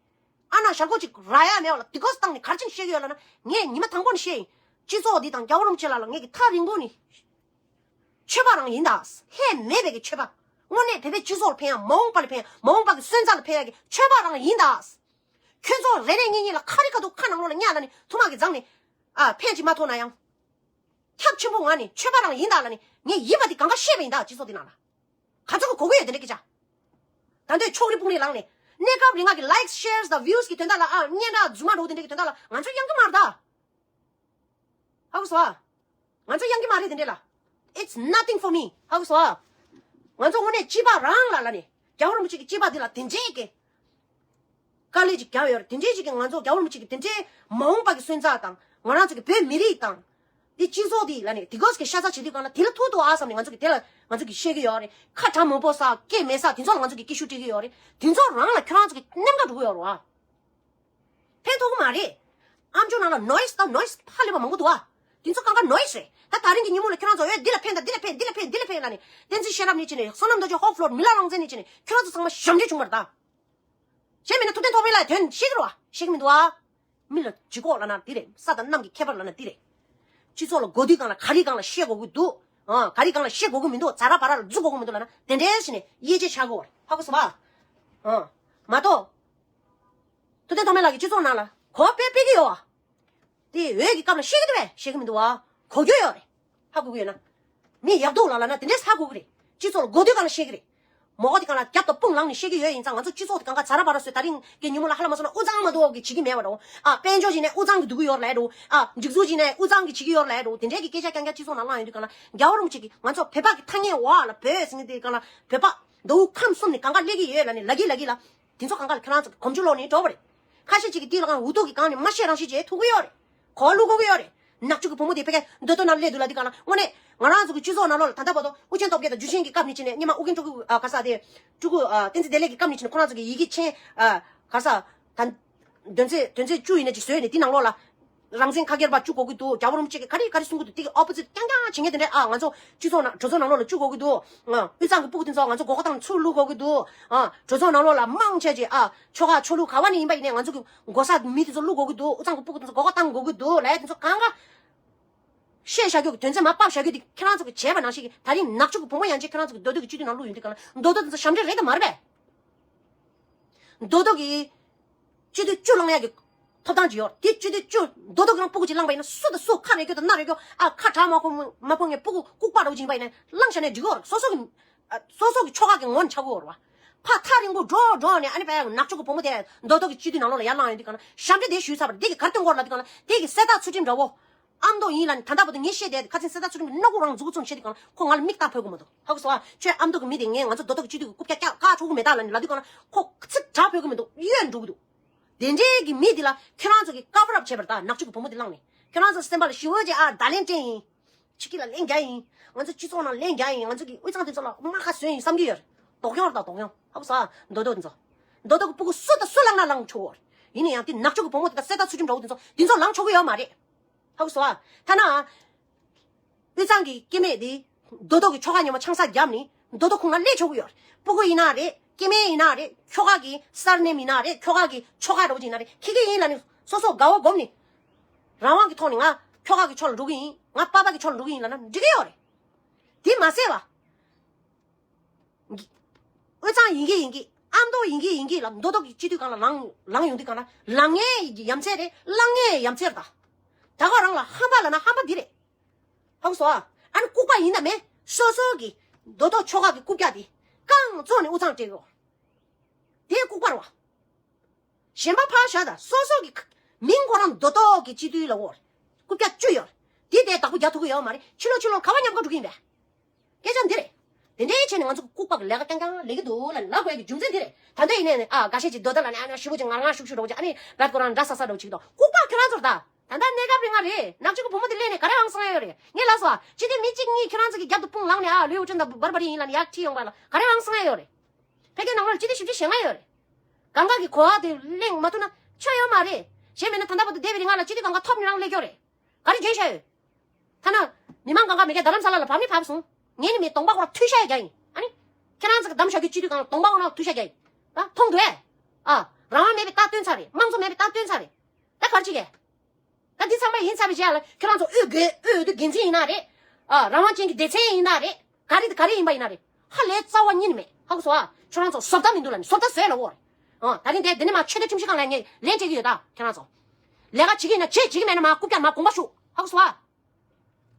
ཨ་ན་ཞར་གོ་ཅིག་རག་ཡ་མེད་པ་ལ་འདི་གོ་བཏང་ནས་ག་རེ་བྱས་ནས་བཤད་ཀྱི་ཡོད་ལབ་ན། ངས་ཉི་མ་དང་པོ་ནས་བཤད་ཡིན། སྤྱི་ཚོགས་འདི་དང་རྒྱལ་བ་རིན་པོ་ཆེ་ལགས་ལ་ངས་ཀྱི་ཐག་རིང་པོ་ནས། ཆོས་པ་རང་ཡིན་ད། ལྷད་མེད་པའི་གི་ཆོས་པ། དངོས་གནས་བོད་པའི་སྤྱི་ཚོགས་ལ་ཕན་ཡ། མ་འོངས་པ་ལ་ཕན་ཡ། མ་འོངས་པ་གི་སོན་རྩ་ལ་ཕན་ཡ་གི་ཆོས་པ་རང་ཡིན་ད། ཁྱོད་ཚོ་རེ་རེ་གཉིས་གཉིས་ལ་ཁ་རི་ཁ་ཐུག་ཁ་ནང་ལོགས་ལ་བརྙ་ལ་ནི་ཐུག་མ་གི་རྫང་ནི། ཨ། ཕན་ཅིག་མ་ཐོགས་ན་ཡང་། ཁྱབ་ཆེན་པོ་ང་ནི་ཆོས་པ་རང་ཡིན་ད་ལ་ནི་ངས་ཡིན་པ་དེ་གང་ག་བཤད་པ་ཡིན་ད། སྤྱི་ཚོགས་དེ་ནང་ལ། ག་ཚོད་གོ་གི་ཡོད་དེ་འདྲ་སྐད་ཆ། ད་འདོད་ཕྱོགས་རིས་དཔུང་རིས་ལངས་ནས། གནས་སྐབས་རིང་ང་གི་likes, shares དང་views གི་དོན་དག་ལ། ཨ། སྙན་གྲགས་རྫུན་མ་འགྲོ་དེ་འདྲ་གི་དོན་དག་ལ་ང་ཚོ་གཡང་གི་མ་རེད་ད། ཧ་གོ་སོང་ཨ། ང་ཚོ་གཡང་གི་མ་རེད་དེ་འདྲ་ལ། It's nothing for me. ཧ་གོ་སོང་ཨ། ང་ཚོ་དངོས་གནས་སྤྱི་པ་རང་ལ་ལ་ནི། རྒྱལ་བ་རིན་པོ་ཆེ་གི་སྤྱི་པ་འདི་ལ་དེ་འདྲའི་གི། དཀའ་ལས་ཅིག་བརྒྱབ་ཡོད་རེད། དེ་འདྲའི་ཅིག་གིས་ང་ཚོ་རྒྱལ་བ་རིན་པོ་ཆེ་གི་དེ་འདྲའི་མ་འོངས་པ་གི་སོན་རྩ་དང་། ང་རང་ཚོ་གི་བོད་མི་རིགས་དང་། འདི་སྤྱི་ཚོགས་འདི་ལ་ནི་དེ་གོས་ཀྱི་ཤ་ཚ་བྱེད་དུས་གང་ལ་དེ་ལ་ཐུག་འདུག་ཨ་བསམ་ནས་ང་ཚོ་གི་དེ་ལ་ང་ཚོ་གི་བཤད་ཀྱི་ཡོད་རེད། ཁ་གྲག་མང་པོ་ས་སྐད་མེད་ས་དེ་ཚོ་ལ་ང་ཚོ་གི་སྐད་ཤུགས་སྤྲད་ཀྱི་ཡོད་རེད། དེ་ཚོ་རང་ལ་ཁྱོད་རང་ཚོ་གི་གནམ་ག་འགྲོ་གི་ཡོད་རེད་བ། ཕན་ཐོགས་ཀྱི་མ་རེད། ཨམ་ཅོག་ནང་ལ་noise དང་noise ཧ་ལས་པ་མང་པོ་འདུག་ཨ། དེ་ཚོ་གང་ག་noise རེད། ད་ད་རིང་གི་ཉིན་མོ་ལ་ཁྱོད་རང་ཚོ་ཨོ་འདི་ལ་ཕན་ད་འདི་ལ་ཕན་འདི་ལ་ཕན་འདི་ལ་ཕན་ལབ་ནས་བསྟན་འཛིན་ཤེས་རབ་ནས་བྱས་ནས་བསོད་ནམས་རྡོ་རྗེ་ཧོབ་ཕློར་མི་ལ་རང་བཙན་ནས་བྱས་ནས་ཁྱོད་རང་ཚོ་ཚང་མ་ཞབས་འདྲེན་བྱུང་བ་རེད་ད། གཞན་མིན་ན་ཐུབ་བསྟན་ཐོགས་མེད་ལགས་དོན་ཤེས་ཀྱི་རེད་བ། ཤེས་ཀྱི་མི་འདུག་ཨ། མི་ལ་ལྗིད་ཁོག་ལབ་ན་འདི་རེད། ས་དང་གནམ་གྱི་ཁྱད་པར་ལབ་ན་འདི་རེད། སྤྱི་ཚོགས་ལ་གོ་དུས་གང་ལ་ག་རེ་གང་ལ་བཤད་དགོས་ཀྱི་འདུག་ཨ། ག་རེ་གང་ལ་བཤད་དགོས་ཀྱི་མི་འདུག་ཛ་ར་བ་ར་ལ་འཛུལ་དགོས་ཀྱི་མི་འདུག་ལབ་ན་དེ་འདྲའི་བྱས་ནས་དབྱེ་འབྱེད་བྱ་དགོས་པ་རེད། ཧ་གོ་སོང་བ། ཨ། མ་གཏོགས། ཐུབ་བསྟན་ཐོགས་མེད་ལགས་ཀྱིས་སྤྱི་ཚོགས་ནང་ལ་གོ་བ་དཔེ་སྤེལ་གྱི་ཡོད་བ། དེ་འོས་ཀྱི་སྐབས་ལ་བཤད་ཀྱི་འདུག་བས། བཤད་ཀྱི་མི་འདུག་བ། གོ་རྒྱུ་ཡོད་རེད། ཧ་གོ་གི་ཡོད་ན། མི་ཡག་སྡུག་ལ་ལབ་ན་དེ་འདྲས་ཧ་གོ་གི་རེད། སྤྱི་ཚོགས་ལ་གོ་དུས་གང་ལ་བཤད་ཀྱི་རེད། མོ་གོ་དེ་གང་ལ་རྒྱབ་དང་དཔུང་ལངས་ནས་བཤད་ཀྱི་ཡོད་ཡིན་ཙང་། ང་ཚོ་སྤྱི་ཚོགས་དེ་གང་ག་ཛ་ར་བ་ར་བཟོས། ད་རིང་གི་ཉིན་མོ་ལ་ཧ་ལ་མ་སོང་ན་དབུ་གཙང་མ་འདུག་གི་བྱེད་ཀྱི་མེད་པ་འདྲ་བོ། ཨ། དཔལ་འབྱོར་བྱས་ནས་དབུ་གཙང་གི་འདུག་གི་ཡོད་རེད་ལབ་འདྲ་བོ། ཨ། སྒྲིག་འཛུགས་བྱས་ནས་དབུ་གཙང་གི་བྱེད་ཀྱི་ཡོད་རེད་ལབ་འདྲ་བོ། དེ་འདྲས་ཀྱི་སྐད་ཆ་རྐྱང་རྐྱང་སྤྱི་ཚོགས་ནང་ལངས་ཡོང་དུས་གང་ལ་རྒྱལ་བ་རིན་པོ་ཆེ་གིས་ང་ཚོ་བོད་པ་གི་ཐ་སྙད་འོག་ལ་བོད་ཟེར་མཁན་དེ་གང་ལ་བོད་པ་མདོ་དབུས་ཁམས་གསུམ་ནས་གང་ག་སླེབས་ཀྱི་ཡོད་ལབ་ནས་ལབ་ཀྱི་ལབ་ཀྱི་ལ། དེ་ཚོ་གང་ག་ལ་ཁྱེད་རང་ཚོ་གོམ་ཆུ་ལོག་ནས་འགྲོ་བ་རེད། ཁ་ཤས་ཅིག་གིས་དེ་ལ་གང་འུ་ཐུག་གི་སྒང་ནས་མ་བཤད་རང་བཤད་བྱེད་ཐུབ་ཀྱི་ཡོད་རེད། གོ་བ་བླུག་དགོས་ཀྱི་ཡོད་རེད། ནག་ཕྱུག་གི་བུ་མོ་དེ་ཕ་གིར་འདོད་དོ་ན་སླེབས་འདུག་ལབ་དུས་གང་ལ། དངོས་གནས་ང་རང་ཚོ་གི་སྤྱི་ཚོགས་ནང་ལོགས་ལ་ད་ལྟ་བར་དུ་དབུ་ཅན་སྟོབས་རྒྱལ་དང་འཇུ་ཆེན་གྱི་སྐབས་ནས་བྱས་ནས། སྔོན་མ་ཨུ་རྒྱན་སྤྲུལ་སྐུ། ཨ། ག་ས་དེ། སྤྲུལ་སྐུ། ཨ། བསྟན་འཛིན་བདེ་ལེགས་ཀྱི་སྐབས་ནས་བྱས་ནས་ཁོ་རང་ཚོ་གི་ཡི་གེ་ཆེན། ཨ། ག་ས། ད། དོན་ཚན། དོན་ཚན་བཅུ་ཡིན་ན་ཅིག་བཟོས་ནས་དེ་ནང་ལོགས་ལ། རང་བཙན་ཁ་སྒེར་པ་བཅུག་དགོས་ཀྱི་འདུག་རྒྱལ་བ་རིན་པོ་ཆེ་གིས་ག་རེ་ག་རེ་གསུང་གི་འདུག་དེ་གི་ཨོ་པོ་ཛིཊ་རྐྱང་རྐྱང་བྱེད་མཁན་དེ་འདྲ། ཨ། ང་ཚོ་སྤྱི་ཚོགས་ནང་གྲོས་ཚོགས་ནང་ལོགས་ལ་བཅུག་དགོས་ཀྱི་འདུག་ཨ། དབུས་གཙང་གི་སྤུ་གུ་དེ་ཚོ་ང་ཚོ་མགོ་སྐོར་བཏང་ཚུར་བླུག་དགོས་ཀྱི་འདུག་ཨ། གྲོས་ཚོགས་ནང་ལོགས་ལ་མང་ཆེ་ཆེ། ཨ། ཆོལ་ཁ་ཆོས་ལུགས་ག་བ་ནས་ཡིན་པ་ཡིན་ནའི་ང་ཚོ་གི་མགོ་ས་མི་དེ་ཚོ་བླུག་དགོས་ཀྱི་འདུག་དབུས་གཙང་གི་སྤུ་གུ་དེ་ཚོ་མགོ་སྐོར་བཏང་དགོས་ཀྱི་འདུག་ལབ་ཡ་དེ་ཚོ་གང་ག་བཤད་བཞག་རྒྱུ་གི་དོན་ཚན་མར་ཕབ་བཞག་རྒྱུ་དེ་ཁྱེད་རང་ཚོ་གིས་བྱས་པ་ནང་བཞིན་གྱི། ད་རིང་ནག་ཕྱོགས་ཀྱི་བུ་མོ་ཡན་ཆད་ཁྱེད་རང་ཚོ་གིས་མདོ་སྟོད་ཀྱི་སྤྱི་འཐུས་ནང་བླུགས་ཡོང་དུས་གང་ལ་མདོ་སྟོད་དེ་ཚོ་ཞབས་འདྲེན་རེད་དམ་མ་རེད་པས། མདོ་སྟོད་ཀྱི་སྤྱི་འཐུས་བཅུ་བླང་ཡག་གི་ཐོབ་ཐང་ཅིག་ཡོད་རེད། དེ་སྤྱི་འཐུས་བཅུ་མདོ་སྟོད་ཀྱི་རང་སྤུ་གུ་ཅིག་བླངས་པ་ཡིན་ན་སུ་དང་སུ་ཁ་རེ་སྐྱོ་དང་སྣ་རེ་སྐྱོ། ཨ། ཁ་གྲག་མ་ཕོག་མ་ཕོག་མཁན་སྤུ་གུ་ལྐུགས་པ་འདྲ་བོ་ཅིག་ཡིན་པ་ཡིན་ན་བླངས་བཞག་ན་འགྲིག་གི་ཡོད་རེད། སོ་སོ་གི། ཨ། སོ་སོ་གི་ཆོལ་ཁ་གི་ངོ་ནས་ཆགས་ཀྱི་ཡོད་རེད་བ། ཕར་ཐག་རིང་པོ་འགྲོ་འགྲོ་ནས། ཨ་ནི་པའི་ནག་ཕྱོགས་ཀྱི་བུ་མོ་དེ་མདོ་སྟོད་ཀྱི་སྤྱི་འཐུས་ནང་ལོགས་ལ་ཡར་བླངས་ཡོང་དུས་གང་ལ་ཞབས་འདྲེན་དེ་ཞུས་ཚར་བ་རེད། དེ་གི་ག་རེ་སྟོན་གྱི་ཡོད་རེད་ལབ་དུས་གང་ལ། དེ་གི་གསེར་རྟ་ཚུལ་ཁྲིམས་འདྲ་བོ། ཨ་མདོ་ཡིན་ལབ་ནས། ད་ལྟ་བར་དུ་ངས་བཤད་བསྡད་དེ་ཁ་སང་གསེར་རྟ་ཚུལ་ཁྲིམས་ཀྱི་སྣ་ཁུག་རང་མཛུབ་གུ་བཙུམས་བཤད་དུས་གང་ལ་ཁོ་ང་ལ་མིག་ལྟ་ཕོད་ཀྱི་མི་འདུག་ཧ་གོ་སོང་ཨ། ཁྱོད་ཨ་མདོ་གི་མི་དེ་ངས་ང་ཚོ་མདོ་སྟོད་ཀྱི་སྤྱི་འཐུས་ཀྱི་རྐུབ་བཀྱག་བཀྱག་བཀག་ཆོག་གི་མེད་ད་ལབ་ནས་ལབ་དུས་གང་ལ་ཁོ་ཚིག་གྲགས་ཕོད་ཀྱི་མི་འདུག་གཡོལ་འགྲོ་གི་འདུག་དེ་འདྲའི་གི་མི་དེ་ལ་ཁྱོད་རང་ཚོ་གིས་ཀ་བར་ཨབ་བྱས་པ་རེད། ད་ནག་ཕྱོགས་ཀྱི་བུ་མོ་དེ་བླངས་ནས་ཁྱོད་རང་ཚོ་སེམས་པ་ལ་ཞི་བོ་ཅིག། ཨ། བརྡ་ལན་སྤྲད་ཡིན། ཕྱི་རྒྱལ་ལ་ལན་རྒྱག་ཡིན། ང་ཚོ་སྤྱི་ཚོགས་ནང་ལན་རྒྱག་ཡིན། ང་ཚོ་གི་དབུས་གཙང་དེ་ཚོ་ལ་དམག་ཁ་བཟོས་ཡིན་བསམ་གྱི་ཡོད་རེད། དོགས་ཡོང་རེད། ད་དོགས་ཡོང་། ཧ་གོ་སོང་ཨ། མདོ་སྟོད་དེ་ཚོ། མདོ་སྟོད་ཀྱི་སྤུ་གུ་སུ་དང་སུ་བླངས་ན་བླངས་ཆོག་གི་ཡོད་རེད། ཡིན་ན་ཡང་དེ་ནག་ཕྱོགས་ཀྱི་བུ་མོ་དེ་དང་གསེར་རྟ་ཚུལ་ཁྲིམས་འདྲ་བོ་དེ་ཚོ་དེ་ཚོ་བླངས་ཆོག་གི་ཡོད་མ་རེད། ཧ་གོ་སོང་ཨ། ཐ་ན། དབུས་གཙང་གི་སྐྱེ་དམན་དེ་མདོ་སྟོད་ཀྱི་ཆོལ་ཁ་ཉམས་པ་ཆང་ས་བརྒྱབ་ནས་མདོ་སྟོད་ཁོངས་ལ་སླེབས་ཆོག་གི་ཡོད་རེད། སྤུ་གུ་ཡིན་ན་རེད། སྐྱེ་དམན་ཡིན་ན་རེད། ཁྱོ་ག་གི་སར་ནེམ་ཡིན་ན་རེད། ཁྱོ་ག་གི་ཆོལ་ཁ་འདྲ་བོ་ཅིག་ཡིན་ན་རེད། ཁྱི་གི་ཡིན་ལབ་ནས་སོ་སོ་དགའ་བོ་སྒོམ་ནས། རང་དབང་གི་ཐོག་ནས་ང་ཁྱོ་ག་གི་ཕྱོགས་ལ་འགྲོ་གི་ཡིན། ང་པ་ཕ་གི་ཕྱོགས་ལ་འགྲོ་གི་ཡིན་ལབ་ན་འགྲིག་གི་ཡོད་རེད། དེ་མ་ཟད་བ། དབུས་གཙང་ཡིན་གྱི་ཡིན་གྱི། ཨ་མདོ་ཡིན་གྱི་ཡིན་གྱི་ལ་མདོ་སྟོད་ཀྱི་སྤྱི་འཐུས་སྒང་ལ་ལངས་ལངས་ཡོང་དུས་སྒང་ལ་ལངས་མཁན་ཡིན་གྱི་ཡ་མཚན་རེད། བླངས་མཁན་ཡ་མཚན་རེད་ད། ད་ག་རང་ལ་ཧམ་པ་ལབ་ན་ཧམ་པ་འདི་རེད། ཧ་གོ་སོང་ཨ། ཨ་ནི་ལྐུགས་པ་ཡིན་ན་མེད། སོ་སོ་གི་མདོ་སྟོད་ཆོལ་ཁ་གི་རྐུབ་བཀྱག་དེ་རྐང་བཙུགས་ནས་དབུས་གཙང་སྤྲད་དགོས། དེ་ལྐུགས་པ་རེད་བ། གཞན་པ་ཕར་བཞག་ད། སོ་སོ་གི་ཁ་མིང་ཁོ་རང་མདོ་སྟོད་ཀྱི་སྤྱི་འཐུས་ལ་འོ་རྐུབ་བཀྱག་བཅུ་ཡོད་རེད། དེ་དེ་བདག་པོ་རྒྱག་ཐུབ་ཀྱི་ཡོད་མ་རེད། ཕྱི་ལོགས་ཕྱི་ལོགས་ག་བ་མཉམ་ཁ་འགྲོ་གི་ཡིན་པས། སྐད་ཆ་འདི་རེད། དེ་འདྲའི་བྱས་ནས་ང་ཚོ་ལྐུགས་པ་གི་ལས་ཀ་རྐྱང་རྐྱང་ལས་ཀྱི་འདུག་ལབ་ལབ་དགོས་ཀྱི་རྒྱུ་མཚན་འདི་རེད། ད་ལྟ་ཡིན་ནའི་ཨ་འགའ་ཤས་ཀྱིས་མདོ་སྟོད་ལ་ནི་ཨ་ནི་ཞེ་པོ་ཅིག་ངར་ངར་ཤུག་ཤུག་འགྲོ་གི་ཅིག་ཨ་ནི་བད་ཁོ་རང་འདྲ་ས་ས་འགྲོ་ཅིག་དང་ལྐུགས་པ་ཁྱོད་རང་ཚོར་ད། ད་ལྟ་གནས་སྐབས་རིང་ང་རེད། ནག་ཕྱོགས་ཀྱི་བུ་མོ་དེ་སླེབས་ནས་ག་རེ་དབང་གསང་ཡ་ཡོད་རེད། ངས་ལབ་སོང་ཨ། སྤྱི་འཐུས་མི་གཅིག་གཉིས་ཁྱོད་རང་ཚོ་གི་རྒྱབ་ཏུ་དཔུང་ལངས་ནས་ཨ་ལུའུ་ཀྲིན་དང་བར་བར་ཡིན་ལབ་ནས་ཡར་ཁྲིད་ཡོང་བ་ལ་ག་རེ་དབང་གསང་ཡ་ཡོད་རེད། ཕ་གིའི་ནང་ལོགས་ལ་སྤྱི་འཐུས་བཞི་བཅུ་ཞེ་ལྔ་ཡོད་རེད། གང་ག་གི་གོ་བ་དེ་གླེང་མ་ཐུབ་ན་ཆོ་ཡོད་མ་རེད། གཞན་མིན་ན་ད་ལྟ་བར་དུ་འདས་པའི་རིང་ང་ལ་སྤྱི་འཐུས་གང་ག་ཐོབ་ནས་རང་སླེབས་ཀྱི་ཡོད་རེད། ག་རེ་བརྗོད་བཞག་ཡོད། ཐ་ན། མི་མང་གང་ག་མི་སྒེར་རྡ་རམ་ས་ལ་ལ་བབས་ནི་བབས་སོང་། ངས་ནི་མི་གདོང་པ་ཁོ་ར་ཐུག་ཤ་ཡ་རྒྱག་ཡིན། ཨ་ནི། ཁྱེད་རང་ཚོ་གི་གདམ་བཞག་རྒྱུ་སྤྱི་འཐུས་གང་ལ་གདོང་པ་ཁོ་ར་ཐུག་ཤ་རྒྱག་ཡིན། ད་མཐོང་འདུག་ཨེ། ཨ། རང་དབང་མེད་པའི་རྟགས་སྟོན་ཚར་རེད། དམངས་གཙོ་མེད་པའི་རྟགས་སྟོན་ཚར་རེད། ད་ག་རེ་བྱེད་གས། ད་འདི་ཚང་མ་ཡིན་ཚར་བའི་རྗེས་ལ་ཁྱེད་རང་ཚོ་འོས་འགན་འོས་བསྡུ་འགན་འཛིན་ཡིན་ན་རེད། ཨ། རང་དབང་ཅན་གྱི་སྡེ་ཚན་ཡིན་ན་རེད། ག་རེ་དང་ག་རེ་ཡིན་པ་ཡིན་ན་རེད། ཧ་ལས་རྩ་བ་ཉིད་ནས་མེད། ཧ་གོ་སོང་ཨ། ཁྱོད་རང་ཚོ་བཟོ་ལྟ་མི་འདུག་ལབ་ནས་བཟོ་ལྟ་བཟོས་ལབ་འོ་རེད། ཨ། ད་རིང་དེ་འདི་ནས་མ་ཆོས་དད་ཁྲིམས་ཞིབ་ཁང་ལ་ངས་ལན་སྤྲད་ཀྱི་ཡོད་ད་ཁྱེད་རང་ཚོ། ལས་ཀ་བྱེད་ཀྱི་ཡིན་ན་བྱེད། བྱེད་ཀྱི་མེད་ན་མ་རྐུབ་བཀྱག་མ་དགོངས་པ་ཞུ། ཧ་གོ་སོང་ཨ།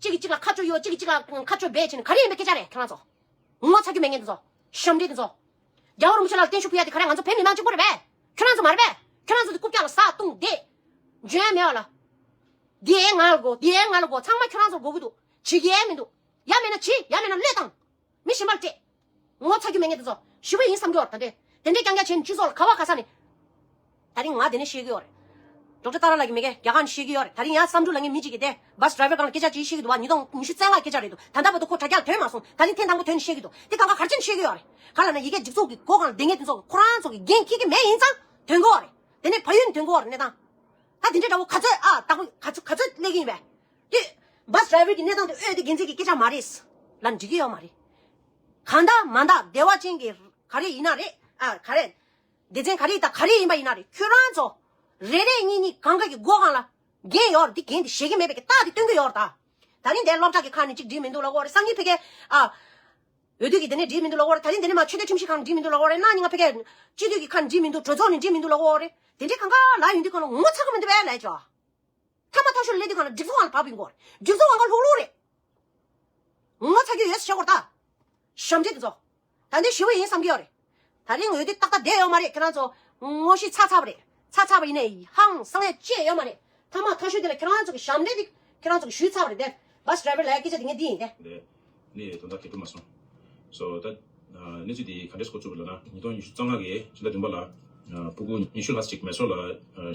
གཅིག་གིས་གཅིག་ལ་ཁ་གཅོད་ཡོད། གཅིག་གིས་གཅིག་ལ་ཁ་གཅོད་འབད་བྱས་ནས་ག་རེ་ཡིན་པའི་སྐད་ཆ་རེད་ཁྱེད་རང་ཚོ། ངོ་ཚ་རྒྱུ་མེད་མཁན་དེ་ཚོ། ཞབས་འདྲེན་དེ་ཚོ། རྒྱལ་བ་རིན་པོ་ཆེ་ལ་བརྟན་བཞུགས་ཕུལ་ཡ་དེ་ག་རེ་ང་ཚོ་བོད་མི་མང་གཅིག་པོ་རེད་པས། ཁྱོད་རང་ཚོ་མ་རེད་པས། ཁྱོད་རང་ཚོ་དེ་རྐུབ་བཀྱག་ལ་ཟ་བཏུང་བསྡད། འཇོན་ཡ་མེད་པ་ལ། འདི་ཡས་ང་ལ་དགོས། འདི་ཡས་ང་ལ་དགོས། ཚང་མ་ཁྱོད་རང་ཚོར་དགོས་ཀྱི་འདུག་བྱེད་ཀྱི་ཡས་མི་འདུག་ཡ་མེད་ན་བྱེད། ཡ་མེད་ན་གློད་བཏང་། མི་གཞན་པ་ལ་སྤྲད། ངོ་ཚ་རྒྱུ་མེད་མཁན་དེ་ཚོ་ཞི་བ་ཡིན་བསམ་གྱི་ཡོད་རེད། ད་དེ་དེ་འདྲའི་རྐྱང་རྐྱང་བྱས་ནས་སྤྱི་ཚོགས་ལ་ག་བ་ག་ས་ནས། ད་རིང་ང་དེ་ནས་བཤད་ཀྱི་ཡོད་རེད། ཌོག་ཊར་ཏཱ་ར་ལགས་ཀྱིས་མི་སྒེར་རྒྱ་གར་ནས་བཤད་ཀྱི་ཡོད་རེད། ད་རིང་ཡང་བསམ་འགྲུབ་ལབ་མཁན་མི་གཅིག་གིས་དེ་བྷ་སི་ཌ་རའི་ཝར་སྒང་ལ་སྐད་ཆ་ཅིག་བཤད་ཀྱི་འདུག་བ། ཉིས་སྟོང་ཉི་ཤུ་རྩ་ལྔ་སྐད་ཆ་རེད་འདུག་ད་ལྟ་བར་དུ་ཁོ་དྲ་རྒྱ་ལ་ཐོན་མ་སོང་། ད་རིང་ཐེངས་དང་པོ་ཐོན་ནས་བཤད་ཀྱི་འདུག་དེ་གང་ག་ག་རེ་བྱས་ནས་བཤད་ཀྱི་ཡོད་རེད། ག་ལབ་ན་ཡ་གི་སྒྲིག་འཛུགས་ཀྱི་སྒོ་སྒང་ལ་བསྡད་མཁན་དེ་ཚོ་ཁོ་རང་ཚོ་གི་འགན་འཁྱེར་གྱི་མེད། ཡིན་ཙང་ཐོན་གྱི་ཡོད་རེད། དེ་ནས་ཕ་ཡུལ་ནས་ཐོན་གྱི་ཡོད་རེད་གནས་སྟངས། ད་དེ་འདྲའི་འདྲ་བོ་ག་ཚོད་ཨ་བདག་པོ་ག་ཚོད་ག་ཚོད་སླེབས་ཀྱི་ཡིན་པས། དེ་བྷ་སི་ཌ་རའི་ཝར་གྱི་གནས་སྟངས་དེ་ཨོ་དེ་འགན་འཛིན་གྱི་སྐད་ཆ་མ་རེད་ལབ་འགྲིག་གི་ཡོད་མ་རེད། གང་ལྟར་མ་འདང་བདེ་བ་ཅན་གྱི་ག་རེ་ཡིན་ན་རེད། ཨ་ག་རེ། སྡེ་ཚན་ག་རེ་དང་ག་རེ་ཡིན་པ་ཡིན་ན་རེད། ཁྱོད་རང་ཚོ་རེ་རེ་གཉིས་གཉིས་གང་ག་གི་སྒོ་སྒང་ལ་འགན་ཡོད་རེད། དེ་འགན་དེ་བཞེས་ཀྱི་མེད་པའི་གི་རྟགས་དེ་སྟོན་གྱི་ཡོད་རེད་ད། ད་རིང་དེ་སློབ་གྲྭ་གི་ཁ་ནས་གཅིག་འགྲིག་མི་འདུག་ལབ་ཀྱི་ཡོད་རེད། སང་ཉིན་ཕ་གིའི་ཨ། འོས་བསྡུ་གི་དེ་ནས་འགྲིག་མི་འདུག་ལབ་ཀྱི་ཡོད་རེད། ད་རིང་དེ་ནས་མ་ཆོས་དད་ཁྲིམས་ཞིབ་ཁང་འགྲིག་མི་འདུག་ལབ་ཀྱི་ཡོད་རེད། གནངས་ཉིན་ང་ཕ་གིའི་སྤྱི་འཐུས་ཀྱི་ཁ་ནས་འགྲིག་མི་འདུག་གྲོས་ཚོགས་ནས་འགྲིག་མི་འདུག་ལབ་ཀྱི་ཡོད་རེད། དེ་འདྲའི་གང་ག་ལབ་ཡོང་དུས་གང་ལ་ངོ་ཚ་གི་མི་འདུག་པས་ལབ་ཀྱི་ཡོད། ཐ་མ་ཐག་ཆོད་སླེབས་དུས་གང་ལ་སྒྲིག་འཛུགས་སྒང་ལ་བབས་ཡོང་གི་ཡོད་རེད། སྒྲིག་འཛུགས་སྒང་ག་ལྷུག་ལྷུག་རེད། ངོ་ཚ་རྒྱུ་ཡོད་ཟེར་བྱེད་དགོས་རེད་ད། ཞབས་འདྲེན་དེ་ཚོ། ད་འདི་ཞི་བ་ཡིན་བསམ་གྱི་ཡོད་རེད། ད་རིང་འོས་བསྡུ་ཏག་ཏག་བསྡད་ཡོད་མ་རེད། ཁྱེད་རང་ཚོ་ངོ་ཤེས་ཚར་ཚར་བ་རེད། ཚར་ཚར་བ་ཡིན་ནའི་ཧང་སང་ཡ་ཅི་ཡང་ཡོད་མ་རེད། ཐ་མ་ཐག་ཆོད་དེ་ལ་ཁྱེད་རང་ཚོ་གི་ཞབས་འདྲེན་དེ་ཁྱེད་རང་ཚོ་གི་ཞུས་ཚར་བ་རེད་དེ། བྷ་སི་ཌ་རའི་ཝར་ལ་ཡ་སྐད་ཆ་དེ་ངས་འདི་ཡིན་ཏེ། ལས་ནི་དོན་དག་གལ་གྲུབ་མ་སོང་། སོ་ད། གནས་ཚུལ་འདི་ག་འདྲས་གོ་ཚུགས་ལབ་ན་ཉིས་སྟོང་ཉི་ཤུ་རྩ་ལྔ་གི་ཕྱི་ཟླ་བདུན་པ་ལ། སྤུ་གུ་ཉི་ཤུ་ལྷག་ཅིག་མེ་སོར་ལ་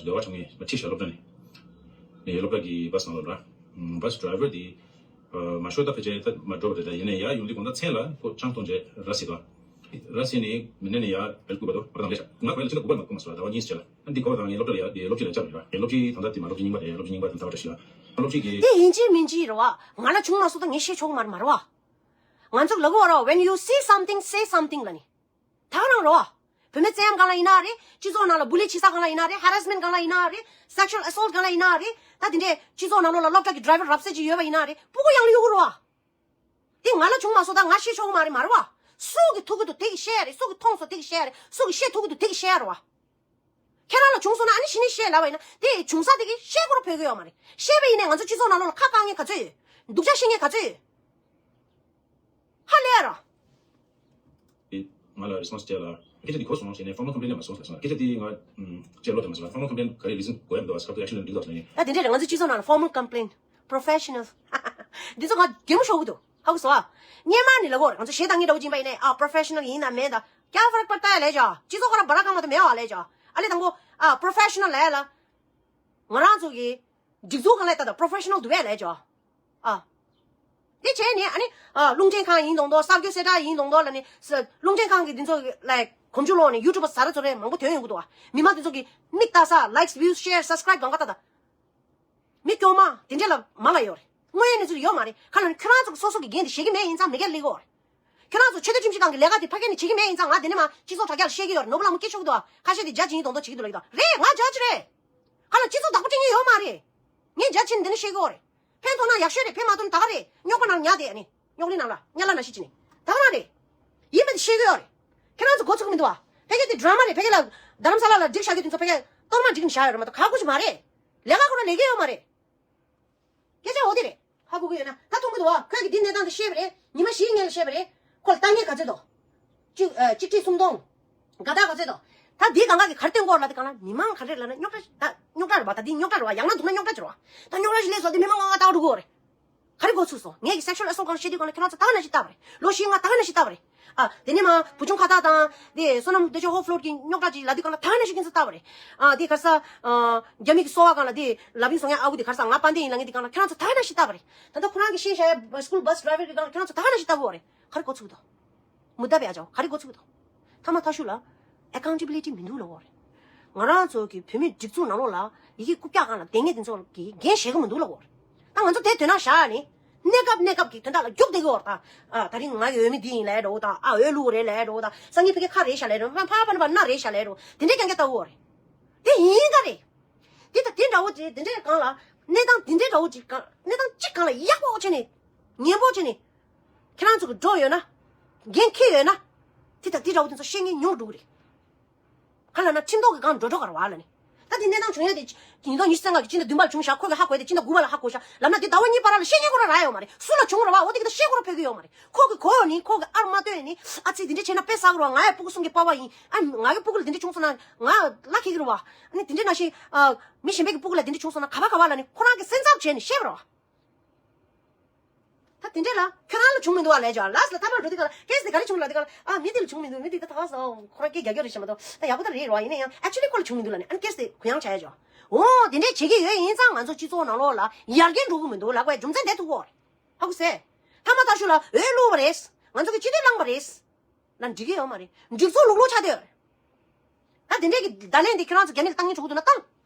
སྡེ་བ་གྲོང་ངེས་མ་ཁྲིད་ཤག་སློབ་གྲྭ་ནས། ནས་སློབ་གྲྭ་གི་བྷ་སི་ནང་ལོགས་ལ། བྷ་སི་ཌ་རའི་ཝར་འདི། མ་ཤོར་ད་ཕལ་ཆེར་ད་མ་འགྲོ་བ་རེད་ད། ཡིན་ནའི་ཡར་ཡོང་དུས་དགོང་དག་མཚན་ལ་ཁོ་ཆང་འཐུང་བྱས་ར་བཟི་དང་། ར་སི་ནི་མི་ནེ་ནི་ཡ་བེལ་ཀུ་བ་དོ་བར་དང་ལེ་ཤ་ང་ཁོ་ཡ་ལ་ཆི་ལ་གུ་བ་མ་ཀུ་མ་སོ་ད་བ་ཉིས་ཆ་ལ་ཨ་འདི་ཁོ་བ་དང་ངའི་སློབ་གྲྭ་ལ་ཡ་དེ་སློབ་སྤྱི་ལ་ཆ་ར་ཡ་སློབ་སྤྱི་དང་ད་དེ་མ་སློབ་སྤྱི་རྙིང་པ་དེ་སློབ་སྤྱི་རྙིང་པ་དེ་ད་བ་ཆ་ཤི་ལ་སློབ་སྤྱི་གི་དེ་ཡིན་གཅིག་མིན་གཅིག་རེད་བ། ང་ལ་བྱུང་མ་སོང་ད་ངས་ཤེས་ཆོག་མ་རེད་མ་རེད་བ། ང་ཚོ་ལ་གོ་བ་ར་བ། When you see something, say something ལ་ནི། ད་ག་རང་རེད་བ། བུད་མེད་བཙན་གཡེམ་སྒང་ལ་ཡིན་ན་རེད། སྤྱི་ཚོགས་ནང་ལ་བུ་ལི་ཕྱི་ས་སྒང་ལ་ཡིན་ན་རེད། harassment སྒང་ལ་ཡིན་ན་རེད། sexual assault སྒང་ལ་ཡིན་ན་རེད། ད་དེ་འདྲས་སྤྱི་ཚོགས་ནང་ལོགས་ལ་སློབ་གྲྭ་གི་driver རབ་གསལ་ཅིག་ཡོད་པ་ཡིན་ན་རེད། སྤུ་གུ་ཡང་ལ་གཡུག་གི་རེད་བ། དེ་ང་ལ་བྱུང་མ་སོང་ད་ང་ཤེས་ཆོག་གི་མ་རེད་མ་རེད་བ། སུ་གི་ཐུག་གི་འདུག་དེ་གི་བཤད་ཡ་རེད། སུ་གི་མཐོང་སོང་དེ་གི་བཤད་ཡ་རེད། སུ་གི་ཤེས་ཐུབ་གི་འདུག་དེ་གི་བཤད་ཡ་རེད་བ། ཁྱེད་རང་ལ་བྱུང་སོང་ན་ཨ་ནི་ཞི་ནི་བཤད་ལབ་པ་ཡིན་ན་དེ་བྱུང་ས་དེ་གི་བཤད་དགོས་ར་ཕོད་ཀྱི་ཡོད་མ་རེད། བཤད་པ་ཡིན་ནའི་ང་ཚོ་སྤྱི་ཚོགས་ནང་ལོགས་ལ་ཁ་བཀག་མཁན་ག་ཚོད་ཡོད། སྡུག་ཅག་བཤད་མཁན་ག་ཚོད་ཡོད། ཧ་ལས་ར། ཨེ། ང་ལ་རེ་སི་པོན་སི་སྤྲད་ལ། སྐད་ཆ་འདི་གོ་སོང་ཞེས་ནས་ཕོར་མལ་ཀོམ་པི་ལེན་ལ་མ་སོང་ཟེར་སོང་། སྐད་ཆ་འདི་ང་ཨམ་སྤྱིར་ལོ་དེ་མ་སོང་། ཕོར་མལ་ཀོམ་པི་ལེན་ག་རེ་རི་ཛིན་གོ་ཡ་མི་འདུག་བ། སྐབས་དེ་ཨེག་ཤན་འདི་འདུག་ཟེར་ནས། ད་དེ་འདྲས་རེད། ང་ཚོ་སྤྱི་ཚོགས་ནང་ལ་formal complaint, professional འདི་ཚོ་ང་གད་མོ་ཤོར་གི་འདུག་ཧ་གོ་སོང་ཨ། སྔོན་མ་ནས་ལབ་ཀྱི་ཡོད་རེད། ང་ཚོ་གཞས་བཏང་མཁན་འདྲ་བོ་ཅིག་ཡིན་པ་ཡིན་ནའི་ཨ་professional ཡིན་ན་མེད་ད། ཀྱང་ཧྥ་རག་པར་ལྟ་ཡ་ལས་ཅོ། སྤྱི་ཚོགས་ཁོ་རང་འབར་ཁང་མ་གཏོགས་མེད་བ་ལས་ཅོ། ཨ་ལས་དང་པོ་ཨ་professional ལས་ལ། ང་རང་ཚོ་གི་སྒྲིག་འཛུགས་གང་ལས་ལྟ་ད་professional འདུག་བས་ལས་ཅོ། ཨ། དེ་བྱས་ནས་ཨ་ནི་ཨ་རླུང་འཕྲིན་ཁང་ཡིན་མདོག་མདོག་གསར་འགྱུར་གསལ་བསྒྲགས་ཡིན་མདོག་མདོག་ལ་ནི་ས་རླུང་འཕྲིན་ཁང་གི་འདི་ཚོ་like གོམ་བགྲོད་ལོག་ནས་ཡུ་ཊུབ་པ་ཟ་ར་ཚོ་རེ་མང་པོ་ཐོན་ཡོང་གི་འདུག་བ། མི་མང་འདི་ཚོ་གི་མིག་ལྟ་ས་likes, views, share, subscribe གང་ག་ལྟ་ད། མི་སྐྱོ་མ་དེ་འདྲས་ལ་མ་ལ་ཡོད་རེད། དངོས་ཡོད་གནས་ཚུལ་ཡོད་མ་རེད། ཁ་ལ་ནི་ཁྱོད་རང་ཚོ་གི་སོ་སོ་གི་འགན་དེ་བཞེས་ཀྱི་མེད་ཡིན་ཙང་མི་སྒེར་ལས་གོ་རེད། ཁྱོད་རང་ཚོ་ཆེ་མཐོ་ཁྲིམས་ཞིབ་ཁང་གི་ལས་ཀ་དེ་ཕ་གི་ནས་བྱེད་ཀྱི་མེད་ཡིན་ཙང་ང་དེ་ནས་མ་སྤྱི་ཚོགས་དྲ་རྒྱ་ལ་བཤད་ཀྱི་ཡོད་རེད། ནོར་བུ་ལྷ་མོ་སྐད་ཤོར་གི་འདུག་ཁ་ཤས་དེ་རྒྱ་ཆེན་གྱི་གདོང་ཐོག་བྱེད་ཀྱི་འདུག་ལབ་ཀྱི་འདུག་རེད། ང་རྒྱ་ཆེན་འདི་ནས་བཤད་ཀྱི་ཡོད་མ་རེད། ངས་རྒྱ་ཆེན་འདི་ནས་བཤད་ཀྱི་ཡོད་རེད། ཕན་ཐོགས་ན་ཡག་ཤོས་རེད། ཕན་མ་ཐོགས་ན་ད་ག་རེད། རྙོག་པ་ནང་ཉལ་བསྡད་ཨ་ནི། རྙོག་གླིང་ནང་ལ་དམྱལ་བ་ནང་བཞིན་བྱས་ནས་ད་ག་རང་རེད། ཡིན་པ་དེ་བཤད་ཀྱི་ཡོད་རེད། ཁྱེད་རང་ཚོ་མགོ་ཚོས་ཀྱི་མི་འདུག་བ། ཕ་གི་དེ་ཌ་ར་མ་རེད། ཕ་གི་ལ་རྡ་རམ་ས་ལ་ལ་སྒྲིག་བཞག་རྒྱུ་དེ་ཚོ་ཕ་གི་གཏོར་མ་སྒྲིག་ནས་བཞག་ཡོད་རེད་མ་གཏོགས་ག་གོ་ཞིག་མ་རེད། ལས་ཀ་ཁོ་རང་ལས་ཀྱི་ཡོད་མ་རེད། སྐད་ཆ་འོ་དེ་རེད། ཧ་གོ་གི་ཡོད་ན་ད་མཐོང་གི་འདུག་བ། ཁོས་ཀྱི་འདི་གནས་སྟངས་དེ་ཤེས་པ་རེད། ཉི་མ་བཞིའི་སྔོན་ལ་ཤེས་པ་རེད། ཁོ་ལ་ལྟ་ངན་ག་ཚོད་འདུག་གཅིག་ཨ་གཅིག་ཁྲི་སུམ་སྟོང་། དགའ་རྟགས་ག་ཚོད་འདུག་ད་འདི་གང་ག་གི་གར་སྟོན་གོ་ལ་དེ་གང་ལ་མི་མང་ག་རེ་ལ་ན་རྙོག་དྲ་ད་རྙོག་དྲ་རེད་བ། ད་འདི་རྙོག་དྲ་རེད་བ། ཡང་ན་འདུག་ན་རྙོག་དྲ་ཅིག་རེད་བ། ད་རྙོག་དྲ་ཞིག་སླེབས་སོང་དེ་མི་མང་ང་ང་ལྟ་བ་འགྲོ་གི་ཡོད་རེད། ག་རེ་འགོ་ཚུགས་སོང་། ངས་ཀྱི་sexual assault སྒང་བཤད་དུས་སྒང་ལ་ཁྱེད་རང་ཚོ་ད་ག་ནང་བཞིན་ལྟ་བ་རེད། ལོ་བཞི་ལྔ་ད་ག་ནང་བཞིན་ལྟ་བ་རེད། ཨ་དེ་ནས་མ་བུ་ཆུང་ཁ་བཏགས་དང་དེ་བསོད་ནམས་སྟོབས་ཆེན་ཧོབ་ཕློར་གྱི་རྙོག་དྲ་ཅིག་ལབ་དུས་སྒང་ལ་ད་ག་ནང་བཞིན་ཁྱེད་ཚོ་ལྟ་བ་རེད། ཨ་དེ་ག་རེ་ཟ་ཨ་རྒྱ་མི་གི་སོ་བ་སྒང་ལ་དེ་ལབ་ཡིན་སོང་ཡ། ཨ་ཁུ་དེ་ག་རེ་ཟ་ང་དཔལ་ལྡན་ཡིན་ལབ་མཁན་དེ་སྒང་ལ་ཁྱེད་རང་ཚོ་ད་ག་ནང་བཞིན་ལྟ་བ་རེད། ད་ལྟ་ཁོ་རང་གི་ཤེས་བྱ་ཡ་school bus driver གི་སྒང་ལ་ཁྱེད་རང་ཚོ་ད་ག་ནང་བཞིན་ལྟ་གི་ཡོད་རེད། ག་རེ་འགོ་ཚུགས་འདུག་མུ་མཐའ་བྱས་ཆོག་ག་རེ་འགོ་ཚུགས་འདུག་མཐའ་མ་མཐའ་གཞུག་ལ་accountability མི་འདུག་ལབ་དགོས་རེད། ང་རང་ཚོ་གི་བོད་མིའི་སྒྲིག་འཛུགས་ནང་ལོགས་ལ་ཡི་གེ་རྐུབ་བཀྱག་སྒང་ལ་བསྡད་མཁན་དེ་ཚོ་གི་འགན་བཞེས་ཀྱི་མི་འདུག་ལབ་དགོས་རེད། ད་ང་ཚོ་དེ་དོན་དག་བཞག་ནས་གནས་སྐབས་གནས་སྐབས་ཀྱི་དོན་དག་ལ་རྒྱུགས་བསྡད་ཀྱི་ཡོད་རེད། ད་ཨ་ད་རིང་ང་ཡི་འོས་མི་འདི་ཡིན་ལབ་འགྲོ་དང་། ཨ་འོས་བླུགས་རེད་ལབ་འགྲོ་དང་། སང་ཉིན་ཕ་གི་ཁ་རེད་ཤག་ལབ་འགྲོ། ཕ་ཕ་ཕ་ཕ་ན་རེད་ཤག་ལབ་འགྲོ། དེ་འདྲས་རྐྱང་རྐྱང་ལྟ་དགོས་རེད། དེ་ཡིན་ག་རེད། དེ་ད་དེ་འདྲ་བོ་དེ་དེ་འདྲས་སྒང་ལ་གནས་སྟངས་དེ་འདྲས་འདྲ་བོ་ཅིག་སྒང་གནས་སྟངས་གཅིག་སྒང་ལ་ཡག་པོ་བྱས་ནས་ངན་པོ་བྱས་ནས། ཁྱེད་རང་ཚོ་གི་འགྲོ་ཡོད་ན། འགན་འཁྱེར་ཡོད་ན། དེ་དང་དེ་འདྲ་བོ་དེ་ཚོ་བཤད་མཁན་ཉུང་རུ་འགྲོ་གི་རེད། ག་ལ་ན་ཁྲིམས་ཐོག་གི་སྒང་འགྲོ་འགྲོ་ག་རེད་བ་ལ་ནི། ད་དེ་གནས་སྟངས་བྱུང་ཡ་དེ་ཉིས་སྟོང་ཉི་ཤུ་རྩ་ལྔ་གི་སྤྱི་ཟླ་བདུན་པར་བྱུང་ཤག་ཁོ་གི་ཧ་གོ་ཡ་དེ་སྤྱི་ཟླ་དགུ་པ་ལ་ཧ་གོ་ཤག་ལབ་ན་དེ་ཟླ་བ་གཉིས་བར་ལ་བཤད་མཁན་ཁོ་རང་རག་ཡོད་མ་རེད། སུ་ལ་བྱུང་རེད་བ། འོ་དེ་གི་ད་བཤད་ཁོ་རང་ཕོད་ཀྱི་ཡོད་མ་རེད། ཁོ་གི་གོ་ནི་ཁོ་གི་ཨར་མ་སྟོན་ནི། ཨ་ཙི་དེ་འདྲ་བྱས་ན་དཔེ་བསགས་རེད་བ། ང་ཡ་སྤུ་གུ་གསུམ་གྱི་པ་ཕ་ཡིན། ཨ་ང་གི་སྤུ་གུ་ལ་དེ་འདྲ་བྱུང་སོང་ན་ང་ལ་ཁེག་གི་རེད་བ། ཨ་ནི་དེ་འདྲ་ནང་བཞིན་ཨ་མི་གཞན་པའི་གི་སྤུ་གུ་ལ་དེ་འདྲ་བྱུང་སོང་ན་ག་པ་ག་པ་ལ་ནི་ཁོ་རང་གི་སེམས་འཚབ་བྱས་ནས་བཤད་པ་རེད་བ། ད་དེ་འདྲས་ལ་ཁྱོད་རང་ལ་བྱུང་མི་འདུག་བ་ལས་ཀྱང་ལགས་སོ། ལ་ཐ་མར་འགྲོ་དུས་ག་ལ་ཀེ་སི་དེ་ག་རེ་བྱུང་ལ་དུས་ག་ལ། ཨ་མི་དེ་ལ་བྱུང་མི་འདུག་མི་དེ་ད་ད་སོ་ཁོ་རང་སྐད་རྒྱག་རྒྱག་རེད་བྱས་མ་གཏོགས་ད་ཡག་པོ་ད་རེད་རོ། ཡིན་ན་ཡང་actually ཁོ་ལ་བྱུང་མི་འདུག་ལ་ནི། ཨ་ནི་ཀེ་སི་དེ་གུ་ཡངས་བྱ་ཡ་ཅོ། འོ་དེ་འདྲས་བྱེད་ཀྱི་ཡོད་ཡིན་ཙང་ང་ཚོ་སྤྱི་ཚོགས་ནང་ལོགས་ལ་ཡར་རྒྱས་འགྲོ་གི་མི་འདུག་ལབ་དགོས་རྒྱུ་མཚན་དེ་ཐུག་གོ། ཧ་གོ་སོང་། ཐ་མ་ཐག་ཤུ་ལ་འོས་བླུགས་པ་རེད། ང་ཚོ་གི་སྤྱི་འཐུས་བླངས་པ་རེད། ལ་འགྲིག་གི་ཡོད་མ་རེད། སྒྲིག་འཛུགས་ལུག་ལུག་ཆགས་བསྡད་ཡོད་རེད། ད་དེ་འདྲས་ཀྱི་བརྡ་ལན་འདི་ཁྱོད་རང་ཚོ་རྒྱ་མི་ལ་བཏང་མཁན་བྱུང་གི་འདུག་ན་བཏང་།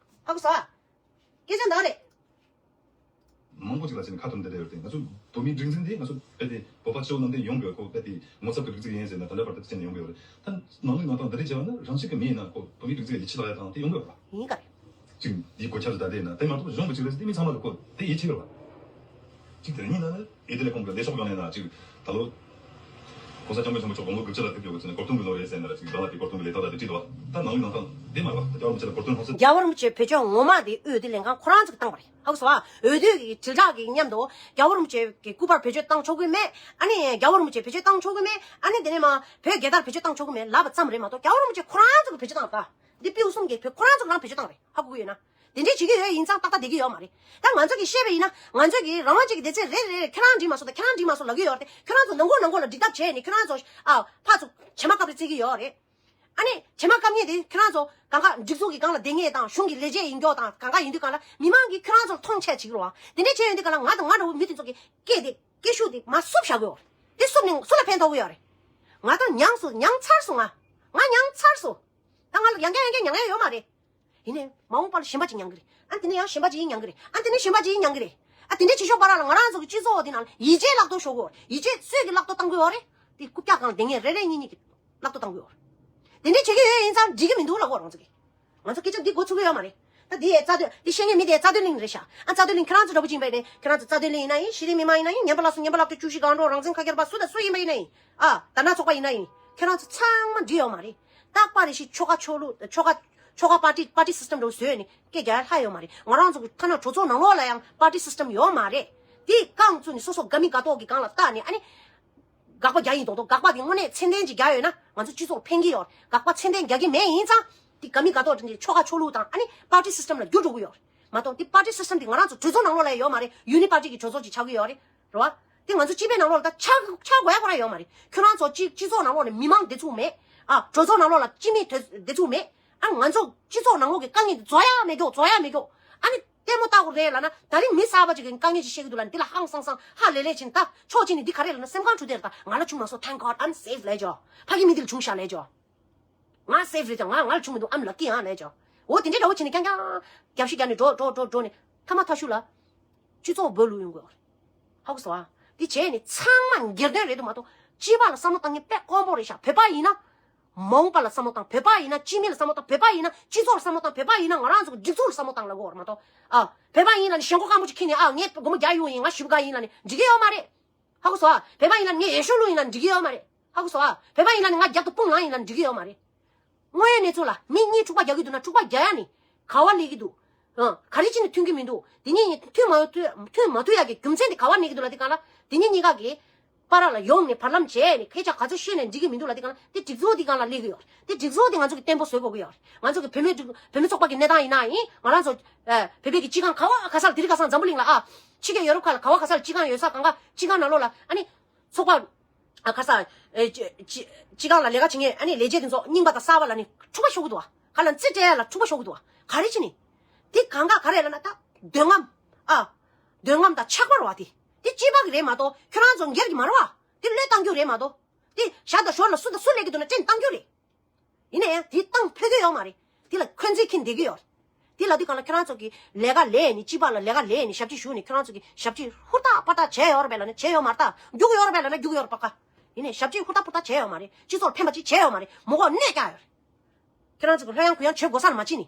ཧ་གོ་སོང་ཨ། སྐད་ཆ་འདི་རེད། མང་པོ་ཅིག་ལ་བྱས་ནས་ཁ་བཏུམ་བསྡད་བསྡད་ཡོད་རེད་དེ། ང་ཚོ་བོད་མིའི་སྒྲིག་འཛུགས་འདི་ང་ཚོ་རྦད་དེ་བོད་པ་སྤྱི་བོ་ནང་བསྟན་ཡོང་དགོས། ཁོ་རྦད་དེ་ངོ་ཚབ་ཀྱི་སྒྲིག་འཛུགས་ཡིན་ཟེར་ན་ད་ལྟ་བར་དུ་བྱས་ནས་ཡོང་དགོས་རེད། ད་ནང་ལུགས་ནང་བཏང་འདི་རེད་བྱས་པ་ན་རང་བཞིན་གྱི་མི་ཡིན་ན་ཁོ་བོད་མིའི་སྒྲིག་འཛུགས་ཡིད་ཆེས་ལ་ཡ་དང་དེ་ཡོང་དགོས་རེད། ཡིན་ག་རེད། ཅིག་འདིའི་གོ་ཁྱབ་ཏུ་བསྡད་བསྡད་ན་དེ་མ་གཏོགས་གཞུང་གི་ཆིག་ལ་སྲིད་དེ་མི་ཚང་མ་ལ་ཁོ་དེ་ཡིད་ཆེས་ཡོད་པ། ཅིག་དེ་རིང་ཡིན་ན་ནི་ཨེ་ཏི་ལས་ཁུངས་ཀྱི་ལས་ཤོག་ཡོང་ནས་ན་ཅིག་ད་ལོ་༸གོང་ས་༸སྐྱབས་མགོན་ཆེན་པོ་མཆོག་དགུང་ལོ་དགུ་བཅུ་ལ་ཕེབས་ཡོད་ཟེར་ནས་གོ་སྟོན་གྱི་ལོ་རེད་ཟེར་ནས་ཅིག་རང་ལ་དེ་གོ་སྟོན་གྱི་ལས་རྟགས་དང་དེ་བྲིས་འདུག་བ། ད་ནང་ལུགས་ནང་ཐང་དེ་མ་རེད་བ། ད་རྒྱལ་བ་རིན་པོ་ཆེ་བེད་སྤྱོད་ངོ་མ་དེ་འོས་བསྡུ་ལས་ཁང་ཁོ་རང་ཚོ་གིས་བཏང་བ་རེད། ཧ་གོ་སོང་ཨ། འོས་བསྡུ་གི་དྲིལ་བསྒྲགས་ཀྱི་མཉམ་དུ་རྒྱལ་བ་རིན་པོ་ཆེ་གི་སྐུ་པར་བེད་སྤྱོད་བཏང་ཆོག་གི་མེད། ཨ་ནི་རྒྱལ་བ་རིན་པོ་ཆེ་བེད་སྤྱོད་བཏང་ཆོག་གི་མེད། ཨ་ནི་དེ་ནས་མ་བོད་རྒྱལ་དར་བེད་སྤྱོད་བཏང་ཆོག་གི་མེད་ལབ་པ་ཙམ་རེད་མ་གཏོགས་རྒྱལ་བ་རིན་པོ་ཆེ་ཁོ་རང་ཚོ་གིས་བེད་སྤྱོད་བཏང་བ་ད། འདི་སྤྱི་འོས་གསུམ་གྱིས་བོད་ཁོ་རང་ཚོ་རང་བེད་སྤྱོད་བཏང་རེད། ཧ་གོ་གི་ཡོད་ན། དེ་འདྲས་བྱེད་ཀྱི་ཡོད་ཡིན་ཙང་ཏག་ཏག་བསྡད་ཀྱི་ཡོད་མ་རེད། ད་ང་ཚོ་གིས་བཤད་པ་ཡིན་ན་ང་ཚོ་གིས་རང་དབང་ཅན་གྱི་སྡེ་ཚན་རེ་རེ་རེ་ཁྱེད་རང་འགྲིག་མ་སོང་དང་ཁྱེད་རང་འགྲིག་མ་སོང་ལབ་ཀྱི་ཡོད་རེད། ཁྱེད་རང་ཚོ་ནང་ཁུལ་ནང་ཁུལ་ལ་འགྲིག་ཐབས་བྱས་ནས་ཁྱེད་རང་ཚོ་ཨ་ཕར་ཚུར་བྱེ་མ་བཀབ་རེ་བརྩི་གི་ཡོད་རེད། ཨ་ནི་བྱེ་མ་བཀབ་མཁན་དེ་ཁྱེད་རང་ཚོ་གང་ག་སྒྲིག་འཛུགས་ཀྱི་སྒང་ལ་བསྡད་མཁན་དང་གཞུང་གི་ལས་བྱེད་ཡིན་མཁན་དང་གང་ག་ཡིན་དུས་གང་ལ་མི་མང་གིས་ཁྱེད་རང་ཚོར་མཐོང་ཆེན་བྱེད་ཀྱི་རེད་བ། དེ་འདྲས་བྱས་ཡོང་དུས་གང་ལ་ང་དང་ང་འདྲ་བོ་མི་དེ་ཚོ་གི་སྐད་དེ་སྐད་ཤུགས་དེ་མར་སུབ་བཞག་གི་ཡོད་རེད། དེ་སུབ་ནས་སུ་ལ་ཕན་ཐོགས་ཀྱི་ཡོད་རེད། ང་ད་མྱངས་སོང་། མྱངས་ཚར་སོང་། ང་ང་མྱངས་ཚར་སོང་། ད་ང་ལ་ཡང་བསྐྱར་ཡང་བསྐྱར་མྱང་ཡ་ཡོད་མ་རེད། ཡིན་ནའི་མ་འོངས་པ་ལ་གཞན་པ་ཅིག་མྱང་གི་རེད། ཨ་དེ་ནས་ཡང་གཞན་པ་ཅིག་མྱང་གི་རེད། ཨ་དེ་ནས་གཞན་པ་ཅིག་མྱང་གི་རེད། ཨ་དེ་འདྲ་བྱེད་ཞོར་བར་ལ་ང་རང་ཚོ་གི་སྤྱི་ཚོགས་འདི་ནང་ཡིད་ཆེས་བརླག་གཏོང་ཞོག་གོ། ཡིད་ཆེས་སུས་ཀྱི་བརླག་གཏོང་བཏང་གི་ཡོད་རེད། དེ་རྐུབ་བཀྱག་སྒང་ལ་བསྡད་མཁན་རེ་རེ་གཉིས་གཉིས་ཀྱི་བརླག་གཏོང་བཏང་གི་ཡོད་རེད། དེ་འདྲ་བྱེད་ཀྱི་ཡོད་ཡིན་ཙང་འགྲིག་གི་མི་འདུག་ལབ་གོ་རང་ཚོ་གི། ང་ཚོ་སྐད་ཆ་འདི་མགོ་ཚུགས་ཀྱི་ཡོད་མ་རེད། ད་འདི་ཡའི་རྩ་དོན་འདི་བཤད་མཁན་མི་དེ་རྩ་དོན་གླིང་རེད་ཤག་ཨ་རྩ་དོན་གླིང་ཁྱེད་རང་ཚོ་འདྲ་པོ་ཅིག་ཡིན་པ་ཡིན་ནའི། ཁྱེད་རང་ཚོ་རྩ་དོན་གླིང་ཡིན་ན་ཡིན། གཞི་རིམ་མི་མང་ཡིན་ན་ཡིན། ཉན་པ་ལགས་སོ། ཉན་པ་ལགས་དེ་བཅུ་བཞི་སྒང་དྲུག་རང་བཙན་ཁ་ཁྱེར་པ་སུ་དང་སུ་ཡིན་པ་ཡིན་ན་ཡིན། ཨ་ད་ན་ཚོགས་པ་ཡིན་ན་ཡིན། ཁྱེད་རང་ཚོ་ཚང་མ་འགྲིག་ཡོད་མ་རེད། རྟག་པ་རེ་ཞིག་ཆོལ་ཁ་ཆོས་ལུགས། ཆོལ་ཁ་ཆོལ་ཁ་པར་ཏི་པར་ཏི་སི་སི་ཊམ་འདྲ་བོ་བཟོས་ནས་སྐད་རྒྱག་ཡ་ལྷག་ཡོད་མ་རེད། ང་རང་ཚོ་གི་ཐ་ན་གྲོས་ཚོགས་ནང་ལོགས་ལ་ཡང་པར་ཏི་སི་སི་ཊམ་ཡོད་མ་རེད། དེ་རྐང་བཙུགས་ནས་སོ་སོ་དགའ་མི་དགའ་མདོག་གི་སྒང་ལ་བལྟས་ནས། ཨ་ནི་དགག་པ་རྒྱག་ཡིན་མདོག་མདོག་དགག་པ་དེ་དངོས་གནས་ཚད་ལྡན་ཅིག་རྒྱག་ཡོད་ན་ང་ཚོ་སྤྱི་ཚོགས་ཕན་གྱི་ཡོད། དགག་པ་ཚད་ལྡན་རྒྱག་གི་མེད་ཡིན་ཙང་དེ་དགའ་མི་དགའ་མདོག་དེ་འདྲའི་ཆོལ་ཁ་ཆོས་ལུགས་དང་ཨ་ནི་པར་ཏི་སི་སི་ཊམ་ལ་འགྱུར་འགྲོ་གི་ཡོད་རེད། མ་གཏོགས་དེ་པར་ཏི་སི་སི་ཊམ་དེ་ང་རང་ཚོ་གྲོས་ཚོགས་ནང་ལོགས་ལ་ཡོད་མ་རེད། ཡུ་ནི་པར་ཏི་གི་གྲོས་ཚོགས་ཅིག་ཆགས་ཀྱི་ཡོད་རེད། རེད་བ། དེ་ང་ཚོ་སྤྱི་པའི་ནང་ལོགས་ལ་ད་ཆགས་ཆགས་དགོས་ཡ་ཁོ་རང་ཡོད་མ་རེད། ཁྱོད་རང་ཚོ་སྤྱི་སྤྱི་ཚོགས་ནང་ལོགས་ནས་མི་མང་བདེ་ཚུགས་མེད། ཨ་གྲོས་ཚོགས་ནང་ལོགས་ལ་སྤྱི་མི་དེ་བདེ་ཚུགས་མེད། ཨ་ང་ཚོ་སྤྱི་ཚོགས་ནང་ལོགས་ཀྱི་དཀའ་ངལ་འདི་རྫོགས་ཡ་མེད་ཀྱོག་རྫོགས་ཡ་མེད་ཀྱོག་ཨ་ནི་ལྟད་མོ་ལྟ་དགོས་རེད་ལབ་ན། ད་རིང་མི་གསར་པ་ཅིག་གིས་དཀའ་ངལ་ཅིག་བཤད་ཀྱི་འདུག་ལབ་ན་འདི་ལ་ཧང་སང་སང་ཧ་ལས་ལས་ཕྱིན། ད་ཕྱོགས་གཅིག་ནས་འདི་ག་རེ་ལབ་ན་སེམས་ཁམས་འཁྲུག་བསྡད་རེད། ད་ང་ལ་བྱུང་མ་སོང་། Thank God I'm safe ལབ་ཅོག་ཕ་གི་མི་འདི་ལ་བྱུང་ཤག་ལབ་ཅོག་ང་safe རེད་ཅོག་ང་ང་ལ་བྱུང་མི་འདུག I'm lucky ཨང་ལབ་ཅོག་འོ་དེ་འདྲའི་འདྲ་བོ་བྱས་ནས་རྐྱང་རྐྱང་རྒྱབ་ཤིག་རྒྱབ་ནས་འགྲོ་འགྲོ་འགྲོ་འགྲོ་ནས་མཐའ་མ་མཐའ་གཞུག་ལ་སྤྱི་ཚོགས་སྦོ་ལུག་ཡོང་དགོས་རེད། ཧ་གོ་སོང་ཨ། འདི་བྱས་ནས་ཚང་མ་སྒེར་དོན་རེད་འདུག་མ་གཏོགས་སྤྱི་པ་ལ་བསམ་བློ་བཏང་མཁན་དཔེ་དཀོན་པོ་རེད་ཤག་བོད་པ་ཡིན་ན། མ་འོངས་པ་ལ་བསམ་བློ་བཏང་། བོད་པ་ཡིན་ན་སྤྱི་མི་ལ་བསམ་བློ་བཏང་། བོད་པ་ཡིན་ན་སྤྱི་ཚོགས་ལ་བསམ་བློ་བཏང་། བོད་པ་ཡིན་ན་ང་རང་ཚོ་གི་སྒྲིག་འཛུགས་ལ་བསམ་བློ་བཏང་ལབ་དགོས་རེད་མ་གཏོགས། ཨ། བོད་པ་ཡིན་ལབ་ནས་ཞེན་ཁོག་སྐམ་པོ་ཅིག་ཁྱེར་ནས། ཨ་ངས་སྒོར་མོ་བརྒྱ་གཡུག་ཡིན། ང་ཞེ་པོ་དགའ་ཡིན་ལབ་ནས་འགྲིག་གི་ཡོད་མ་རེད། ཧ་གོ་སོང་ཨ། བོད་པ་ཡིན་ལབ་ནས་ངས་ཡེ་ཤུ་ལུག་ཡིན་ལབ་ནས་འགྲིག་གི་ཡོད་མ་རེད། ཧ་གོ་སོང་ཨ། བོད་པ་ཡིན་ལབ་ནས་ང་རྒྱབ་ཏུ་དཔུང་ལངས་ཡིན་ལབ་ནས་འགྲིག་གི་ཡོད་མ་རེད། དངོས་ཡོད་གནས་ཚུལ་ལ་མི་གཉིས་འཁྲུག་པ་རྒྱག་གི་འདུག་ན་འཁྲུག་པ་རྒྱག་ཡ་ནི་ག་བ་སླེབས་ཀྱི་འདུག་ཨ། ག་རེ་བྱས་ནས་མཐུན་གྱི་མི་འདུག་དེ་གཉིས་གཉིས་མཐུན་མ་ཐུབ་མཐུན་མ་ཐུབ་ཡག་གི་རྒྱུ་མཚན་དེ་ག་བ་གནས་ཀྱི་འདུག་ལབ་དུས་སྒང་ལ། དེ་གཉིས་གཉིས་ཀ་གིས་བར་ལ་ཡོང་ནས་བར་ལམ་བྱས་ནས་སྐད་ཆ་ག་ཚོད་ཤོད་ནས་འགྲིག་གི་མི་འདུག་ལབ་དུས་སྒང་ལ། དེ་སྒྲིག་འཛུགས་དེ་སྒང་ལ་སླེབས་ཀྱི་ཡོད་རེད། དེ་སྒྲིག་འཛུགས་དེ་ང་ཚོ་གིས་བརྟན་པོ་བཟོ་དགོས་ཀྱི་ཡོད་རེད། ང་ཚོ་གི་བུད་མེད་བུད་མེད་ཚོགས་པ་གི་གནས་སྟངས་ཡིན་ན་ཡིན། ང་རང་ཚོ་ཨ་བོད་པའི་གི་སྤྱི་ཁང་ག་བ་ག་ས་ལ། དེ་རིང་ཁ་སང་འཛམ་བུ་གླིང་ལ། ཨ། ཕྱི་རྒྱལ་ཡོ་རོབ་ཁག་ལ་ག་བ་ག་ས་ལ་སྤྱི་ཁང་ཡོད་ས། གང་ག་སྤྱི་ཁང་ནང་ལོགས་ལ་ཨ་ནི་ཚོགས་པ། ཨ། ག་ས། ཨེ། སྤྱི་སྤྱི་སྤྱི་ཁང་ལ་ལས་ཀ་བྱེད་མཁན་ཨ་ནི་ལས་བྱེད་དེ་ཚོ་རྙིང་པ་དང་གསར་པ་ལབ་ནས་འཁྲུག་པ་ཤོར་གི་འདུག་བ། ཁ་ལ་རྩིས་སྤྲད་ཡ་ལ་འཁྲུག་པ་ཤོར་གི་འདུག་བ། ག་རེ་བྱས་ནས། དེ་གང་ག་ག་རེ་ལབ་ན་ད་འདོད་རྔམ། ཨ། འདོད་རྔམ་དང་ཆགས་པ་རེད་བ། དེ་དེ་སྤྱི་པ་གི་རེད་མ་གཏོགས་ཁྱོད་རང་ཚོ་སྒེར་གྱི་མ་རེད་བ། དེ་བློས་བཏང་རྒྱུ་རེད་མ་གཏོགས། དེ་ཞར་དང་ཞོར་ལ་སུ་དང་སུ་སླེབས་ཀྱི་འདུག་ན་སྤྲད་བཏང་རྒྱུ་རེད། ཡིན་ན་ཡང་དེ་བཏང་ཕོད་ཀྱི་ཡོད་མ་རེད། དེ་ལ་འཁོན་འཛིན་འཁྱེར་བསྡད་ཀྱི་ཡོད་རེད། དེ་ལབ་དུས་སྒང་ལ་ཁྱོད་རང་ཚོ་གི་ལས་ཀ་ལས་ནས། སྤྱི་པ་ལ་ལས་ཀ་ལས་ནས་ཞབས་ཕྱི་ཞུ་ནས། ཁྱོད་རང་ཚོ་གི་ཞབས་ཕྱི་ཧུར་ཐག་པར་ཐག་བྱས་ཡོད་རེད་པས་ལབ་ན་བྱས་ཡོད་མ་རེད། ད་རྒྱུག་ཡོད་རེད་པས་ལབ་ན་རྒྱུག་ཡོད་རེད་པ་ཀ་ཡིན་ནས་ཞབས་ཕྱི་ཧུར་ཐག་པུར་ཐག་བྱས་ཡོད་མ་རེད། སྤྱི་ཚོགས་ལ་ཕན་པ་ཅིག་བྱས་ཡོད་མ་རེད། མོ་གོ་གནས་བསྐྱལ་ཡོད་རེད། ཁྱོད་རང་ཚོ་གི་ལྷོད་ཡངས་གུ་ཡངས་བྱེད་དགོས་ས་ལ་མ་ཕྱིན་ནི།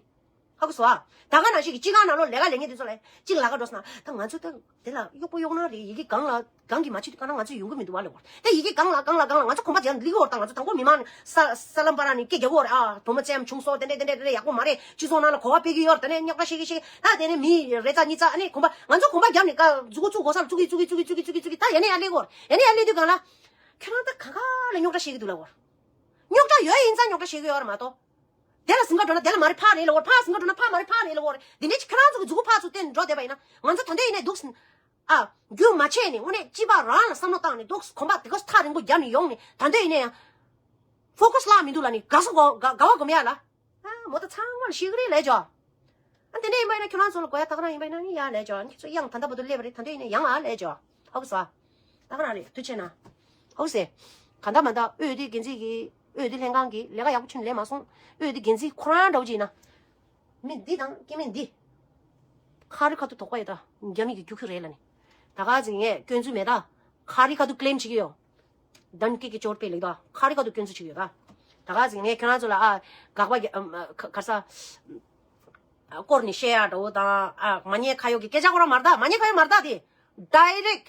ཧ་གོ་སོང་ཨ། ད་ག་ནང་བཞིན་གྱི་སྤྱི་ཁང་ནང་ལོགས་ལས་ཀ་ལས་མཁན་དེ་ཚོ་ལ་གཅིག་ལས་ཀ་འགྲོ་སོང་ན། ད་ང་ཚོ་ད་དེ་ལ་གཡོག་པོ་གཡོག་ནག་རེད། ཡི་གེ་སྒང་ལ་སྒང་གི་མ་བྱེད་དུས་སྒང་ལ་ང་ཚོ་ཡོང་གི་མི་འདུག་བ་ལབ་དགོས་རེད། ད་ཡི་གེ་སྒང་ལ་སྒང་ལ་སྒང་ལ་ང་ཚོ་གོམ་པ་རྒྱག་འདི་གི་འོར། ད་ང་ཚོ་དང་པོ་མི་མང་ས་ས་ལམ་བར་ནས་སྐད་རྒྱག་གི་འོར། ཨ། བུ་མོ་ཙམ་བྱུང་སོང་། དེ་འདྲས་དེ་འདྲས་དེ་འདྲས་ཡག་པོ་མ་རེད། སྤྱི་ཚོགས་ནང་ལ་གོ་བ་སྤེལ་གི་ཡོད་རེད། ད་ནས་རྙོག་དྲ་བཤད་གི་བཤད་གི། ད་དེ་ནས་མི་རེ་ཙག་གཉིས་ཙག་ཨ་ནི་གོམ་པ་ང་ཚོ་གོམ་པ་རྒྱབ་ནས་ཀ་མཛུ་གུ་བཙུགས་དགོས་ས་ལ་བཙུགས་གི་བཙུགས་གི་བཙུགས་གི་བཙུགས་གི་བཙུགས་གི་བཙུགས་གི། ད་ཡ་ནས་ཡར་སླེབས་གི་འོར། ཡ་ནས་ཡར་སླེབས་དུས་སྒང་ལ་ཁྱོད་རང་ད་ག་ག་ལ་རྙོག་དྲ་བཤད་གི་འདུག་ལབ་གི་འོར། རྙོག་དྲ་ཡོད་ཡིན་ཙང་རྙོག་དྲ་བཤད་གི་ཡོད་རེད་མ་གཏོགས། དེ་ལ་ཟིན་ག་འགྲོ་ན་དེ་ལ་མ་རེད་ཕར་རེད་ལབ་གི་འོར། ཕར་ཟིན་ག་འགྲོ་ན་ཕར་མ་རེད་ཕར་རེད་ལབ་གི་འོར། འདི་འདྲས་ཅིག་ཁྱོད་རང་ཚོ་གི་མཛུ་གུ་ཕར་ཚུར་བསྟན་འགྲོ་བསྡད་པ་ཡིན་ན། ང་ཚོ་ད་ལྟ་ཡིན་ནའི་འདུག་ཨ། རྒྱུན་མ་ཆད་ནས་དངོས་གནས་སྤྱི་པ་རང་ལ་བསམ་བློ་བཏང་ནས་འདུག་གོམ་པ་དེ་ག་ཐག་རིང་པོ་བརྒྱབ་ནས་ཡོང་ནས། ད་ལྟ་ཡིན་ནའི་ཡང་ཕོ་ཁས་བརླག་མི་འདུག་ལབ་ནས་དགའ་ས་གོ་དགའ་དགའ་བ་སྒོམ་ཡ་ལ། ཨ། མོ་ད་ཚང་མར་ཤེས་ཀྱི་རེད་ལབ་ཅོག་ཨ། དེ་འདྲ་ཡིན་པ་ཡིན་ན་ཁྱོད་རང་ཚོ་ལ་དགོས་ཡ་ད་ག་རང་ཡིན་པ་ཡིན་ན་ཡ་ལབ་ཅོག་ཨ་ནི་ཁྱེད་ཚོ་གཡང་ད་ལྟ་བར་དུ་སླེབས་པ་རེད། ད་ལྟ་ཡིན་ན་ཡང་ཨ་ལབ་ཅོག་ཧ་གོ་སོང་ཨ། ད་ག་རང་རེད། ཐུགས་རྗེ་ཆེ་གནང་། ཧ་གོ་སོང་། གང་ལྟར་མ་ལྟར་དབུས་འོས་བསྡུ་འགན་འཛིན་གྱི་དབུས་འོས་བསྡུ་ལྷན་ཁང་གི་ལས་ཀ་ཡག་པོ་ཁྱོན་ནས་ལས་མ་སོང་། དབུས་འོས་བསྡུ་འགན་འཛིན་ཁོ་རང་འདྲ་བོ་ཅིག་ཡིན་ན། མི་འདི་དང་སྐྱེ་དམན་འདི། ཁ་རི་ཁ་ཐུག་དོགས་པ་ཡོད་ད། རྒྱ་མི་གི་རྒྱུག་ཁྱི་རེད་ལབ་ནས། ད་ག་ཚོད་ངས་སྐྱོན་འཛུགས་མེད་ད། ཁ་རི་ཁ་ཐུག་ཀི་ལེམ་བྱེད་ཀྱི་ཡོད། ད་ནི་ཀི་ཀི་ཅོར་པེ་ལེགས་ད། ཁ་རི་ཁ་ཐུག་སྐྱོན་འཛུགས་བྱེད་ཀྱི་ཡོད་ད། ད་ག་ཚོད་ངས་ཁྱེད་རང་ཚོ་ལ་ཨ་དགག་པ་རྒྱ་ཨ་ཨ་ག་ག་ས་སྐོར་ནས་བཤད་ཡ་འདྲ་བོ་དང་། ཨ་མ་ཉེས་ཁ་གཡོག་གི་སྐད་ཆ་ཁོ་རང་མ་རེད་ད། མ་ཉེས་ཁ་གཡོག་མ་རེད་ད། དེ་ཌའི་རེག་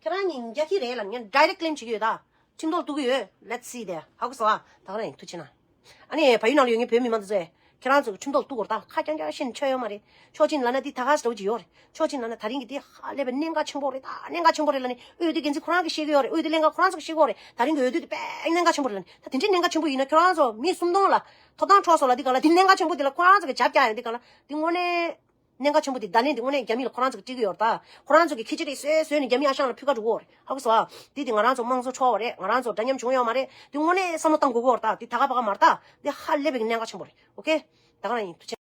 ཁྱེད་རང་གཉིས་རྒྱག་གི་རེད་ལབ་ངས་ཌའི་རེག་ཀི་ལེམ་བྱེད་ཀྱི་ཡོད་ད། ཁྲིམས་ཐོག་གཏུག་གི་ཡོད། Let's see there. ཧ་གོ་སོང་ཨ། ད་ག་རང་ཡིན། ཐུགས་རྗེ་ཆེ་གནང་། ཨ་ནི་བལ་ཡུལ་ནང་ལ་ཡོད་མཁན་བོད་མི་མང་དེ་ཚོས་ཁྱེད་རང་ཚོ་གི་ཁྲིམས་ཐོག་གཏུག་དགོས་རེད་ད། ཁ་རྐྱང་རྐྱང་བཤད་ནས་ཆོ་ཡོད་མ་རེད། ཕྱོགས་གཅིག་ནས་ལབ་ན་འདི་ད་ག་ཟེར་བ་ཅིག་ཡོད་རེད། ཕྱོགས་གཅིག་ནས་ལབ་ན་ད་རིང་གི་འདི་ཧ་ལས་པའི་གནད་འགག་ཆེན་པོ་རེད་ད། གནད་འགག་ཆེན་པོ་རེད་ལབ་ནས་དབུས་འོས་བསྡུ་འགན་འཛིན་ཁོ་རང་གིས་བཤད་ཀྱི་ཡོད་རེད། དབུས་འོས་བསྡུ་ལྷན་ཁང་ཁོ་རང་ཚོ་གིས་བཤད་ཀྱི་ཡོད་རེད། ད་རིང་གི་འོས་བསྡུ་དེ་དཔེ་གནད་འགག་ཆེན་པོ་རེད་ལབ་ནས། ད་དེ་འདྲའི་གནད་འགག་ཆེན་པོ་ཡིན་ན་ཁྱོད་རང་ཚོ་མི་སུམ་སྟོང་ལ་ཐོབ་ཐང་འཕྲོག་སོང་ལབ། འདི་སྒང་ལ་འདི་གནད་འགག་ཆེན་པོ་འདི་ལ་ཁོ་རང་ཚོ་གིས་རྒྱབ་བཀྱག་ཡ། འདི་སྒང་ལ་འདི་དངོས་གནས་གནད་འགག་ཆེན་པོ་འདི། བརྡ་ལན་འདི་དངོས་གནས་རྒྱ་མི་ལ་ཁོ་རང་ཚོ་གིས་སྤྲད་ཀྱི་ཡོད་རེད་ད། ཁོ་རང་ཚོ་གིས་ཁྱི་ཕྱི་རིགས་བཟོས་བཟོས་ནས་རྒྱ་མི་ཨ་ཞང་ལ་ཕུལ་ག་འགྲོ་གི་ཡོད་རེད། ཧ་གོ་སོང་ཨ། འདི་འདི་ང་རང་ཚོ་དམངས་གཙོ་འཕྲོག་པ་རེད། ང་རང་ཚོ་འདྲ་མཉམ་བྱུང་ཡོད་མ་རེད། འདི་དངོས་གནས་བསམ་བློ་བཏང་དགོས་ཀྱི་ཡོད་རེད་ད། འདི་ད་ག་ཕ་ག་མ་རེད་ད། འདི་ཧ་ལས་པའི་གནད་འགག་ཆེན་པོ་རེད། ཨོ་ཁེ། ད་ག་རང་ཡིན། ཐུགས་རྗེ་ཆེ།